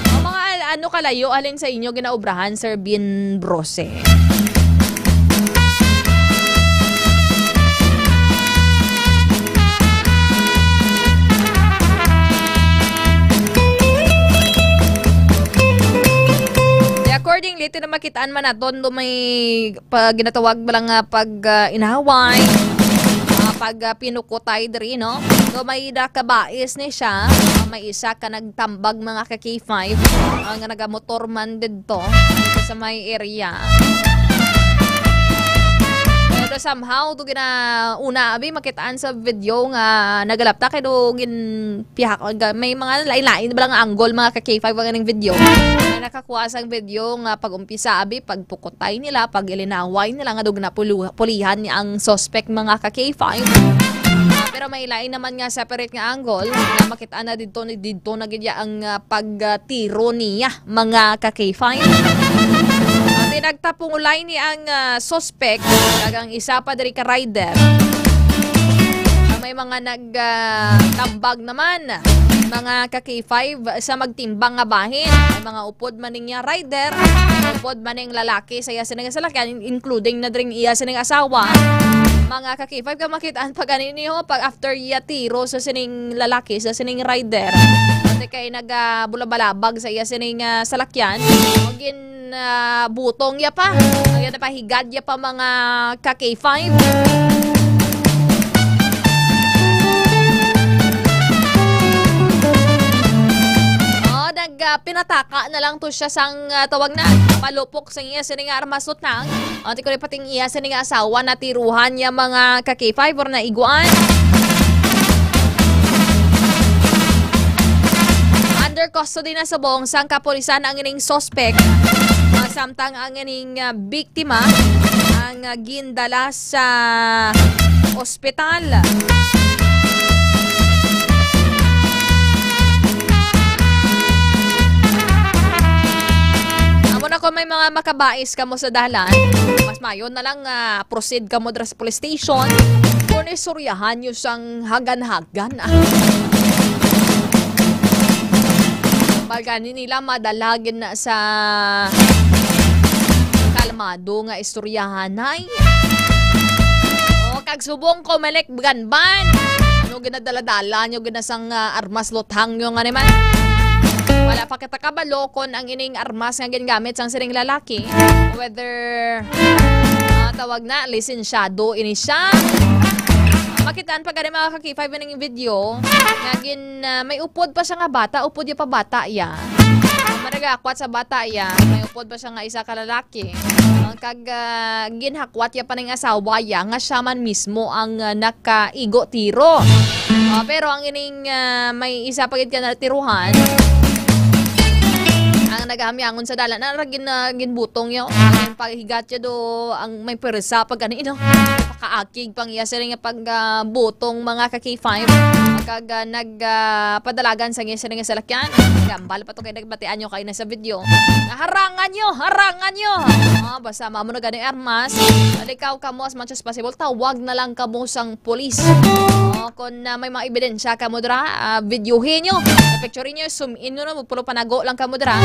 O, mga al-, ano kalayo halin sa inyo ginaubrahan, Sir Bin Brose? Di, accordingly, ito na makitaan man naton do may pa, ginatawag ba lang nga pag, ah, inaway, ah, pag, ah, pinukutay diri, no? So, may nakabais ni siya, ah, may isa ka nagtambag, mga ka K five, ah, nga nagamotor man didto sa may area. Pero somehow, do gina-, una, abi, makitaan sa video nga nagalapta kay do gin-, pihak, ga-, may mga lain-lain ba lang angle, mga ka K five, ang ining video. May nakakuha sang video nga pag-umpisa, abi, pagpukutay nila, pag-ilinaway nila nga dug na pulu-, pulihan niya ang suspect, mga ka K five. Ah, pero may lain naman nga separate nga angle nga makita na didto ni, didto na gid ya ang, ah, pagtiro niya, mga ka K five. At nagtapungulay ni ang, ah, suspect kag ang isa pa diri ka rider. May mga nag, ah, tambag naman, mga ka K five, sa magtimbang nga bahin. May mga upod man ning iya rider, upod man ning lalaki sa iya sining salakyan, in-, including na dring iya sining asawa. Mga ka K five, ka makitaan pa gani niyo pag after iya tiro sa sining lalaki, sa sining rider. Pati kay nag, ah, bulabalabag sa iya sining, ah, salakyan. Magin na butong ya pa. Ang yan na pa, higad ya pa, mga ka K five. Oh, nag, ah, pinataka na lang to siya sang, ah, tawag na, palupok sa iya sini nga armas utang. Ang tikuri pating iya sini nga asawa natiruhan ya, mga ka K five, or naiguan. Under custody na subong sang kapulisan ang ining suspect. Ah, samtang ang ining, ah, biktima ang, ah, gindala sa ospital. Amo na, kung may mga makabais kamo sa dalan, mas mayo na lang, ah, proceed kamo dira sa police station. Kung istoryahan nyo sang hagan-hagan, ah. Baga ni nila madala gid na sa kalmado nga istoryahanay. O, kag subong ko, Melek Ganban. Ano ginadala-dala nyo, ginasang, ah, armas luthang nyo nga naman? Wala pa kita kabalo kon ang ining armas nga gingamit sang sining lalaki, whether, ah, tawag na, lisensyado ini siya. Makitaan pa gani, mga ka K five, ining video nga gin, ah, may upod pa siya nga bata, upod ya pa bata ya. Nagakwat sa bata iya, may upod pa siya nga isa ka lalaki. Ah, kag, ah, ginhakwat ya pa ning asawa ya nga siya man mismo ang, ah, nakaigo tiro. Ah, pero ang ining, ah, may isa pa gid ka natiruhan, ang nagahamyangon sa dalan, na ra gin-, ah, ginbutong yo. Ang paghigat ya do, ang may pwersa pag ano, you know, pakaakig pang iya sila nga pag, ah, butong mga ka K five. Kag, ah, nag, ah, padalagan sa iya sila nga salakyan. Gambal pa to kay nagbatian nyo kayo na sa video. Harangan nyo! Harangan nyo! Ah, basta mamo na gani armas. Malikaw kamo as much as possible. Tawag na lang kamo sang polis. Oh, kung na may mga ebidensya kamo dira, ah, videohin nyo. Picture nyo, zoom in nyo na, magpulo panago lang kamo dira.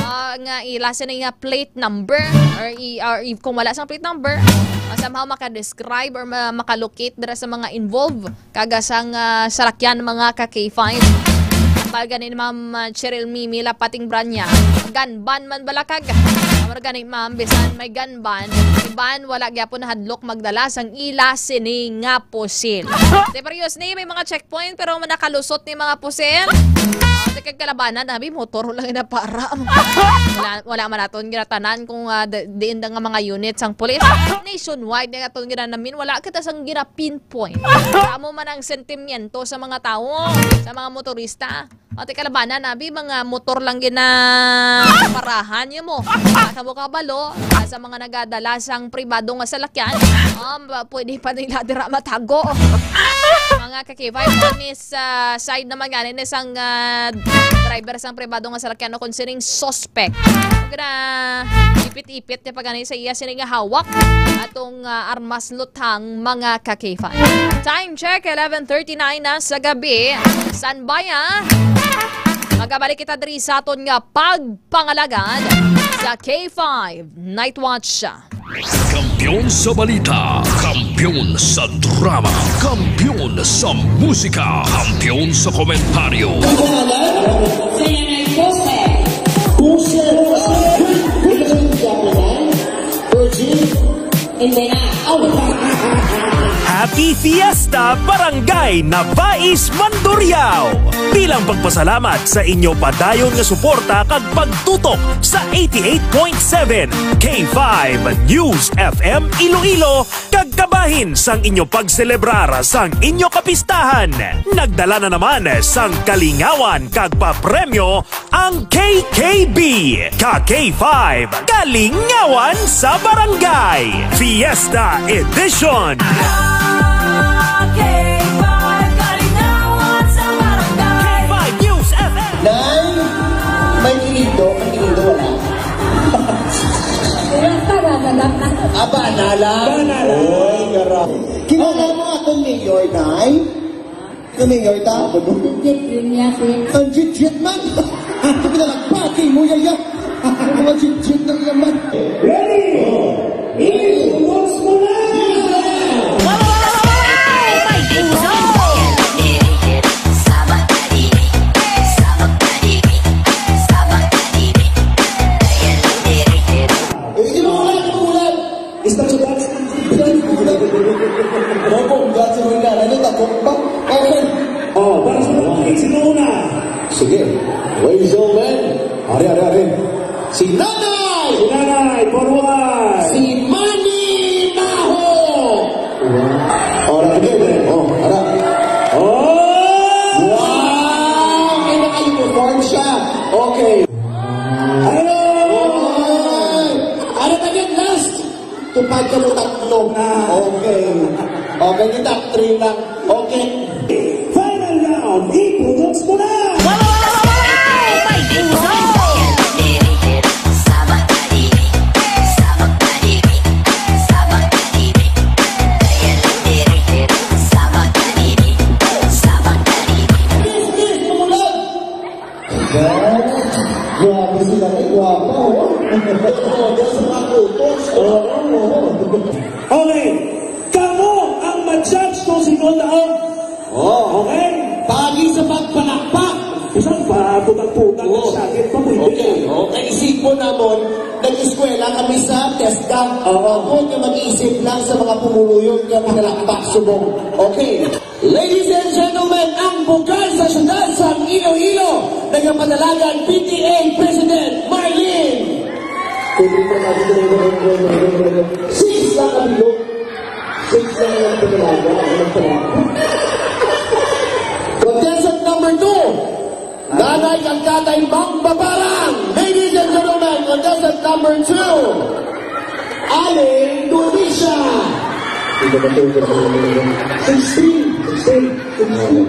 Ah, nga ilasa na nga plate number or, i, or i, kung wala sang plate number, ah, somehow makadescribe or ma, makalocate dira sa mga involved. Kaga sang, ah, salakyan, mga ka K five. Ambal gani ni Ma'am, ah, Cheryl Mimi Lapating Branya. Gun ban man bala kag. Amar gani, ma'am, bisan may gun ban, iban wala gyapon nahadlok magdala sang ila sini nga pusil. Di parehas ni may mga checkpoint pero nakalusot ni mga pusil. Ah, di kag kalabanan, abi, motor lang ina para. Wala, wala man naton ginatanan kung, ah, di, diin da nga mga unit sang pulis. Nationwide nga aton ginanamin, wala kita sang ginapin point. Amo man ang sentimiento sa mga tawo, sa mga motorista. Pati kalabanan, abi, mga motor lang gina parahan niyo mo. Sa mo kabalo, ah, sa mga nagadala sang pribado nga salakyan, um, ba- pwede pa nila dira matago. Mga ka K five, ni sa side naman gani ni sang, ah, driver sang pribado nga salakyan o kung sining suspect. Kung gina ipit-ipit niya pa gani sa iya sini nga hawak atong, ah, armas lutang, mga ka K five. Time check, eleven thirty-nine na sa gabi. San baya? Magabalik kita diri sa aton nga pagpangalagad sa K five Night Watch. Kampiyon sa balita, kampiyon sa drama, kampiyon sa musika, kampiyon sa komentaryo. Ang pangalan? Sa yan ay Jose. Jose, Jose. Virgin. Hindi na. Oh. Happy Fiesta, Barangay Nabais, Mandurriao! Bilang pagpasalamat sa inyo padayon nga suporta kag pagtutok sa eighty-eight point seven K five News F M Iloilo, kag kabahin sang inyo pagselebrar sang inyo kapistahan, nagdala na naman sang kalingawan kag papremyo ang K K B, ka K five, Kalingawan sa Barangay, Fiesta Edition. K five, Kalingawan sa Barangay. K five News F M. Nay, may kinindo, may kinindo, wala. Wala pa, wala pa. Ah, bana lang. Bana lang. Oy, gara. Kilala mo akong mayor, Nay? Kami nga ita. Jit-jit yun niya, sir. Ang jit-jit man. Ito pinalagpati mo, yaya. Ang mga jit-jit na naman. Ready? Iwas mo na! Eh, hindi mo wala, hindi mo wala. Isang sugat. Mabongga si Roy Galan, yung takot pa. Okay. Oh, para sa mga kids, sino una? Sige. Ladies and gentlemen. Are, are, are. Si Nanay! Si Nanay, forward! Si Manny Maho! Wow. Oh, ara, again, eh. Oh, ara. Oh! Wow! Kaya naka-uniform siya. Okay. Hello! Oy! Ano na yun? Last! Tupad ka mo tatlo. Ah. Okay. Okay, kita three lang. Okay. Final round. Ipudos mo na! Yes, yes, tumulan! Grabe sila, ay, gwapa, oh. Todo sa mga kutos. Oo, oo. Okay. Kamo ang ma-judge kung sino daog. Oh. Okay? Pagi sa pagpalakpak. Isang pa, putang-putang Oo. Sa akin, pa pwede. Okay, okay. Isipon namon, nag-eskwela kami sa TESDA. Oo. Ako nga mag-iisip lang sa mga pumuluyon nga pinalakpak subong. Okay. Ladies and gentlemen, ang bugal sa siyudad sa Iloilo, Nga panalagan, P T A President Marlene. Six lang ang bilog. Six lang ang panalagan. Ang panalagan. Contestant number two. Nanay kag tatay magbabarang. Ladies and gentlemen, contestant number two, Aling Dulisa. Sixteen. Sixteen. Sixteen.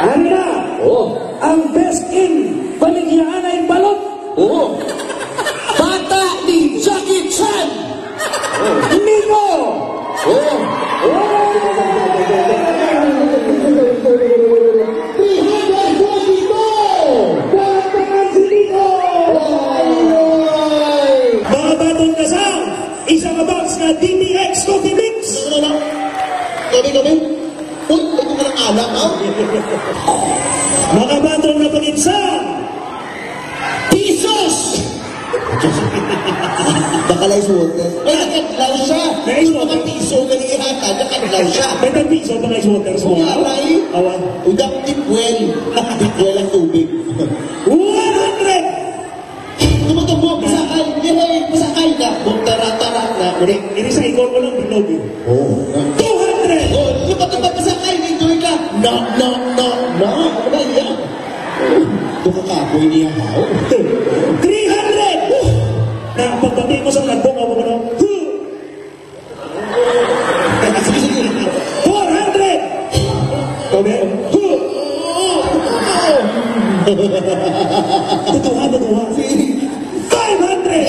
Ano na? Oh. Ang best in Baligya Anay Balot. Oh. Bata ni Jackie Chan. Nico! Oh! Three hundred forty-two! Palakpakan si Nico! Ay! Mga baton ka sa isa ka box nga D T X Coffee Mix! Ano, ano, ano? Gabi, gabi. Uy, ito ka ng alak, ha? Mga baton na pagitsa! Pisos! Baka lang suot. Ay, nakadlaw siya. May suot. Mga piso, gali ihatag, nakadlaw siya. May tag piso, mga suot, mga suot. Aray. Awan. Udak tipwel. Tipwel ang tubig. One hundred! Tumutubo, pasakay. Yay! Pasakay na. Butara-tara na. Iri, iri sa ikon ko lang bilog, eh. Oh. Two hundred! Oh, tumutubo, pasakay. Enjoy ka. No, no, no, no. Ano ba yan? Baka kapoy niya, haw? Three hundred! Na, pagbati mo sa nagdong, ako, ano? Four hundred! Okay? Tutuha, tutuha. Five hundred!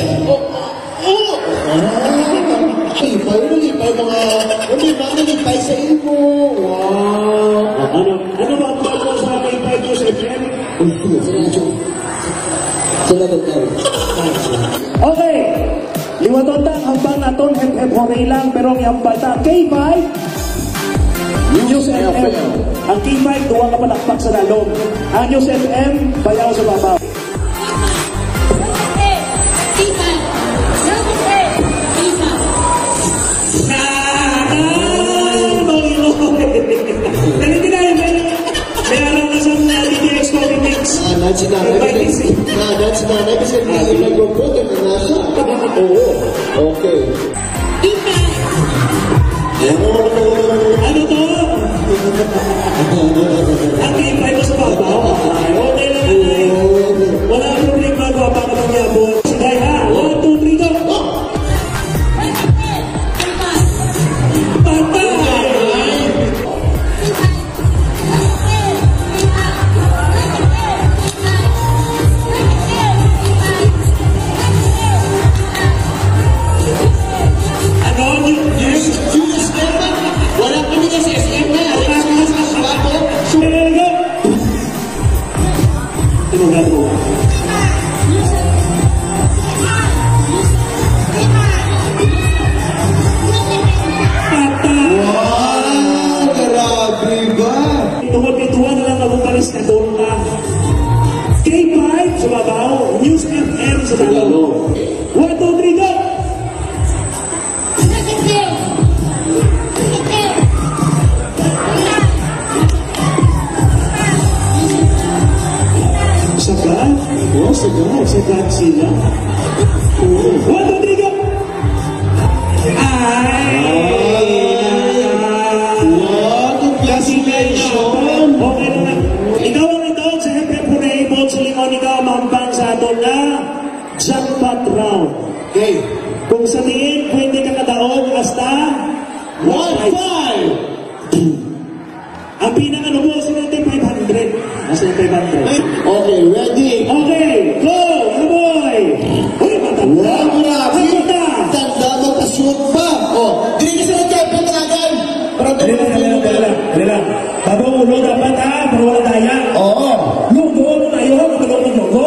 Oh, ah, lipay, lipay, mga, ano ba, lipay sa imo? Wow. Ano, ano ba ang bago sa K five News F M? Salamat, salamat. Okay. Liwaton ta ang hambal naton, hep, hep, hooray lang, pero ang hambal ta, K five News F M. Ang K five, duwa ka palakpak sa lalom. Ang News F M, bayaw sa babaw. Dali, dali, dali. May alam na sa mga D T X Coffee Mix. Ah, that's not, that's not, that's not, that's not, that's not, that's not, Oo. Okay. Ano to? Ang K five sa babaw. Ay, okay lang yan, ay. Wala ang problema, gwapa ka lang yapon. Sige, ha? One, two, three, go! Patay! Ano? Yung, yung, yung S M? Wala kami na sa S M na. Wala kami sa S M na. Sumunod. Tulungan mo. Patay! Wow! Grabe ba? Tungod kay duha na lang ako pares ka doon na. K five sa babaw, News F M sa Tagalog. One, two, three, go! Sagad? Oh, sagad. Sagad sila. Oo. One, two, three, go! Ay! Wow, congratulations! Okay naman. Ikaw ang itaon sa F F Hooray Boat Silingon, ikaw ang mahambal sa aton nga jackpot round. Okay. Kung sa diin, pwede ka kadaog hasta one five. Ang pinakanubo, sunod ay five hundred. Mas na five hundred. Okay, ready? Okay, go! Ano, boy? Uy, matanda! Wow, grabe! Matanda! Tanda, magpasuot pa! Oh, dili ka sa nagkapit sa akin! Dali lang, dali lang, dali lang, dali lang. Bago ulo dapat, ha? Para wala daya. Oo. Lugo mo na yun, ang lugo, lugo.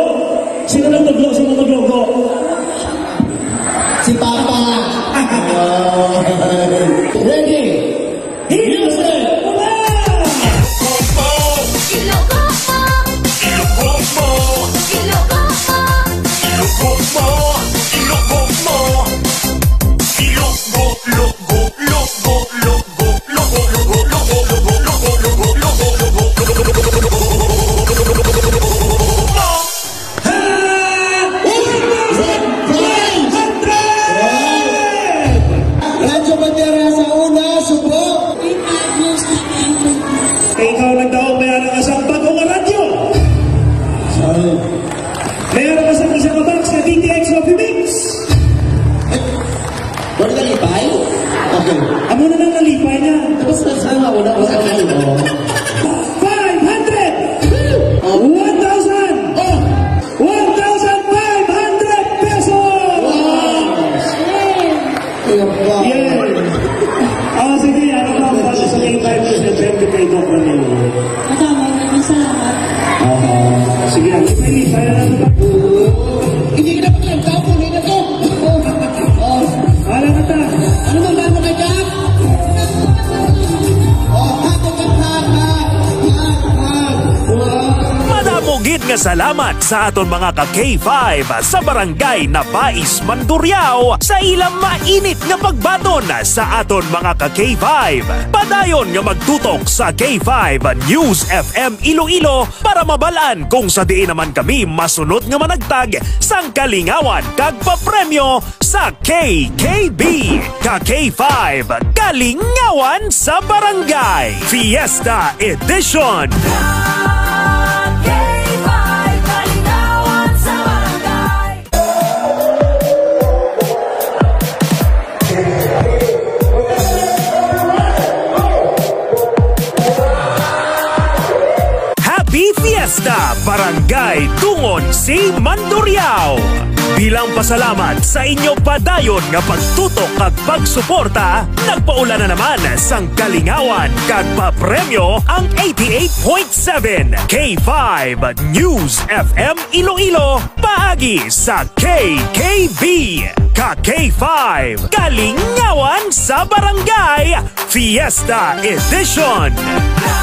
Sino nang lugo? Sino nang lugo? Si Papa. Wow. Ready? Music! Hindi ka na maglantaw kung hindi na to. Oh, oh, wala na ta. Ano bang daan mo kay Jack? Oh, hug, hug, hug, hug, hug, hug. Wow. Madamo gid nga salamat sa aton mga ka K five sa Barangay Nabais, Mandurriao, sa ilang mainit nga pagbaton sa aton mga ka K five. Padayon nga magtutok sa K five News F M Iloilo para mabal-an kung sa diin naman kami masunod nga managtag sang kalingawan kag papremyo sa K K B, ka K five, Kalingawan sa Barangay Fiesta Edition. K five, Kalingawan sa Barangay. Happy Fiesta, Barangay Dungon C, Mandurriao! Bilang pasalamat sa inyo padayon nga pagtutok kag pagsuporta, nagpaula na naman sang kalingawan kag papremyo ang eighty-eight point seven K five News F M Iloilo paagi sa K K B, ka K five, Kalingawan sa Barangay, Fiesta Edition. Ka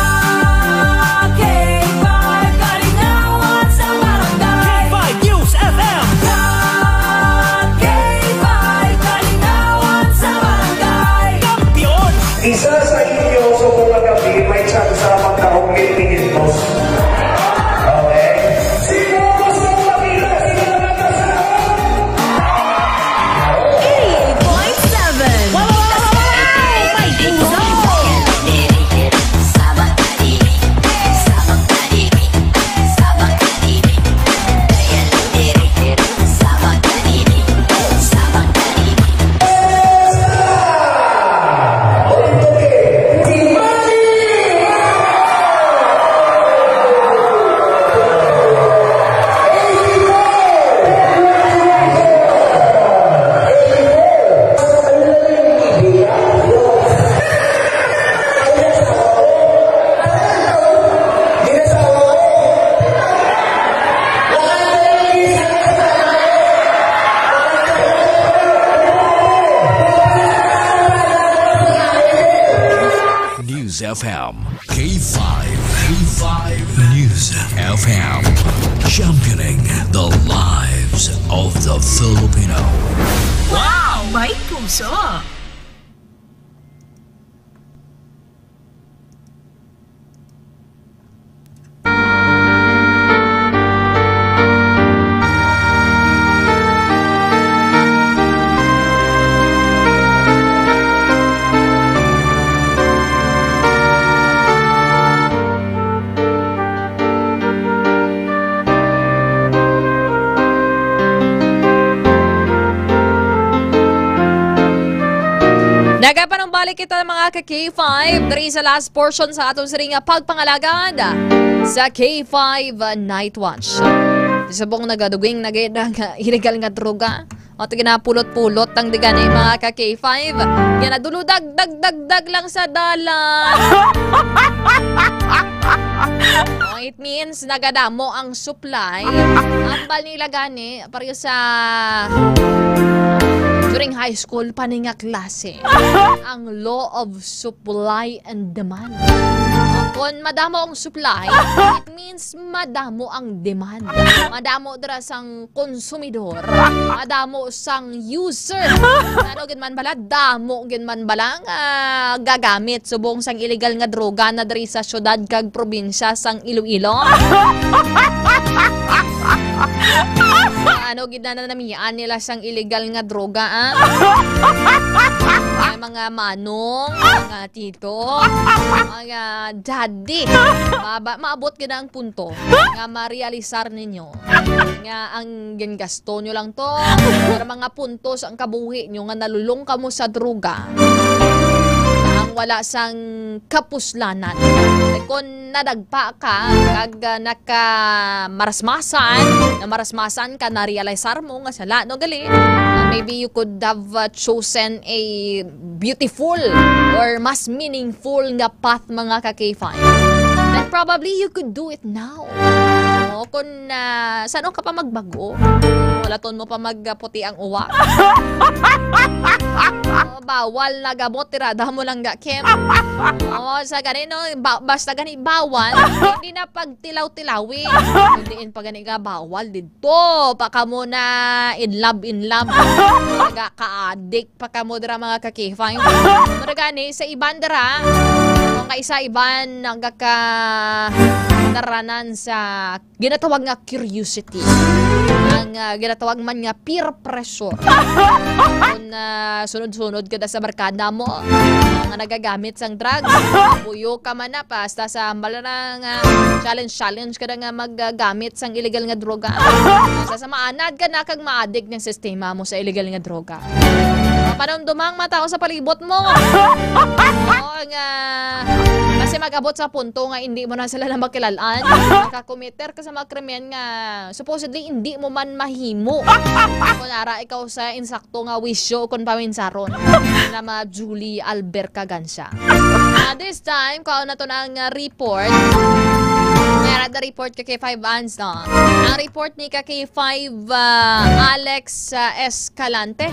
K five, Kalingawan sa Barangay. K five News F M. Ka K five, Kalingawan sa Barangay. Kampiyon. Isa sa inyo subong nga gabi, may tsansa magdaog quinientos. Okay? Sino gusto makita sila nagkasahod? Eighty-eight point seven. Wow, wow, wow, wow, wow, wow. May puso. News F M, K five, K five News F M, championing the lives of the Filipino. Wow! May puso! Nagapanumbalik kita, mga ka K five, diri sa last portion sa aton siring nga pagpangalagad sa K five Night Watch. Subong nagaduging na gid ang illegal nga droga. Ato ginapulot-pulot ang digani, mga ka K five. Yan na, duludag, dag, dag, dag lang sa dalan. Oh, it means nagadamo ang supply. Ambal nila gani, pareho sa during high school pa ni nga klase. Ang law of supply and demand. Kung madamo ang supply, it means madamo ang demand. Madamo dira sang konsumidor. Madamo sang user. Ano gid man bala, damo gid man bala nga gagamit subong sang illegal nga droga na diri sa syudad kag probinsya sang Iloilo. Ano gid na namian nila sang illegal nga droga, ah? Ay, mga manong, mga tito, mga daddy. Maba-, maabot gid ang punto nga marealisar ninyo nga ang gingasto nyo lang to para mga puntos ang kabuhi nyo nga nalulong kamo sa droga ang wala sang kapuslanan. Kung nadagpa ka, kag, ah, nakamarasmasan, namarasmasan ka, na-realisar mo nga sala, no, gali? Ah, maybe you could have, ah, chosen a beautiful or mas meaningful nga path, mga ka K five. And probably you could do it now. O, kung, ah, san-o ka pa magbago? Walaton mo pa magputi ang uwak. O, bawal na gamot, tirada mo lang ga, Kim. O, sa gani, no, ba-, basta gani bawal, hindi na pagtilaw-tilawi. Diin pa gani nga bawal didto. Pa kamo na in love, in love. Nagaka-addict pa kamo dira, mga ka-K five. Pero gani, sa iban dira, kung kaisa iban, nagaka-, naranan sa ginatawag nga curiosity. Ang, ah, ginatawag man nga peer pressure. Kung, ah, sunod-sunod ka na sa barkada mo, nga nagagamit sang drugs, puyo ka man na, basta sa hambal na nga challenge-challenge ka na nga maggamit sang illegal nga droga. Basta sa maanad ka na kag maadik ng sistema mo sa illegal nga droga. Mapanumdumang mga tao sa palibot mo. Oo, nga kasi mag-abot sa punto nga hindi mo na sila na makilalaan. Makakomiter ka sa mga krimen nga supposedly hindi mo man mahimo. Kung ara ikaw sa insakto nga wisyo o kung paminsaron na ma Julie Alberca Gansya. Ah, this time, kuha na to ng, ah, report. May ara the report ka K five Ans, no? Ang report ni ka K five, ah, Alex, ah, Escalante.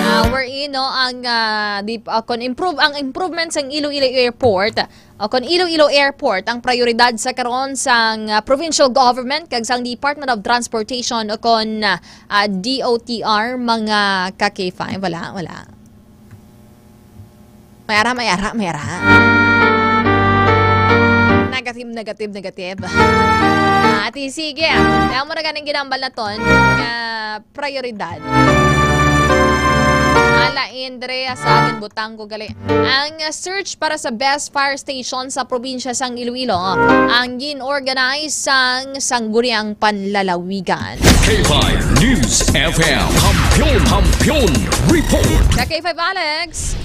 Ah, wherein, no, ang, ah, di, ah, kon improve, ang improvement sang Iloilo Airport, o kon Iloilo Airport ang prioridad sa karon sang, ah, provincial government kag sang Department of Transportation o kon, ah, ah, D O T R, mga ka K five. Wala, wala. May ara, may ara, may ara. Negative, negative, negative. Ah, ati, sige. Kaya mo na ganing ginambal na ton nga prioridad. Ala, Indre, sa akin butang ko gali. Ang search para sa best fire station sa probinsya sang Iloilo ang gin-organize sang Sangguniang Panlalawigan. K five News F M. Kampiyon, Kampiyon Report. Sa K five Alex.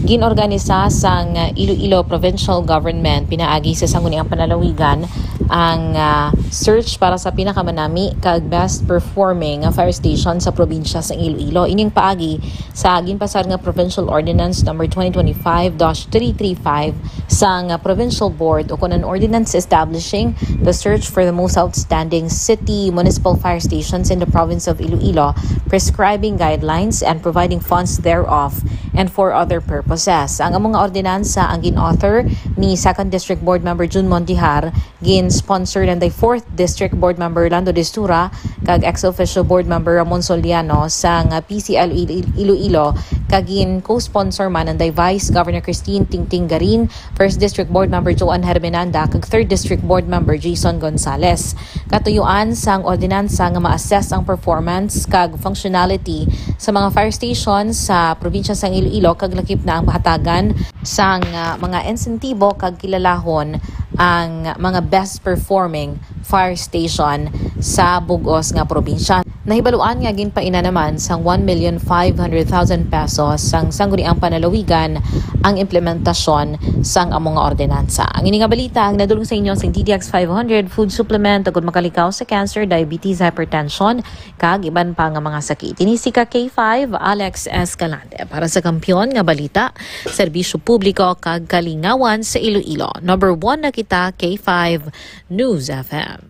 Ginorganisa sang Iloilo Provincial Government pinaagi sa Sangguniang Panlalawigan ang, ah, search para sa pinakamanami kag best performing nga fire station sa probinsya sa Iloilo. Ining paagi sa ginpasar nga Provincial Ordinance Number twenty twenty-five dash three three five sang Provincial Board o kon an Ordinance Establishing the Search for the Most Outstanding City Municipal Fire Stations in the Province of Iloilo, prescribing guidelines and providing funds thereof and for other purposes. Ang amo nga ordinansa ang gin-author ni Second District Board Member Jun Montijar, gin-sponsor nanday Fourth District Board Member Lando Destura kag ex officio Board Member Ramon Soliano sang P C L Iloilo, kag gin-co-sponsor man nanday Vice Governor Christine Tingting Garin, First District Board Member Joan Herminanda, kag Third District Board Member Jason Gonzales. Katuyuan sang ordinansa nga ma-assess ang performance kag functionality sa mga fire station sa probinsya sang Iloilo kag lakip na ang pahatagan sang, ah, mga insentibo kag kilalahon ang mga best performing fire station sa bug-os nga probinsya. Nahibaluan nga ginpaina naman sang one million five hundred thousand pesos sang Sangguniang Panlalawigan ang implementasyon sang amo nga ordinansa. Ang ini nga balita ang nadulong sa inyo sang D D X five hundred Food Supplement, tungod makalikaw sa cancer, diabetes, hypertension, kag iban pa nga mga sakit. Ini si ka K five, Alex Escalante, para sa Kampiyon nga Balita, Serbisyo Publiko kag Kalingawan sa Iloilo. Number one na kita, K five News F M.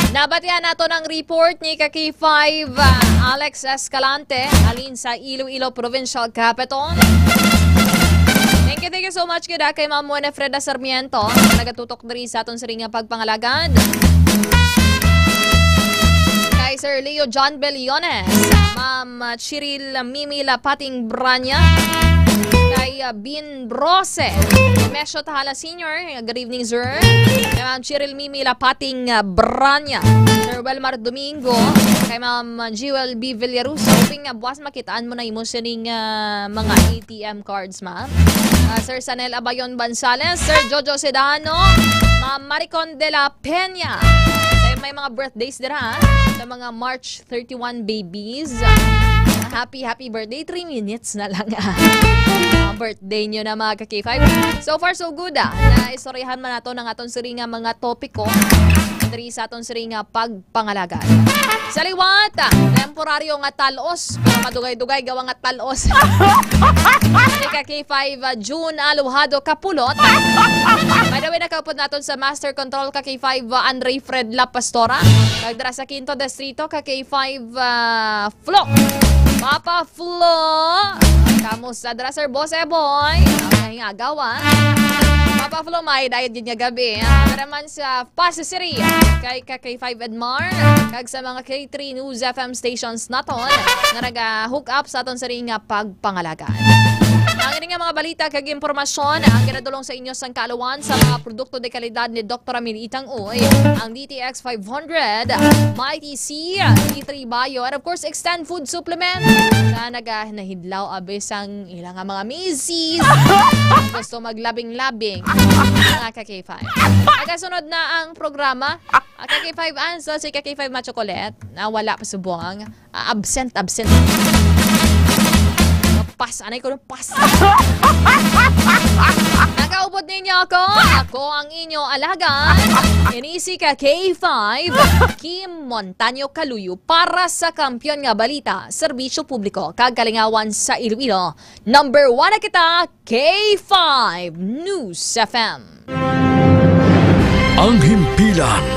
Nabatian nato ng report ni ka K five, ah, Alex Escalante, halin sa Iloilo Provincial Capitol. Thank you, thank you so much gid, ah, kay Ma'am Winifreda Sarmiento, nagatutok diri sa aton siring nga pagpangalagad. Kay Sir Leo John Beliones, Ma'am Chiril Mimi Lapating Branya, kay, ah, Bin Brose, Mesho Tahala Senior, good evening, sir. Kay Ma'am Chiril Mimi Lapating, ah, Branya, Sir Welmar Domingo, kay Ma'am Jewel B Villaruso, hoping nga buwas makitaan mo na imo sining, ah, mga A T M cards, ma'am. Ah, Sir Sanel Abayon Bansales, Sir Jojo Sedano, Ma'am Maricon de la Peña. Kay may mga birthdays dira, ha? Sa mga March thirty-one babies. Happy, happy birthday. Three minutes na lang, ah. Mga birthday nyo na, mga ka K five. So far, so good, ah. Naistoryahan man nato ng aton siri nga mga topiko diri sa aton siri nga pagpangalagad. Sa liwat, ah, temporaryo nga talos. Pero madugay-dugay gawa nga talos. K five, uh, June Aluhado Kapulot. By the way, nakaupod naton sa Master Control ka K five, uh, Andre Fred La Pastora. Kag dira sa Quinto Distrito ka K five, uh, Flo. Papa Flo. Kamusta dira, Sir Boss Eboy? Ang nahingagaw, ah. Papa Flo, may dayod yun nga gabi. Ah, naman sa Pasisiri, kay ka K five Edmar, kag sa mga K three News F M stations naton nga naga-hook up sa aton sari nga pagpangalagad. Ang ini nga mga balita kag impormasyon ang ginadulong sa inyo sang kaalawan sa mga produkto de kalidad ni Doktor Amin Itang Uy, ang D T X five hundred, Mighty C, D three Bio, and of course, Extend Food Supplement. Sa naga-, nahidlaw abi sang ila nga mga misis. Gusto maglabing-labing. Mga ka K five. Nagasunod na ang programa. Ang ka K five Ansel, si ka K five Macho Colette, na wala pa subong. Ah, absent, absent. Pas, anay ko ng pas. Nakaupod ninyo ako. Ako ang inyo alagad. Ini si ka K five, Kim Montaño Kaluyo para sa Kampiyon nga Balita, Serbisyo Publiko, kag Kalingawan sa Iloilo. Number one na kita, K five News F M. Ang himpilan.